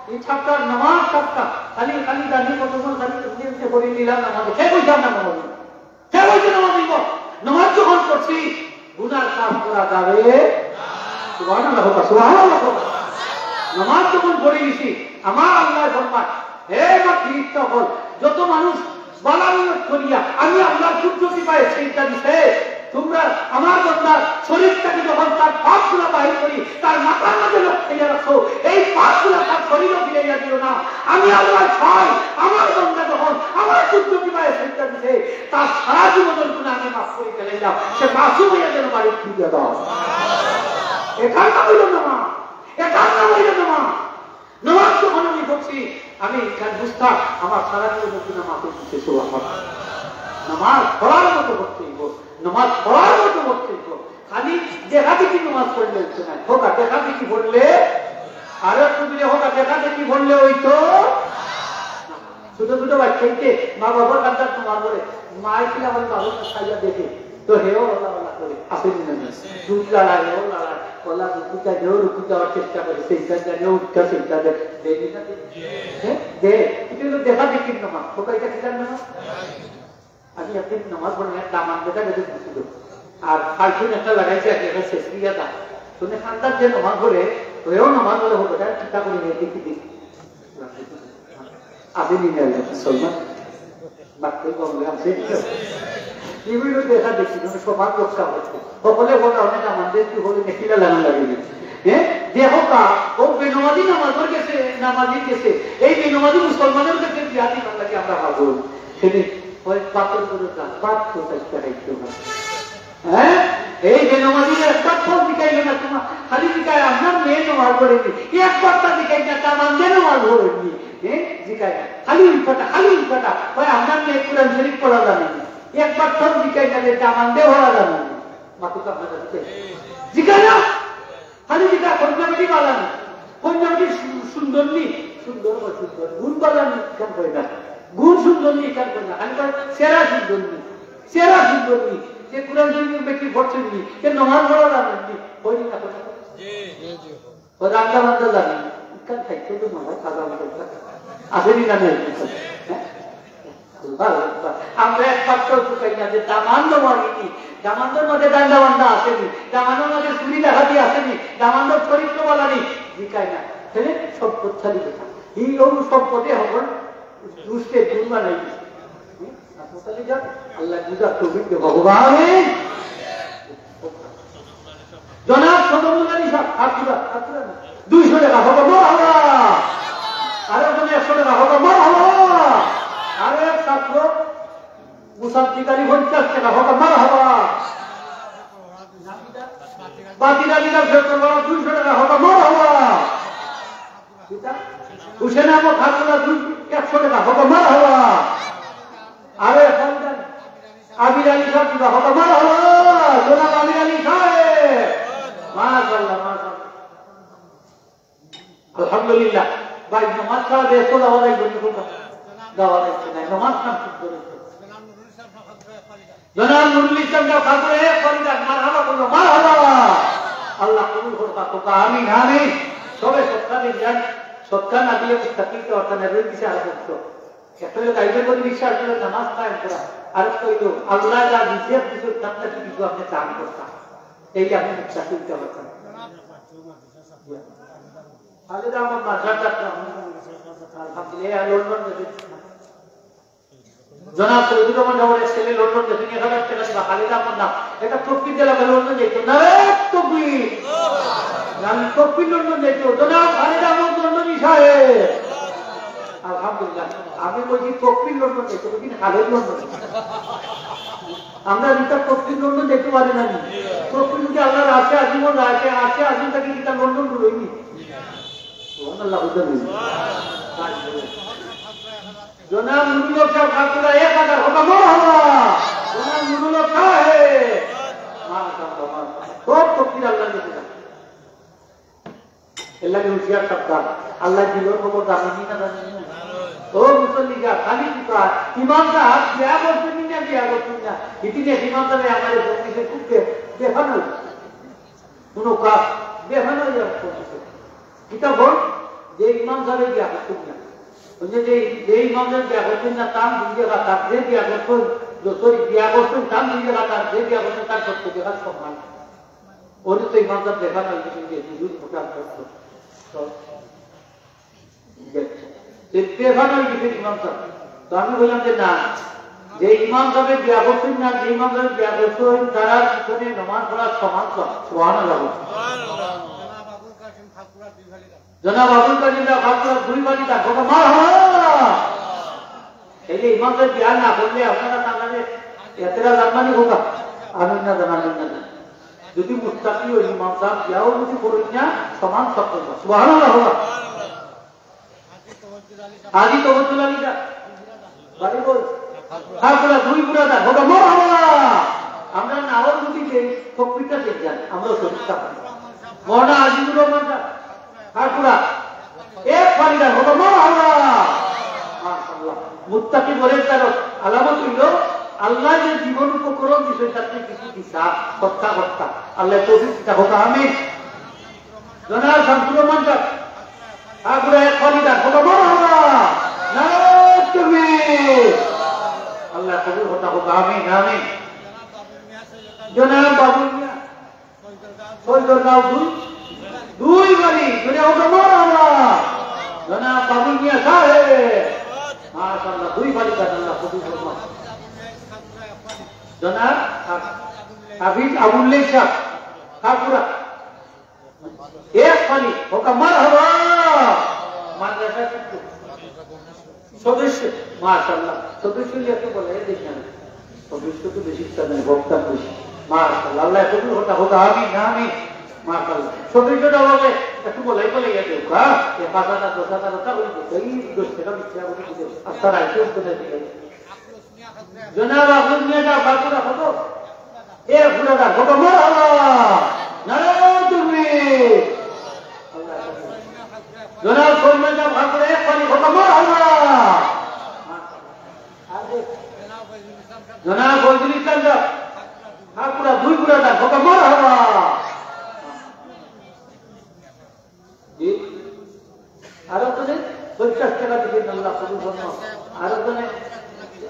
এই চ্যাপ্টার, নামাজ চ্যাপ্টার, খালি, খালি জানি কতজন খালি উঠে উঠে পড়ে নিলাম নামাজ। কে কইছে আমরা নামাজ? কে কইছে নামাজ হইব? নামাজ যখন পড়ছি, গুনার কাজ করা যাবে। সুবহানাল্লাহ হোক, সুবহানাল্লাহ হোক। নামাজ যখন পড়ে গেছি, আমার আল্লাহ ফরমান, হে আমার ফিরিস্তা হল, যত মানুষ বালা নিয়ত করিয়া আমি আল্লাহর কুদরতি পায়ে সেজদা দিছে, তোমরা আমার বান্দার শরীর থেকে যখন তার পাপগুলা বাহির করি, তার মাথার মাঝে লোক খাইয়া রাখো, এই পাপগুলা তার শরীরে ফিরাইয়া দিও না। আমি আল্লাহ চাই, আমার বান্দা যখন আমার কুদরতি পায়ে সেজদা দিছে, তার সারা জীবনের গুনাহ আমি মাফ করে ফেলাইলাম, সে মাসুম হইয়া যেন বাড়ি ফিরিয়া দাও। এটার নাম হইল নামাজ, এটার নাম হইল নামাজ। নামাজ যখন আমি পড়ছি, আমি এখানে বুঝতাম, আমার সারা জীবনের গুনাহ মাফ হয়ে গেছে। সুবহানাল্লাহ। নামাজ পড়ার মতো পড়তে হইব, নামাজ পড়ার মতো পড়তে হইব। খালি দেখা দেখি নামাজ পড়লে হইতো না, হোক আর দেখা দেখি পড়লে, আরো একটু দূরে হোক আর দেখা দেখি পড়লে হইতো। ছোট ছোট বাচ্চাইতে মা বাবার কান্দার তোমার করে, মায়ের কিনা আমার বাবার খাইয়া দেখে, তো হেও ওলা ওলা করে, আসে দিন দুধ লাড়ায়, হেও লাড়ায়, ওলা রুকুতে, হেও রুকু যাওয়ার চেষ্টা করে, সেইটা জানে উঠতে, সেইটা দেয়, দেয় না? হ্যাঁ, দেয়। এটা হলো দেখা দেখি নামাজ। কোথায় এটা কিতার নামাজ? আমি একদিন নামাজ পড়ে এক দামান বেটা বেটা ঘুরছিল। আর ফাল্টুন একটা লাগাইছে, একটা শেষ দিয়া দা। শুনে খান্দার যে নামাজ পড়ে, ওয়েও নামাজ পড়ে, হোক, ওটা চিন্তা করি নিয়ে দেখি দেখি। আছে নি না মুসলমান? বাক্য কম আছে। বিভিন্ন দেখা দেখি, মানে, সমাজ রক্ষা করতে। সকলে বলা অনেক আমাদের কি হলে নেকিলা লাগানো লাগে। হ্যাঁ, দেখো কা, ও বেনমাজি নামাজের গেছে, নামাজি গেছে, এই বেনমাজি মুসলমানের গেছে জিহাদি ভালো লাগে, আমরা ভাবো। সেদিন ওই বাপের গরুর গাছ, বাপ কোথায় খাইতে হবে? হ্যাঁ? এই যে নমাজের একবার ফল জিকাইল না তোমার, খালি জিকায় আপনার মেয়ে নমাজ পড়েনি, একবার তা জিকাই না, তা মানতে নমাজ পড়েনি। হ্যাঁ? জিকায় না। খালি উল্টাটা, খালি উল্টাটা। ওই আপনার মেয়ে কোরআন শরীফ পড়া জানে না। একবার ফল জিকাই না, যে তা মানতে পড়া জানে না। মাতুক আপনারা জিকায়। জিকায় না? খালি জিকায় কন্যা বেটি বালা নি। কন্যা বেটি সু-, সুন্দর নি? সুন্দর বা সুন্দর। গুণ বালা নি? কেন কয় না? গুণ সুন্দর নি? কেন কয় না? খালি কয়, সেরা সুন্দর নি? সেরা সুন্দর নি? যে কোরআন শরীফ বেটি পড়ছে নি? যে নমাজ পড়া জানে নি? কয় নি না কয় না? জি, জি। ও রান্না বান্না জানে নি? ইখান খাইতে তো মনে হয় খাজা মতো আসেনি না নাই? হ্যাঁ? আল্লাহু আকবার। আমরা একবার তো ঢুকাই না যে দামান্দ মারিনি, দামান্দর মাঝে দাঙ্গা বান্দা আসেনি, দামান্দর মাঝে চুরি ডাকাতি আসেনি, দামান্দর চরিত্র বালা নি, জিকায় না। তাহলে সম্পদশালী বেটা। এই অনু সম্পদে হবন দুষ্টে গুণ বানাই দিছে। হুম? হাসপাতালে যান, আল্লাহ বুঝার তৌফিক দেবো। আমিন। জনাব সদরুল আলী সাহেব, হাত তুলা, হাত তুলা না। দুইশো টাকা হবে, মারহাবা। আরো একজন একশো টাকা হবে, মারহাবা। আরো এক ছাত্র মুসাদ্দিক আলী পঞ্চাশ টাকা হবে, মারহাবা। বাতিল আলী রাজা দুইশো টাকা হবে, মারহাবা। কিতা? হুসেন আহমদ খাকুলা দুই, একশো টাকা হবে, মারহাবা। আরো এক হাজার আমির আলী সাহেব দিবা, হতা মারহাবা, জনাব আমির আলী সাহেব। মাশাআল্লাহ, মাশাআল্লাহ। আলহামদুলিল্লাহ। ভাই, নমাজ ছাড়া বেহেস্ত যাওয়া যায় বলি কোনটা? যাওয়া যায় না। নমাজ কাম ঠিক করে। জনাব নুরুল ইসলাম সাহেব ঠাকুর এক বাড়ি ডাক, মারহাবা করলো, মারহাবা। আল্লাহ কবুল করবা, তোকা আমিন, আমিন। সবে সৎকা দিয়ে যান, সৎকা না দিলে মুস্তাকিম তো অর্থাৎ নেবেন কিসে আর করতো। একটা হইলো গাইবের প্রতি বিশ্বাস করে নামাজ কায়েম করা, আর একটা হইলো আল্লাহ যা রিজিক দিছে, তার থেকে কিছু আপনি দান করতাম, এই আপনি মুক্তা তুলতে পারতেন। খালেদ আহমদ মাঝার ডাক্তার, আলহামদুলিল্লাহ, এই লন্ডন গেছে। জনাব সৈয়দুর রহমান সাহেবের এক ছেলে লন্ডন গেছে, এক হাজার টাকা দিবা, খালেদ আহমদ না, এটা প্রকৃতি এলাকা লন্ডন যাইতো না রে, তকবীর। আমি তকবীর লন্ডন যাইতো, জনাব খালেদ আহমদ লন্ডনী সাহেব। আলহামদুলিল্লাহ। আমি বলছি, তকবীর লন্ডন যাইতো, বলছি, খালেদ লন্ডন। আমরা যেটা তকবীর লন্ডন যাইতে পারি না নি। তকবীর যদি আল্লাহর আরশে আজিমও যায়, সে আরশে আজিম থাকি কিতা লন্ডন দূর হয়নি? সুবহানাল্লাহ, বুঝলেন নি? জনাব নুরুল হক সাহেব খাকুড়া এক হাজার, হবা মারহাবা। জনাব নুরুল হক সাহেব। মাশাআল্লাহ, মাশাআল্লাহ। সব তকবীর আল্লাহর কাছে যায়। এর লাগি হুঁশিয়ার সাবধান। আল্লাহ দিলর খবর জানেনি না জানেনি না? ও মুসল্লি যা, খালি কি কয়? ইমাম সাহেব বিয়া করছেন না, বিয়া করছেন না? ইতিনে ইমাম সাহেব আমারে ফোন দিছে, খুব বে-, বেফান হইছে। কোনো কাজ বেফান হয়ে যাবে ফোন দিছে। কিতা বল? যে ইমাম সাহেব বিয়া করছেন না। ওই যে, যে, যে ইমাম সাহেব বিয়া করছেন না, তার দুই জায়গা তার যে বিয়া করছেন, যে, sorry, বিয়া করছেন, তার দুই জায়গা তার যে বিয়া করছেন, তার সত্য জায়গার সম্মান। ওরে তো ইমাম সাহেব দেখা নাই, কিন্তু যে হুজুর মোটা করতো। তো, যে দেখা নাই, কিন্তু ইমাম সাহেব। তো আমি বললাম যে, "না, যে ইমাম সাহেব বিয়া করছেন না, যে ইমাম সাহেব বিয়া করছেন, তারা পিছনে নমাজ পড়ার সমান সব।" সুবহানাল্লাহ। জনাব আবুল কাসিম ঠাকুর দুই বাড়ি ডাক, বাবা মারহাবা। এই যে ইমাম সাহেব বিয়া না করলে আপনারা তার মানে এতটা জানমানি হোক, আমিন না জানাবেন না। যদি মুস্তাকি ওই ইমাম সাহেব বিয়াও যদি করইন না, সমান সব করবা। সুবহানাল্লাহ হোক। হাজি তবজ্জুল আলী দা, বাড়ি বল। ঠাকুরা দুই বুড়া দা, হোক মারহাবা। আমরা নাও যদি যে তকবীরটা দিয়ে যান, আমরা শরীর থাকবো। মৌলানা আজিজুর রহমান দা, ঠাকুরা, এক ফারিদা হলো মারহাবা। মাশাআল্লাহ। মুত্তাকি বলে তার আলামত হইল, আল্লাহ যে জীবন উপকরণ বিষয়টাতে কিছু দিশা, হত্যা, হত্যা। আল্লাহ তৌফিক দিতা হোক, আমিন। জনাব শামসুর রহমান সাহেব, ঠাকুরা এক ফারিদা হলো মারহাবা। নারায়ে তাকবীর। আল্লাহ কবুল হতা হোক, আমিন, আমিন। জনাব বাবুল মিয়া, সৈয়দরগাঁও দুই, দুই বাড়ি, জুড়ে হোক মারহাবা। জনাব বাবুল মিয়া সাহেব। মাশাআল্লাহ, দুই ফালি দান আল্লাহ কবুল ফরমাও। জনাব হাফিজ আবুল্লাহ সাহেব, খাকুড়া। এক ফালি, হোক মারহাবা। মাদ্রাসা কিন্তু সদস্য, মাশাআল্লাহ, সদস্য নিয়ে তো বলে, এই দেখেন, সদস্য তো বেশি ইচ্ছা নেই, ভোক্তা বেশি। মাশাআল্লাহ, আল্লাহ কবুল করতা হোক, আমিন, আমিন। মাশাআল্লাহ, সদস্যটা বলে, একটু বলাই বলে ইয়ে দেবো, হ্যাঁ? এ পাঁচ হাজার, দশ হাজার, ওটা ওই যে, এই দশ টাকা দিচ্ছে, আমি দিতে, আচ্ছা, রাইতে উঠতে দেয়, ঠিক আছে। জনাব আব্দুল মিয়া সাহেব, বাঁকুড়া কত? এক ফুরাদার, কত? মারহাবা। নারায়ে তাকবীর। জনাব সলমান সাহেব, বাঁকুড়া এক ফালি, কত? মারহাবা। জনাব ফজলুল ইসলাম সাহেব, বাঁকুড়া দুই ফুরাদার, কত? মারহাবা। জি। আরো জনে পঞ্চাশ টাকা দিবেন, আল্লাহ কবুল ফরমাও। আরো জনে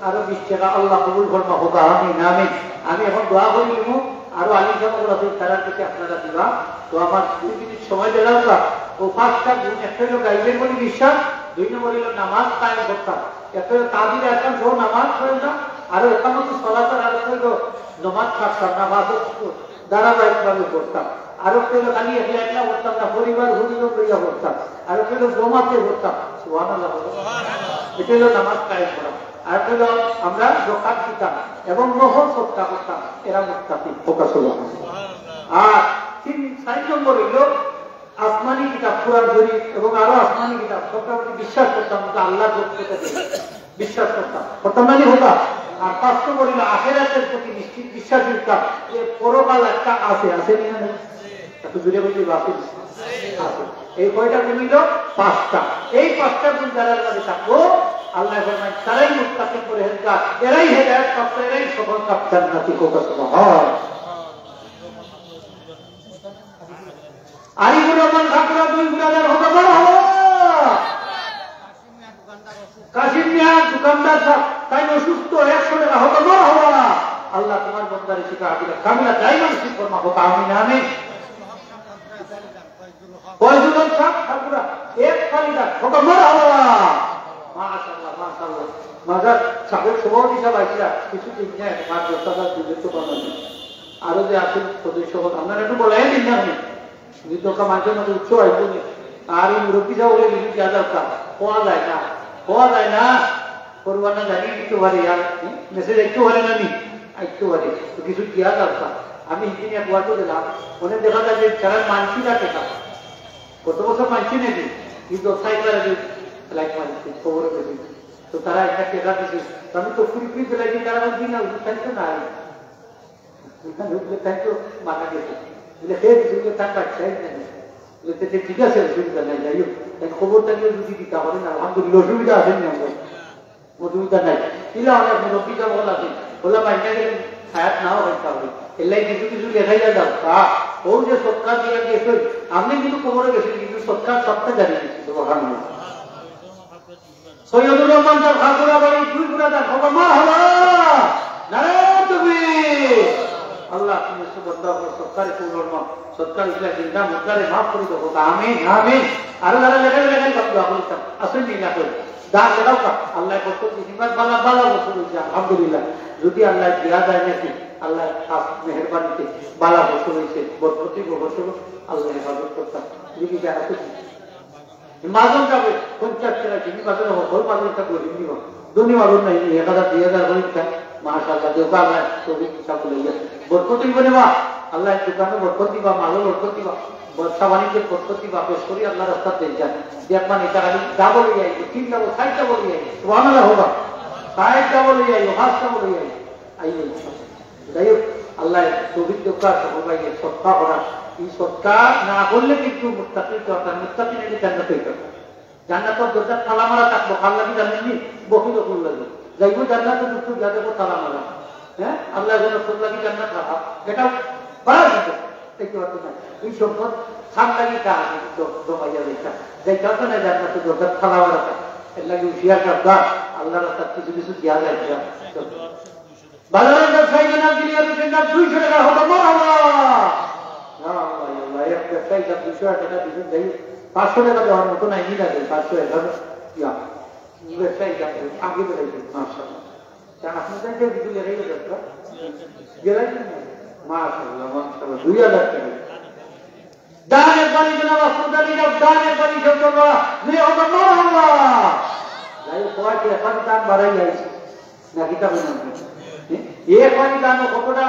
আরো বিশ টাকা, আল্লাহ কবুল ফরমাও, হোক আমিন, আমিন। আমি এখন দোয়া করি নিব, আরো আলিম সাহেব আছে, তারার কাছে আপনারা দিবা। তো আমার দুই মিনিট সময় দিলাম না। ও পাঁচটা গুণ, একটা হলো গাইবের বলে বিশ্বাস, দুই নম্বর হলো নামাজ কায়েম করতাম, একটা হলো তাজির আহকাম সহ নামাজ পড়েন না, আরো একামত সলাতের আরো হলো নামাজ ছাড়তাম না, পাঁচ ওয়াক্ত ধারাবাহিকভাবে পড়তাম। আরো কেউ খালি একলা একলা পড়তাম না, পরিবার পরিজন লইয়া পড়তাম। আরো কেউ জমাতে পড়তাম। সুবহানাল্লাহ বলো। এটা হলো নামাজ কায়েম করা। আর হলো আমরা যাকাত দিতাম এবং নফল সদকা করতাম। এরা মুত্তাকি, ফোকাস হলো। আর তিন, চার নম্বর হইল আসমানি কিতাব, কোরআন শরীফ এবং আরো আসমানি কিতাব, সবটা প্রতি বিশ্বাস করতাম, কিন্তু আল্লাহর পক্ষ থেকে বিশ্বাস করতাম, করতাম না নি? হতা। আর পাঁচ নম্বর হইল আখেরাতের প্রতি নিশ্চিত বিশ্বাস করতাম যে পরকাল একটা আছে, আছে নি না? একটু জোরে বলতে হবে, আছে নি? আছে। এই কয়টা গুণ হইল পাঁচটা। এই পাঁচটা গুণ যারা যারা থাকবো, আল্লাহ ফরমায়, তারাই মুত্তাকি, পরহেজগার, এরাই হেদায়েত প্রাপ্ত, এরাই সফল কাম, জান্নাতি। কত সুবহান। আরিফুর রহমান খাকুড়া দুই ফুরাদার, কত? মারহাবা। কাশিম মিয়া দোকানদার সাহেব, তাই অসুস্থ, একশো টাকা, কত? মারহাবা। আল্লাহ তোমার বন্দারে শিফা আদিলা কামিলা দাইমান নসিব ফরমা, কত? আমিন, আমিন। ফয়জুল হক সাহেব খাকুড়া, এক ফালি দান, কত? মারহাবা। মাশাআল্লাহ, মাশাআল্লাহ। মাজার সাবেক সভাপতি সাহেব আইসা, কিছু দিন নেয়, মাদ্রাসা দিলে তো বানানো। আরো যে আছেন সদস্য, আপনারা একটু বলাই দিন না আপনি। যদি তোকে মাঝে মাঝে উৎস হয়, তুমি আর এই মুরব্বী সাহেব বলে কিছু দেওয়া দরকার। পাওয়া যায় না, পাওয়া যায় না। করবা না জানি দিতে পারে আর, মেসেজ একটু পারে না নি, একটু পারে। তো কিছু দেওয়া দরকার। আমি হিদিন এক ওয়াজও দিলাম, অনেক দেখা যায় যে যারা মানসি রাখে না, গত বছর মানসি নাকি, কিন্তু সাইকেল ফ্লাইট মারছে, খবর পেয়েছি। তো তারা একটা টেকা দিছে। তো আমি তো কুড়ি কুড়ি বেলা দিন তারা বলছি না, ওই তাই তো নাই। ওই তাই তো মারা গেছে। বলে, "হে দিছে, বলে, তার বাচ্চাই নাই।" বলে, "তো ঠিক আছে, অসুবিধা নাই, যাই হোক।" তাই খবরটা নিয়ে যদি দিতে পারেন, আলহামদুলিল্লাহ, অসুবিধা আছে না আমার। অসুবিধা নাই। কিলা অনেক মুরব্বী যা বলা আছে, বলে, "মাইনা গেলে হায়াত নাও হইতে হবে।" এর লাগি কিছু কিছু লেখাইয়া যাও। তা ও যে সৎকার দিয়ে গেছে, আপনি কিন্তু খবরে গেছেন, কিন্তু সৎকার সবটা জানিয়ে দিচ্ছি, সুবহানাল্লাহ। সৈয়দুর রহমান সাহেব খাকুড়া বাড়ি দুই ফুরাদার, কত? মারহাবা। নারায়ে তাকবীর। আল্লাহ, তুমি সুবহানাল্লাহ, সৎকারে কবুল ফরমাও। সৎকার ইসলাম জিন্দা মুর্দারে মাফ করে দেবো। আমিন, আমিন। আরো যারা লেখা লেখা দোয়া করতাম, আসলে নিয়ে না করে। দান লেখাও কা, আল্লাহ বরকত দিন। এবার বালা, বালা বছর হয়েছে, আলহামদুলিল্লাহ। যদি আল্লাহ দিয়া যায় নাকি, আল্লাহ খাস মেহেরবানিতে বালা বছর হয়েছে, বরকতি বছর আল্লাহ হেফাজত করতাম। যদি বেড়াতে মাজন যাবে, পঞ্চাশ টাকা চিনি মাজন হবে, ওই মাজন একটা গরিব নিব। ধনী মাজন নাই, এক হাজার, দুই হাজার করে দিতাম। মাশাআল্লাহ, দেবো আল্লাহ, তৌফিক দিতা বলে ইয়া। বরকত হইব রে বা, আল্লাহ দোকানে বরকত দিবা, মালও বরকত দিবা, ব্যবসা বাণিজ্যে বরকত দিবা, বেশ করি আল্লাহ রাস্তাত দেন যান। দেখবা নি, এটা খালি ডাবল হয়ে আইব, তিন ডাবল, চার ডাবল হয়ে আইব। সুবহানাল্লাহ হোক। চার ডাবল হয়ে আইব, পাঁচ ডাবল হয়ে আইব। আইব। যাই হোক, আল্লাহ তৌফিক দেউক্কা সকল ভাইরে সদকা করা। এই সদকা না করলে কিন্তু মুত্তাকি তো আপনার মুত্তাকি নাকি জান্নাত হইতে পারে। জান্নাতর দরজা তালা মারা থাকবো, কার লাগি জানেন নি? বকিল অকল লাগি। যাইবো জান্নাতে ঢুকতে যা দেখবো তালা মারা। হ্যাঁ? আল্লাহ যেন তোর লাগি জান্নাত রাখা। এটা বাড়া যাবে। দেখতে পারতো না। এই সম্পদ কার লাগি তা আছে, জ-, জমাইয়া যাইতা। যাইতা তো না জান্নাতে দরজা তালা মারা থাকে। এর লাগি হুঁশিয়ার সাবধান। আল্লাহ রাস্তাত কিছু কিছু দিয়া যায় না। বাজারের ব্যবসায়ী জনাব দিলিয়ার হোসেন সাহেব দুইশো টাকা, কত? মারহাবা। না, আল্লাহ, আল্লাহ, এক ব্যবসায়ী সাহেব দুইশো টাকা দিবেন, যাই হোক, পাঁচশো টাকা দেওয়ার মতো নাই, নিয়ে যাবেন, পাঁচশো, এক হাজার, ইয়া। ব্যবসায়ী যাবে, আগে বেড়াই যাবে, মাশাআল্লাহ। তা আপনি তাই যে কিছু লেখাই যাবে, গেলাই যাবে। মাশাআল্লাহ, মাশাআল্লাহ, দুই হাজার টাকা। দান একবারই জনাব আফরুদ আলী সাহেব, দান একবারই সব করবা, দুই হাজার মারহাবা। যাই হোক, সবাই তো এখন দান বাড়াই যাইছে। না, কিতা বলেন আপনি? হ্যাঁ? এ কয় দানো কতটা,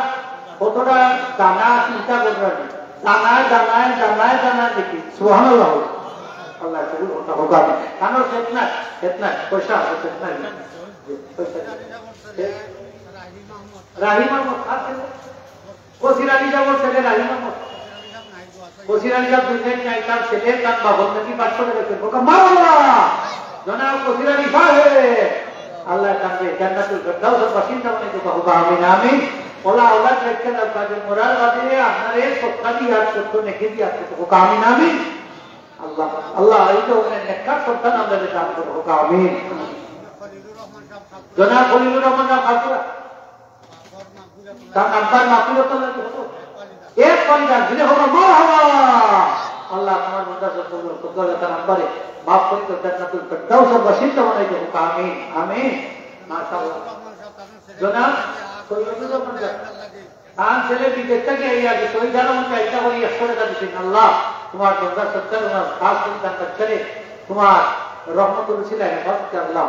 কতটা দানা চিন্তা করবেন। দানায়, দানায়, দানায়, দানায় দেখি। সুবহানাল্লাহ। আল্লাহ কবুল করতে হোক। আমি কারণ ফেতনা, ফেতনা, পয়সা আছে, ফেতনা নেই। পয়সা নেই। রাহিম আহমদ, আছে। কসির আলী সাহেবর ছেলে রাহিম আহমদ। কসির আলী সাহেব দুই দিন নাই, তার ছেলে, তার বাবা নাকি পাঁচশো টাকা পেয়ে। ওকে মারো না। জনাব কসির আলী সাহেব, আল্লাহ তাকে জান্নাতুল ফেরদাউসের বাসিন্দা বানাই দেবো। আমিন, আমিন। ওলা ওলা দেখতে দাও, কাজে মরার বাদে আপনার এই সত্তা দিয়ে আর সত্য নেকি দিয়ে আর সত্য। ওকে আমিন, আমিন। আল্লাহ, আল্লাহ, এই তো ওখানে নেককার সন্তান আমাদের দান করো। ওকে আমিন। জনাব খলিলুর রহমান সাহেব খাকুড়া। তার নাম্বার মাহফিল হতো না কি হতো? এক পরিবার দিলে হোক, মারহাবা। আল্লাহ তোমার বন্দা যত লোক, আল্লাহ তার নাম্বারে মাফ করে তো জান্নাতুল ফেরদাউসের বাসিন্দা বানাই দেবো। আমিন, আমিন। মাশাআল্লাহ। জনাব সৈয়দুর রহমান সাহেব। তার ছেলে বিদেশ থেকে এই আগে শহীদ আলম চাইতা করি একশো টাকা দিচ্ছেন। আল্লাহ তোমার বন্দা সত্তর ওনার খাস করে তার ছেলে তোমার রহমতুল উসিলা হেফাজতে আল্লাহ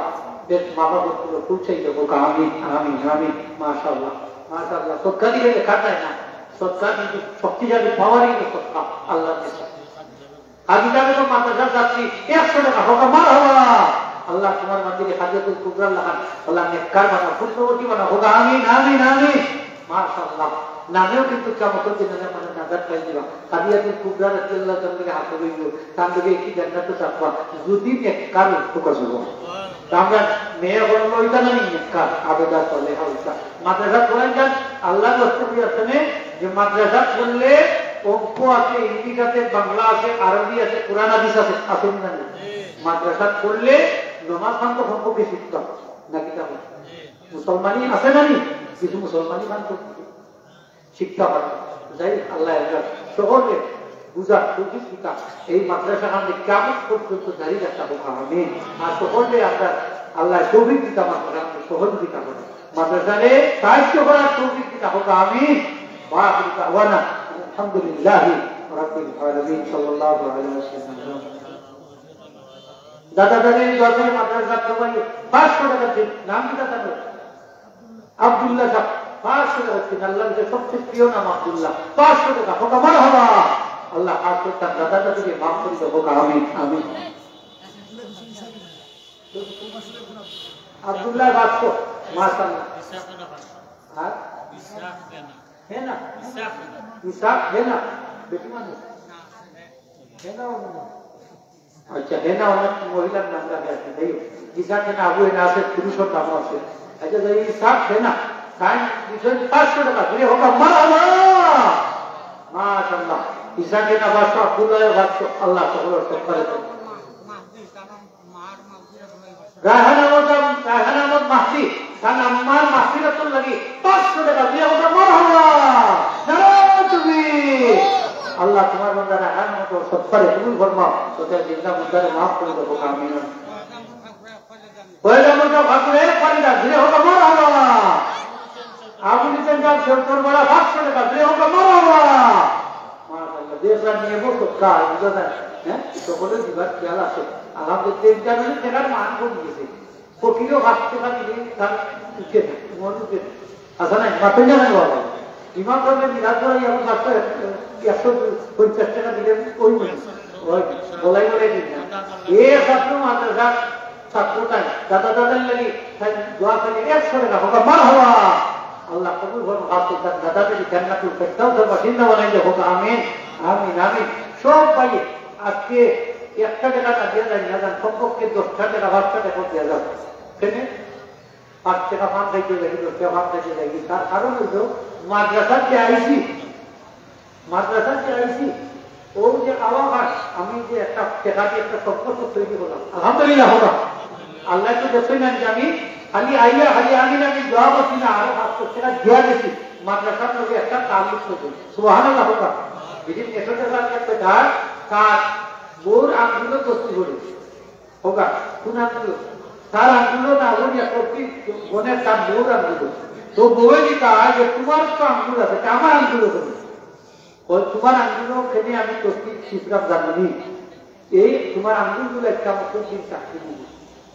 বেশ মামা বন্ধুগুলো পৌঁছাই দেবো। আমিন, আমিন, আমিন। মাশাআল্লাহ, মাশাআল্লাহ। সদকা দিলে লেখা যায় না, সদকা কিন্তু শক্তিশালী পাওয়ারই তো সদকা আল্লাহর কাছে। হাজি সাহেব তো মাদ্রাসার ছাত্রী, একশো টাকা হোক, মারহাবা। আল্লাহ তোমার মাঝে হাজিয়াতুল কুবরার লাখান আল্লাহ নেককার বানা, পুণ্যবতী বানা হোক। আমিন, আমিন, আমিন। মাশাআল্লাহ। নামেও কিন্তু কিয়ামতের দিন নামে মানে নাজাত পাই দিবা। হাদিয়াতুল কুবরা রাদিয়াল্লাহু তাআলা আনহার হাতে রইল, তার লগে একই জান্নাতে থাকবা। যদি নেককার হোক, সুবহান। তা আমরা মেয়ে হলো ওইটা না নেককার, আবেদা সলেহা ওইটা। মাদ্রাসা পড়াই যান, আল্লাহর রাস্তা দিয়ে আসেন যে মাদ্রাসা করলে অঙ্ক আছে, ইংলিশ আছে, বাংলা আছে, আরবি আছে, কোরআন হাদিস আছে, আছে কি না? মাদ্রাসা করলে নমাজ খান তো সম্পর্কে শিখতাম নাকি? মুসলমানি আছে না নি? কিছু মুসলমানি খান তো শিক্ষা পাবে। যাই হোক, আল্লাহ আমরা সকলকে বুঝার তৌফিক দিতা। এই মাদ্রাসা খান কিয়ামত পর্যন্ত জারি রাখতা হোক, আমিন। আর সকলকে আমরা আল্লাহ তৌফিক দিতা, মাদ্রাসা খান সহযোগিতা করে, মাদ্রাসারে সাহায্য করার তৌফিক দিতা হোক, আমিন। ওয়া আখিরু দাওয়ানা আলহামদুলিল্লাহি রাব্বিল আলামিন। সাল্লাল্লাহু আলাইহি ওয়াসাল্লাম। দাদা দাদি দোয়া করে মাদ্রাসা সবাই পাঁচশো টাকা দিন। নাম কি দাদা? আব্দুল্লাহ সাহেব, পাঁচশো টাকা দিন। আল্লাহর কাছে সবচেয়ে প্রিয় নাম আব্দুল্লাহ। পাঁচশো টাকা। হোক, মারহাবা। আল্লাহ পাক তার দাদা দাদিকে মাফ করে দেবো। আমিন, আমিন। আব্দুল্লাহ পাঁচশো। মাশাআল্লাহ। আর? হ্যাঁ না? ইসাক হ্যাঁ না? বেটি মানুষ। হ্যাঁ না, অন্য? আচ্ছা, হেনা অনেক মহিলার নাম রাখে আছে, যাই হোক। ইসাক হেনা, আবু হেনা আছে, পুরুষের নামও আছে। আচ্ছা, যাই হোক, ইসাক হেনা, তাই বিষয় পাঁচশো টাকা, দুই হোক, মারহাবা। মাশাআল্লাহ। ইসাক হেনা পাঁচশো, আব্দুল্লাহ পাঁচশো, আল্লাহ সকলের সব করে দেন। রায়হান আহমদ, রায়হান আহমদ মাহদি, তান আম্মার মাগফিরাতুর লাগি পাঁচশো টাকা দিয়া ওটা মারহাবা। নারায়ে তাকবীর। আল্লাহ তোমার বান্দা রায়হান আহমদ সত্তারে কবুল ফরমাও, তোদের জিন্দা মুর্দারে মাফ করে দেবো, আমিন। পয়লা মুর্দা ফাকুরে পয়লা দিলে ওটা মারহাবা। আবু নিতেন গান সত্তর বড়া পাঁচশো টাকা দিলে ওটা মারহাবা। মাশাআল্লাহ, দেখলাম নিয়ে বলতো কাজ, বুঝা যায়, হ্যাঁ? সকলের দিবার খেয়াল আছে। আলহামদুলিল্লাহ, ইন্টারনেটে দেখার মান কমে গেছে। ফকিরও পাঁচ টাকা দিলে তার উঠে না, মন উঠে না। আচ্ছা, নাই, মাপে জানেন বাবা। ইমাম সাহেবের মিলাদ পড়াই এখন পাঁচশো, একশো পঞ্চাশ টাকা দিলে ওই মনে হয়। ওই বলাই বলাই দিন না। এ ছাত্র মাদ্রাসা ছাত্র তাই দাদা দাদার লাগি তাই দোয়া করে একশো টাকা হোক, মারহাবা। আল্লাহ কবুল করুন, হাত তুলতাম, দাদা যদি জান্নাতুল ফেরদাউসের বাসিন্দা বানাই দেয়, হোক আমিন, আমিন, আমিন। সব ভাই আজকে একটা টাকা না দিয়ে যায় না, যান, কমপক্ষে দশটা টাকা, পাঁচটা টাকা দিয়ে যাবে। কেনে? পাঁচ টাকা পান খাইতে যাই, দশ টাকা পান খাইতে যাই, তার কারণ হইল মাদ্রাসার যে আইসি, মাদ্রাসার যে আইসি, ও যে আওয়াজ, আমি যে একটা টাকা দিয়ে একটা সম্পর্ক তৈরি করলাম, আলহামদুলিল্লাহ, হোক। আল্লাহ তো দেখছেন না যে আমি খালি আইয়া, খালি আমি না, আমি দোয়া করছি না, আরো পাঁচ দশ টাকা দিয়া গেছি, মাদ্রাসার লগে একটা তাল্লুক করবো। সুবহানাল্লাহ, হোক। যেদিন একশো টাকা লাগবে তার, তার বোর আন্দোলন করতে বলে। হোক, কোন আন্দোলন? তার আঙ্গুলো না বলি এক অব্দি বনের তার বউর আঙ্গুলো। তো বউয়ে দিতা যে, "তোমার তো আঙ্গুল আছে, তা আমার আঙ্গুলো কেনে?" কয়, "তোমার আঙ্গুলো কেনে আমি তসবি টিপরাম জানো নি? এই তোমার আঙ্গুলগুলো কিয়ামতর দিন সাক্ষী দিবে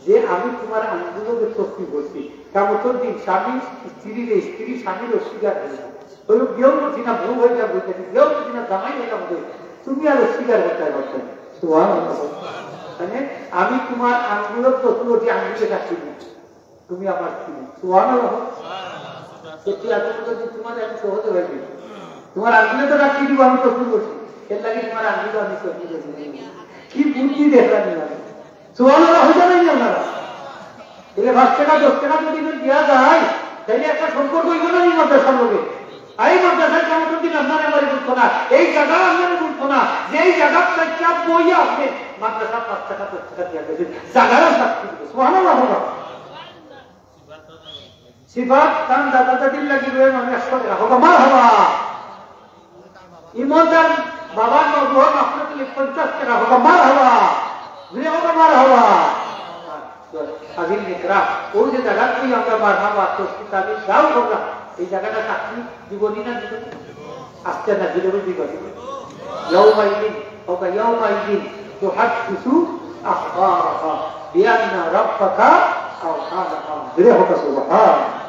যে আমি তোমার আঙ্গুলো যে তসবি বলছি।" কিয়ামতর দিন স্বামী স্ত্রীর, স্ত্রী স্বামীর অস্বীকার হইবে। ওই বিয়েও করছি না, বউ হয়ে যাবো, বিয়েও করছি না, জামাই হয়ে যাবো, তুমি আর অস্বীকার করতে পারছো না। সুবহানাল্লাহ। মানে, আমি তোমার আঙ্গুলো তসবি বলছি, আঙ্গুলে সাক্ষী দিবে। তুমি আমার স্ত্রী। সুবহানাল্লাহ। সত্যি আছে তো যদি তোমার আমি সহজে হয়ে যাবে। তোমার আঙ্গুলে তো রাখি দিব আমি তসবি বলছি। এর লাগে তোমার আঙ্গুলে আমি তসবি বলছি। কি বুদ্ধি দেখলাম আমি। সুবহানাল্লাহ হয়ে যাবে না আপনারা? এই পাঁচ টাকা, দশ টাকা যদি কেউ দেওয়া যায়, তাহলে একটা সম্পর্ক হইব না এই মাদ্রাসার লগে? এই মাদ্রাসায় কেমন দিন আপনারা আমারে বলতো না, এই জায়গা আপনারা বলতো না, যে এই জায়গা চাইতে বইয়া আপনি মাদ্রাসা পাঁচ টাকা, দশ টাকা দিয়ে গেছেন, জায়গারও সাক্ষী দিবে। সুবহানাল্লাহ হবা। সিফাত তান দাদা দাদির লাগি রয়ে মানে একশো টাকা হবা, মারহাবা। ইমানদার বাবার মজবুর মাফরত লাগি পঞ্চাশ টাকা হবা, মারহাবা। জুড়ে হবা, মারহাবা। আজিল নিকরা, ওই যে জায়গা তুই আমরা মারহাবা, তো তাদের দাও হবা, এই জায়গাটা সাক্ষী জীবনী না জীবনী? আসতে না, জুড়ে বলবি বলি। ইয়াউমাইদিন, ওকা ইয়াউমাইদিন, তুহাদ্দিসু আখবারাহা, বিআন্না রাব্বাকা আওহা লাহা। জুড়ে হবা সুবহান।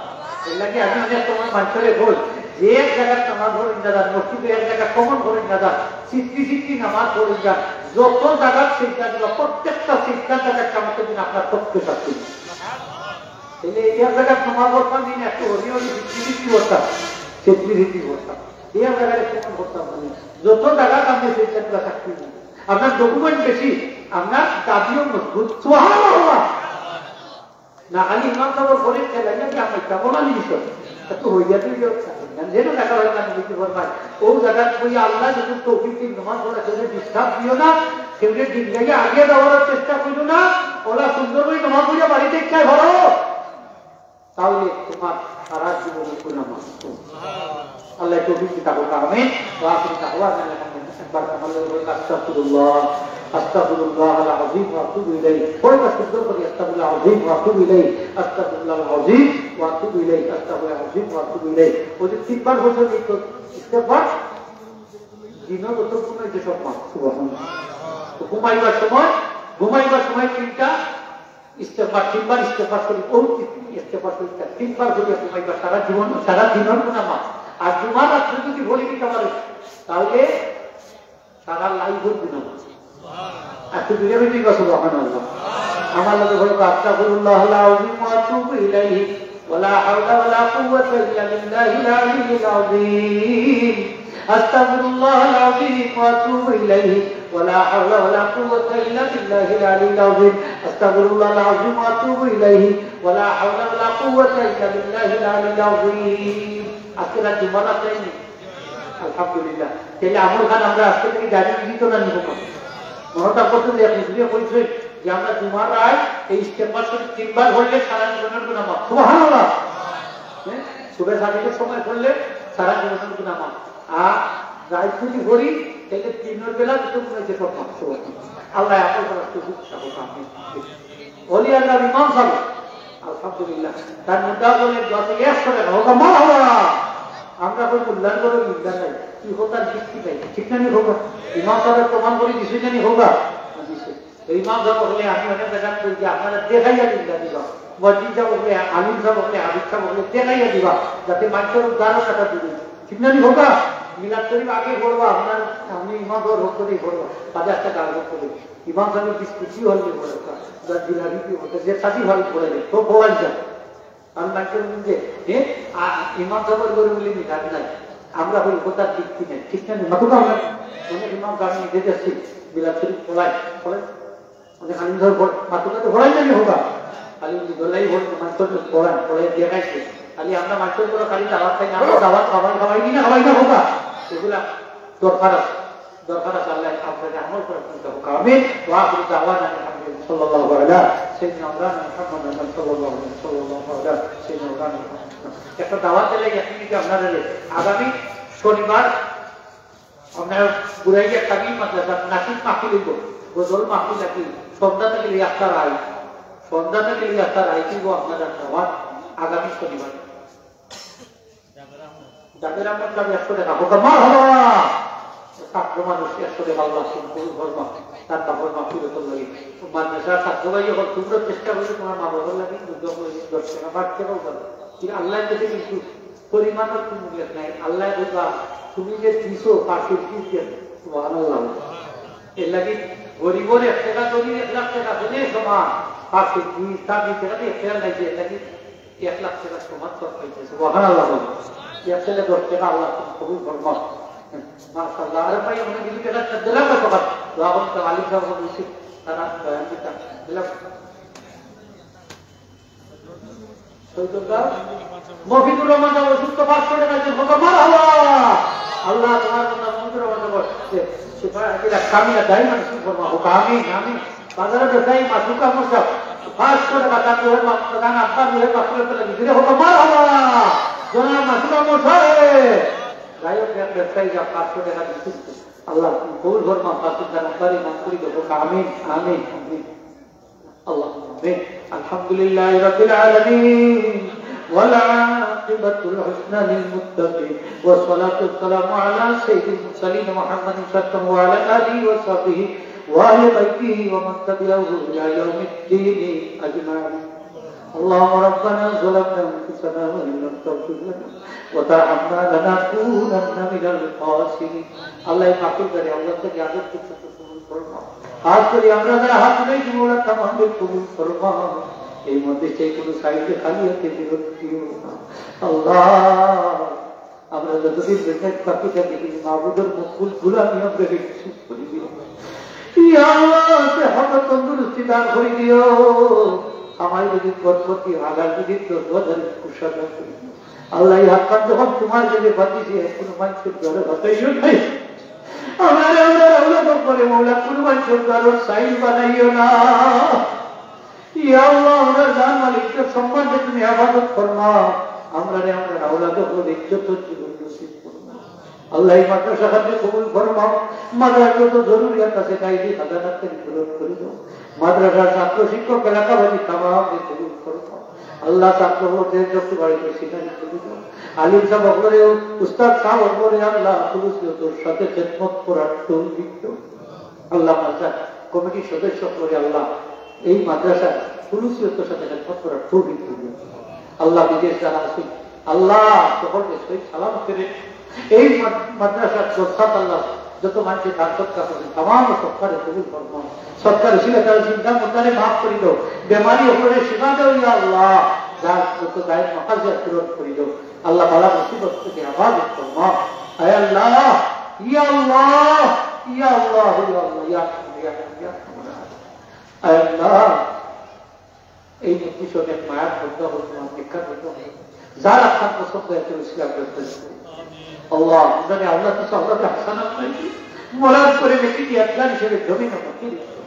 এর লাগি আমি অনেক সময় মানষরে কই, যে এক জায়গাত নামাজ পড়ইন না যান, মসজিদে এক জায়গাত কমন পড়ইন না যান, সিট্টি সিট্টি নামাজ পড়ইন যান, যত জায়গাত সিজদা দিবা, প্রত্যেকটা সিজদার জায়গাত কিয়ামতের দিন আপনার পক্ষে সাক্ষী। তাহলে এক জায়গাত নামাজ পড়তাম দিন, একটু হরি হরি সিট্টি সিট্টি পড়তাম, সিট্টি সিট্টি পড়তাম, এক জায়গায় কমন পড়তাম না। যত জায়গাত আপনি সিজদা দিবা সাক্ষী দিন। আপনার ডকুমেন্ট বেশি, আপনার দাবিও মজবুত। সুবহানাল্লাহ। না খালি ইমাম সাহেব করে খেলা, ইয়া কি আমার ইচ্ছা বলা নি বিষয়। তা তো হইয়া তো ইয়ে হচ্ছে। যেন দেখা হয় না, বুঝতে পারবেন। ও জায়গা কই আল্লাহ যদি তৌফিক দিন, নমাজ পড়া কেউ ডিস্টার্ব দিও না, কেউ দিন গাইয়া আগে দেওয়ার চেষ্টা করো না, ওলা সুন্দর করে নমাজ পড়িয়া বাড়িতে ইচ্ছায় ভালো। তাহলে তোমার সারা জীবনের গুনাহ মাফ। আল্লাহ তৌফিক দিতা হোক, আমিন। ওয়া আখিরু দাওয়ানা আলহামদুলিল্লাহ। একবার আমল করুন, আস্তাগফিরুল্লাহ, আস্তাগফিরুল্লাহ আল আযীম ওয়া আতুবু ইলাইহি। পরিবার শুদ্ধ করি, আস্তাগফিরুল্লাহ আল আযীম ওয়া আতুবু ইলাইহি, আস্তাগফিরুল্লাহ আল আযীম ওয়া আতুবু ইলাইহি, আস্তাগফিরুল্লাহ আল আযীম ওয়া আতুবু ইলাইহি। ওই যে তিনবার বলছেন, এই তো ইস্তেগফার, দিনও যত গুনাহ হয়েছে সব মাফ। সুবহানাল্লাহ। তো ঘুমাইবার সময়, ঘুমাইবার সময় তিনটা ইস্তেগফার, তিনবার ইস্তেগফার শরীফ, ও ইস্তেগফার শরীফটা তিনবার করিয়া ঘুমাইবা, সারা জীবন, সারা দিনের গুনাহ মাফ। আর জুমার রাত্রে যদি বলি দিতে পারে, তাহলে সারা লাইফের গুনাহ মাফ। আর তুই বুঝে বুঝে গেছো, সুবহানাল্লাহ। আমার লগে বলবো, আস্তাগফিরুল্লাহ আল আযীম ওয়া আতুবু ইলাইহি, ওয়া লা হাওলা ওয়া লা কুওয়াতা ইল্লা বিল্লাহিল আলিয়্যিল আযীম। أستغفر الله العظيم وأتوب إليه ولا حول ولا قوة إلا بالله العلي العظيم. أستغفر الله العظيم وأتوب إليه ولا حول ولا قوة إلا بالله العلي العظيم. আজকে রাত জুমার রাত তাই নি? আলহামদুলিল্লাহ। তাহলে আমল খান আমরা আজকে থেকে জারি দিত না নিব। মনে করতে যে এক হুজুরে কইছে যে আমরা জুমার রাত এই ইস্তেগফার শরীফ তিনবার পড়লে সারা জীবনের গুনাহ মাফ। সুবহানাল্লাহ। হ্যাঁ? সুবহ সাদিকের সময় পড়লে সারা জীবনের গুনাহ মাফ। আর রাইত যদি পড়ি, তাহলে দিনের বেলা যত গুনাহ যে সব মাফ। সুবহানাল্লাহ। আল্লাহ আমল করার তৌফিক দান করুন। আমিন। ওলি আল্লাহ ইমাম সাহেব, আলহামদুলিল্লাহ, তার মুদ্রা বলে দশে একশো টাকা, ওটা মারহাবা। আমরা কোনো মূল্যায়ন করে নিন্দা নাই, কি হোক আর যুক্তি নাই, ঠিক না নি হোক? ইমাম সাহেব প্রমাণ করে দিছে না নি হোক? দিছে। তো ইমাম সাহেব বলে, আমি অনেক জায়গা কই যে আপনারা দেখাইয়া নিন্দা দিবা, মসজিদ সাহেব বলে, আলিম সাহেব বলে, হাবিব সাহেব বলে দেখাইয়া দিবা, যাতে মানুষের উদ্ধারও টাকা দিবে, ঠিক না নি হোক? মিলাদ শরীফ আগে পড়বা, আপনার আপনি ইমাম সাহেব হোক করেই পড়বা, বাদে একটা গান হোক করে। ইমাম সাহেব বিস্কুট কি হলে পড়ে, বা জিলাপি কি হলে, যে সাথী ভালো পড়ে, তো পড়াই যায়। আমি মাইকে বললাম যে, "এ, আ, ইমাম সাহেবের ঘরে বলে মিলাদ নাই, আমরা ওই কথার ভিত্তি নেই, ঠিক না?" মাতুকা আমরা অনেক ইমাম সাহেব নিজে যাচ্ছি, মিলাদ শরীফ পড়াই, পড়াই, অনেক আলিম সাহেব পড়-, মাতুকা তো পড়াই জানি হোক, খালি উনি দোলাই ভোট মাস্টার পড়ান, পড়াই দেখাইছে। খালি আমরা মাস্টার করে খালি দাওয়াত খাই না, আমরা দাওয়াত খাবাই, খাবাই নি না, খাবাই না হোক, এগুলা দরকার আছে। দরকার আছে আল্লাহ আপনাদের আমল করার চিন্তা হোক। আমিন। ওয়া আখিরু দাওয়ানা আলহামদুলিল্লাহ। সাল্লাল্লাহু আলা সাইয়্যিদিনা মাওলানা মুহাম্মদ, সাল্লাল্লাহু আলাইহি ওয়া সাল্লাম, সাল্লাল্লাহু আলা সাইয়্যিদিনা মাওলানা মুহাম্মদ। একটা দাওয়াত দিলে এক মিনিটে আপনারা আগামী শনিবার আমরা বুড়াইয়া কামিল মাদ্রাসা নাসিদ মাহফিল হইব। গজল মাহফিল নাকি সন্ধ্যা থেকে আফতার আই। সন্ধ্যা থেকে এই একটা রাইট হইব আপনার একটা ওয়াজ আগামী শনিবার। জাবের আহমদ সাহেব একশো টাকা। হোক, মারহাবা। ছাত্র মানুষ একশো টাকা আল্লাহ কবুল ফরমা, তার বাবার মাহফিল হতো লাগে। মাদ্রাসার ছাত্র ভাই, এখন তোমরা চেষ্টা করো তোমার মা বাবার লাগে দশ টাকা, পাঁচ টাকাও করো। কিন্তু আল্লাহর কাছে কিন্তু পরিমাণের কোনো লেখ নাই। আল্লাহ বলবা, "তুমি যে দিছো, পাঁচশো দিয়েছি আমি।" সুবহানাল্লাহ। এর লাগি গরিবর এক টাকা, ধনীর এক লাখ টাকা, দুইয়ে সমান। পাঁচশো দুই, তার দুই টাকা দিয়ে ফেল নাই যে, এর লাগি এক লাখ টাকা সমান তো পাইছে। সুবহানাল্লাহ বলো। এক ছেলে দশ টাকা আল্লাহ কবুল ফরমা। মাশাআল্লাহ। আরে ভাই, আমরা যদি টাকা দিলাম না সকাল, তো এখন তো আলী সাহেব বলছি, তারা বয়ান দিতাম। দিলাম। সৈয়দুল্লাহ, মফিদুর রহমান সাহেব অসুস্থ, পাঁচশো টাকা দিয়ে হোক, মারহাবা। আল্লাহ তোমার জন্য মফিদুর রহমান সাহেব, সে, সে, কামিয়া দায়ী মানুষ ফরমা হোক, আমিন, আমিন। বাজারে বেচাই মাসুকা মশা, পাঁচশো টাকা তার রুহের মাপ-, তার আব্বার রুহের মাফিরাতের লাগি দিলে হোক, মারহাবা। জনাব মাসুকা মশা রে। যাই হোক, এক ব্যবসায়ী যা পাঁচশো টাকা দিচ্ছে, আল্লাহ তুমি কবুল ফরমা, পাঁচশো টাকা পারি, মাফ করি দেবো। আমিন, আমিন, আমিন। اللهم آمين. الحمد لله رب العالمين، والعاقبة الحسنى للمتقين، والصلاة والسلام على سيد المرسلين محمد صلى الله عليه وسلم وعلى آله وصحبه وأهل بيته ومن تبعه إلى يوم الدين أجمعين. اللهم ربنا ظلمنا أنفسنا وإن لم تغفر لنا وترحمنا لنكونن من الخاسرين. আল্লাহ এই মাহফিল করে আল্লাহ থেকে আদর করতে কবুল ফরমাও। খাস করে আমরা যারা হাত তুলেছি, মৌলা তামামদের কবুল ফরমাও। এই মধ্যে সেই কোনো সাইডে খালি হাতে ফেরত দিও না। আল্লাহ, আমরা যতদিন বেঁচে বাকি থাকি, তুমি মাবুদের মকবুল গোলামি আমরা রেখে শেষ করে দিও। ইয়া আল্লাহ, সে হঠাৎ তন্দুরুস্তি দান করে দিও। আমার যদি বরকতি হালাল যদি দশ হাজার কুশাদা করে দিও। আল্লাহ, এই হাত যখন তোমার কাছে পাঠিয়েছি, কোনো মানুষের ঘরে হতাইও নাই। আমার আমরা আল্লাহ করে মৌলা, কোনো মানুষের ঘরে সাইল বানাইও না। ইয়া আল্লাহ, আমরা জান মালিককে সম্মানকে তুমি হেফাজত ফরমাও। আমরা রে, আমরা আল্লাহ করে ইজ্জত জীবন নসিব ফরমাও। আল্লাহ, এই মাদ্রাসা খাতে কবুল ফরমাও। মাদ্রাসার যত জরুরিয়াত আছে, গাইবি খাজানা থেকে পূরণ করে দাও। মাদ্রাসার ছাত্র শিক্ষক এলাকাবাসী তামামকে কবুল ফরমাও। আল্লাহ, ছাত্র হতে যত বাড়িতে সেখানে কবুল দাও। আলিম সাহেব অকলরে, উস্তাদ সাহেব অকলরে আল্লাহ খুলুসিয়তর সাথে খেদমত করার তৌফিক দাও। আল্লাহ, মাদ্রাসা কমিটির সদস্য অকলরে আল্লাহ এই মাদ্রাসা খুলুসিয়তর সাথে খেদমত করার তৌফিক দাও। আল্লাহ, বিদেশ যারা আছে আল্লাহ, সকলকে সহি সালামত করে এই মাদ-, মাদ্রাসার জলসাত আল্লাহ, যত মানুষের দান সদকা করেন, তামাম সদকারে কবুল ফরমাও। সদকার উসিলা তারা চিন্তা মুদ্রারে মাফ করে দাও। বেমারি অকলরে শিফা দাও, ইয়া আল্লাহ। যার যত দায়ের মাকাসিদ পূরণ করে দাও। আল্লাহ, বালা মুসিবত থেকে হেফাজত ফরমাও। আয় আল্লাহ, ইয়া আল্লাহ, ইয়া আল্লাহ, ইয়া আল্লাহ, ইয়া আল্লাহ, ইয়া আল্লাহ, ইয়া আল্লাহ। আয় আল্লাহ, এই মজলিসে অনেক মায়ার বন্ধা হল, তোমার নিক্ষার বন্ধা হল। যার আপনার পছন্দ হয়েছে, উসিলা করতে হবে। আল্লাহ, আমরা আল্লাহ কিছু আল্লাহকে হাসানাত নাই। মরার পরে নেকি দিয়ে আপনার হিসেবে জমিন আমাকে দিতে হবে।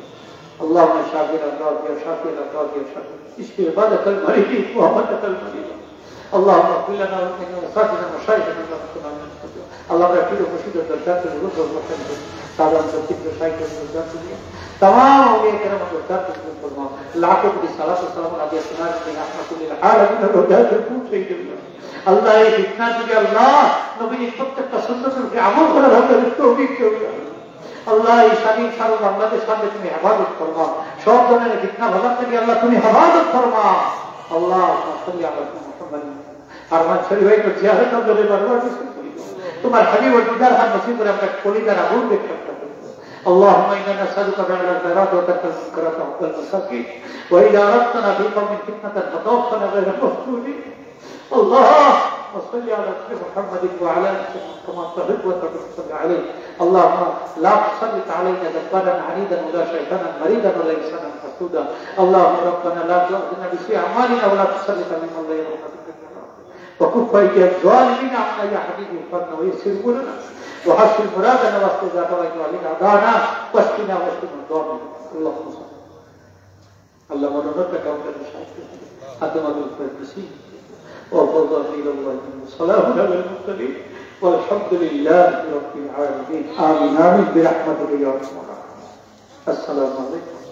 اللهم شافنا راضيا شافيا راضيا شافيا، اشف عبادك المريضين وامتك المريض. اللهم اغفر لنا ولجميع اساتذتنا ومشايخنا ما ذكرنا من الذكر. আল্লাহ, আমরা পীর মুর্শিদের দরকার থেকে রূপ রূপ করতে হবে। সাধারণ সত্যিকে সাহিত্য দরকার থেকে তামাম আউলিয়া কেরাম দরকার থেকে রূপ করবো। লাখো কোটি সালাত ও সালাম আলা সাইয়্যিদিনা রহমাতুল লিল আলামিন ওয়া জাহাতুল কুবরা। আল্লাহ, এই ফিতনা থেকে আল্লাহ, নবীর প্রত্যেকটা সুন্নতের উপরে আমল করার হক তৌফিক দেবে। আল্লাহ, এই স্বাধীন সারা বাংলাদেশ রাজ্যে তুমি হেফাজত করবা। সব ধরনের ফিতনা ফাসাদ থেকে আল্লাহ তুমি হেফাজত করবা। আল্লাহ, সাল্লি আলা মুহাম্মাদ। আরমান শরীফ ভাই তো জিয়ারত করে বারবার কিছু করি। তোমার হাবিব ও দিদার হাত নসিব করে আমরা কলিজার আগুন দেখতে পারি। اللهم إنا نسألك فعل الخيرات وترك المنكرات وحب المساكين، وإذا أردتنا في قوم فتنة فتوفنا غير مفتونين. اللهم صل على سيدنا محمد وعلى آل سيدنا محمد كما تحب وترضى، صل عليه. اللهم لا تسلط علينا جبارا عنيدا ولا شيطانا مريدا ولا إنسانا حسودا. اللهم ربنا لا تؤاخذنا بسوء أعمالنا ولا تسلط علينا من لا يرحمنا. وكف أيدي الظالمين عنا يا حبيب، وفقنا ويسر أمورنا، وحصل مرادنا، واصلح ذات بيننا وبين أعدائنا، واشفنا واشف مرضانا. اللهم صل. আল্লাহ, মনোনয়নটা কাউকে সাহায্য করুন। হাতে মাদুর করে খুশি। وفضل إلى الله وسلام على المرسلين والحمد لله رب العالمين. آمين، آمين برحمتك يا أرحم الراحمين. السلام عليكم.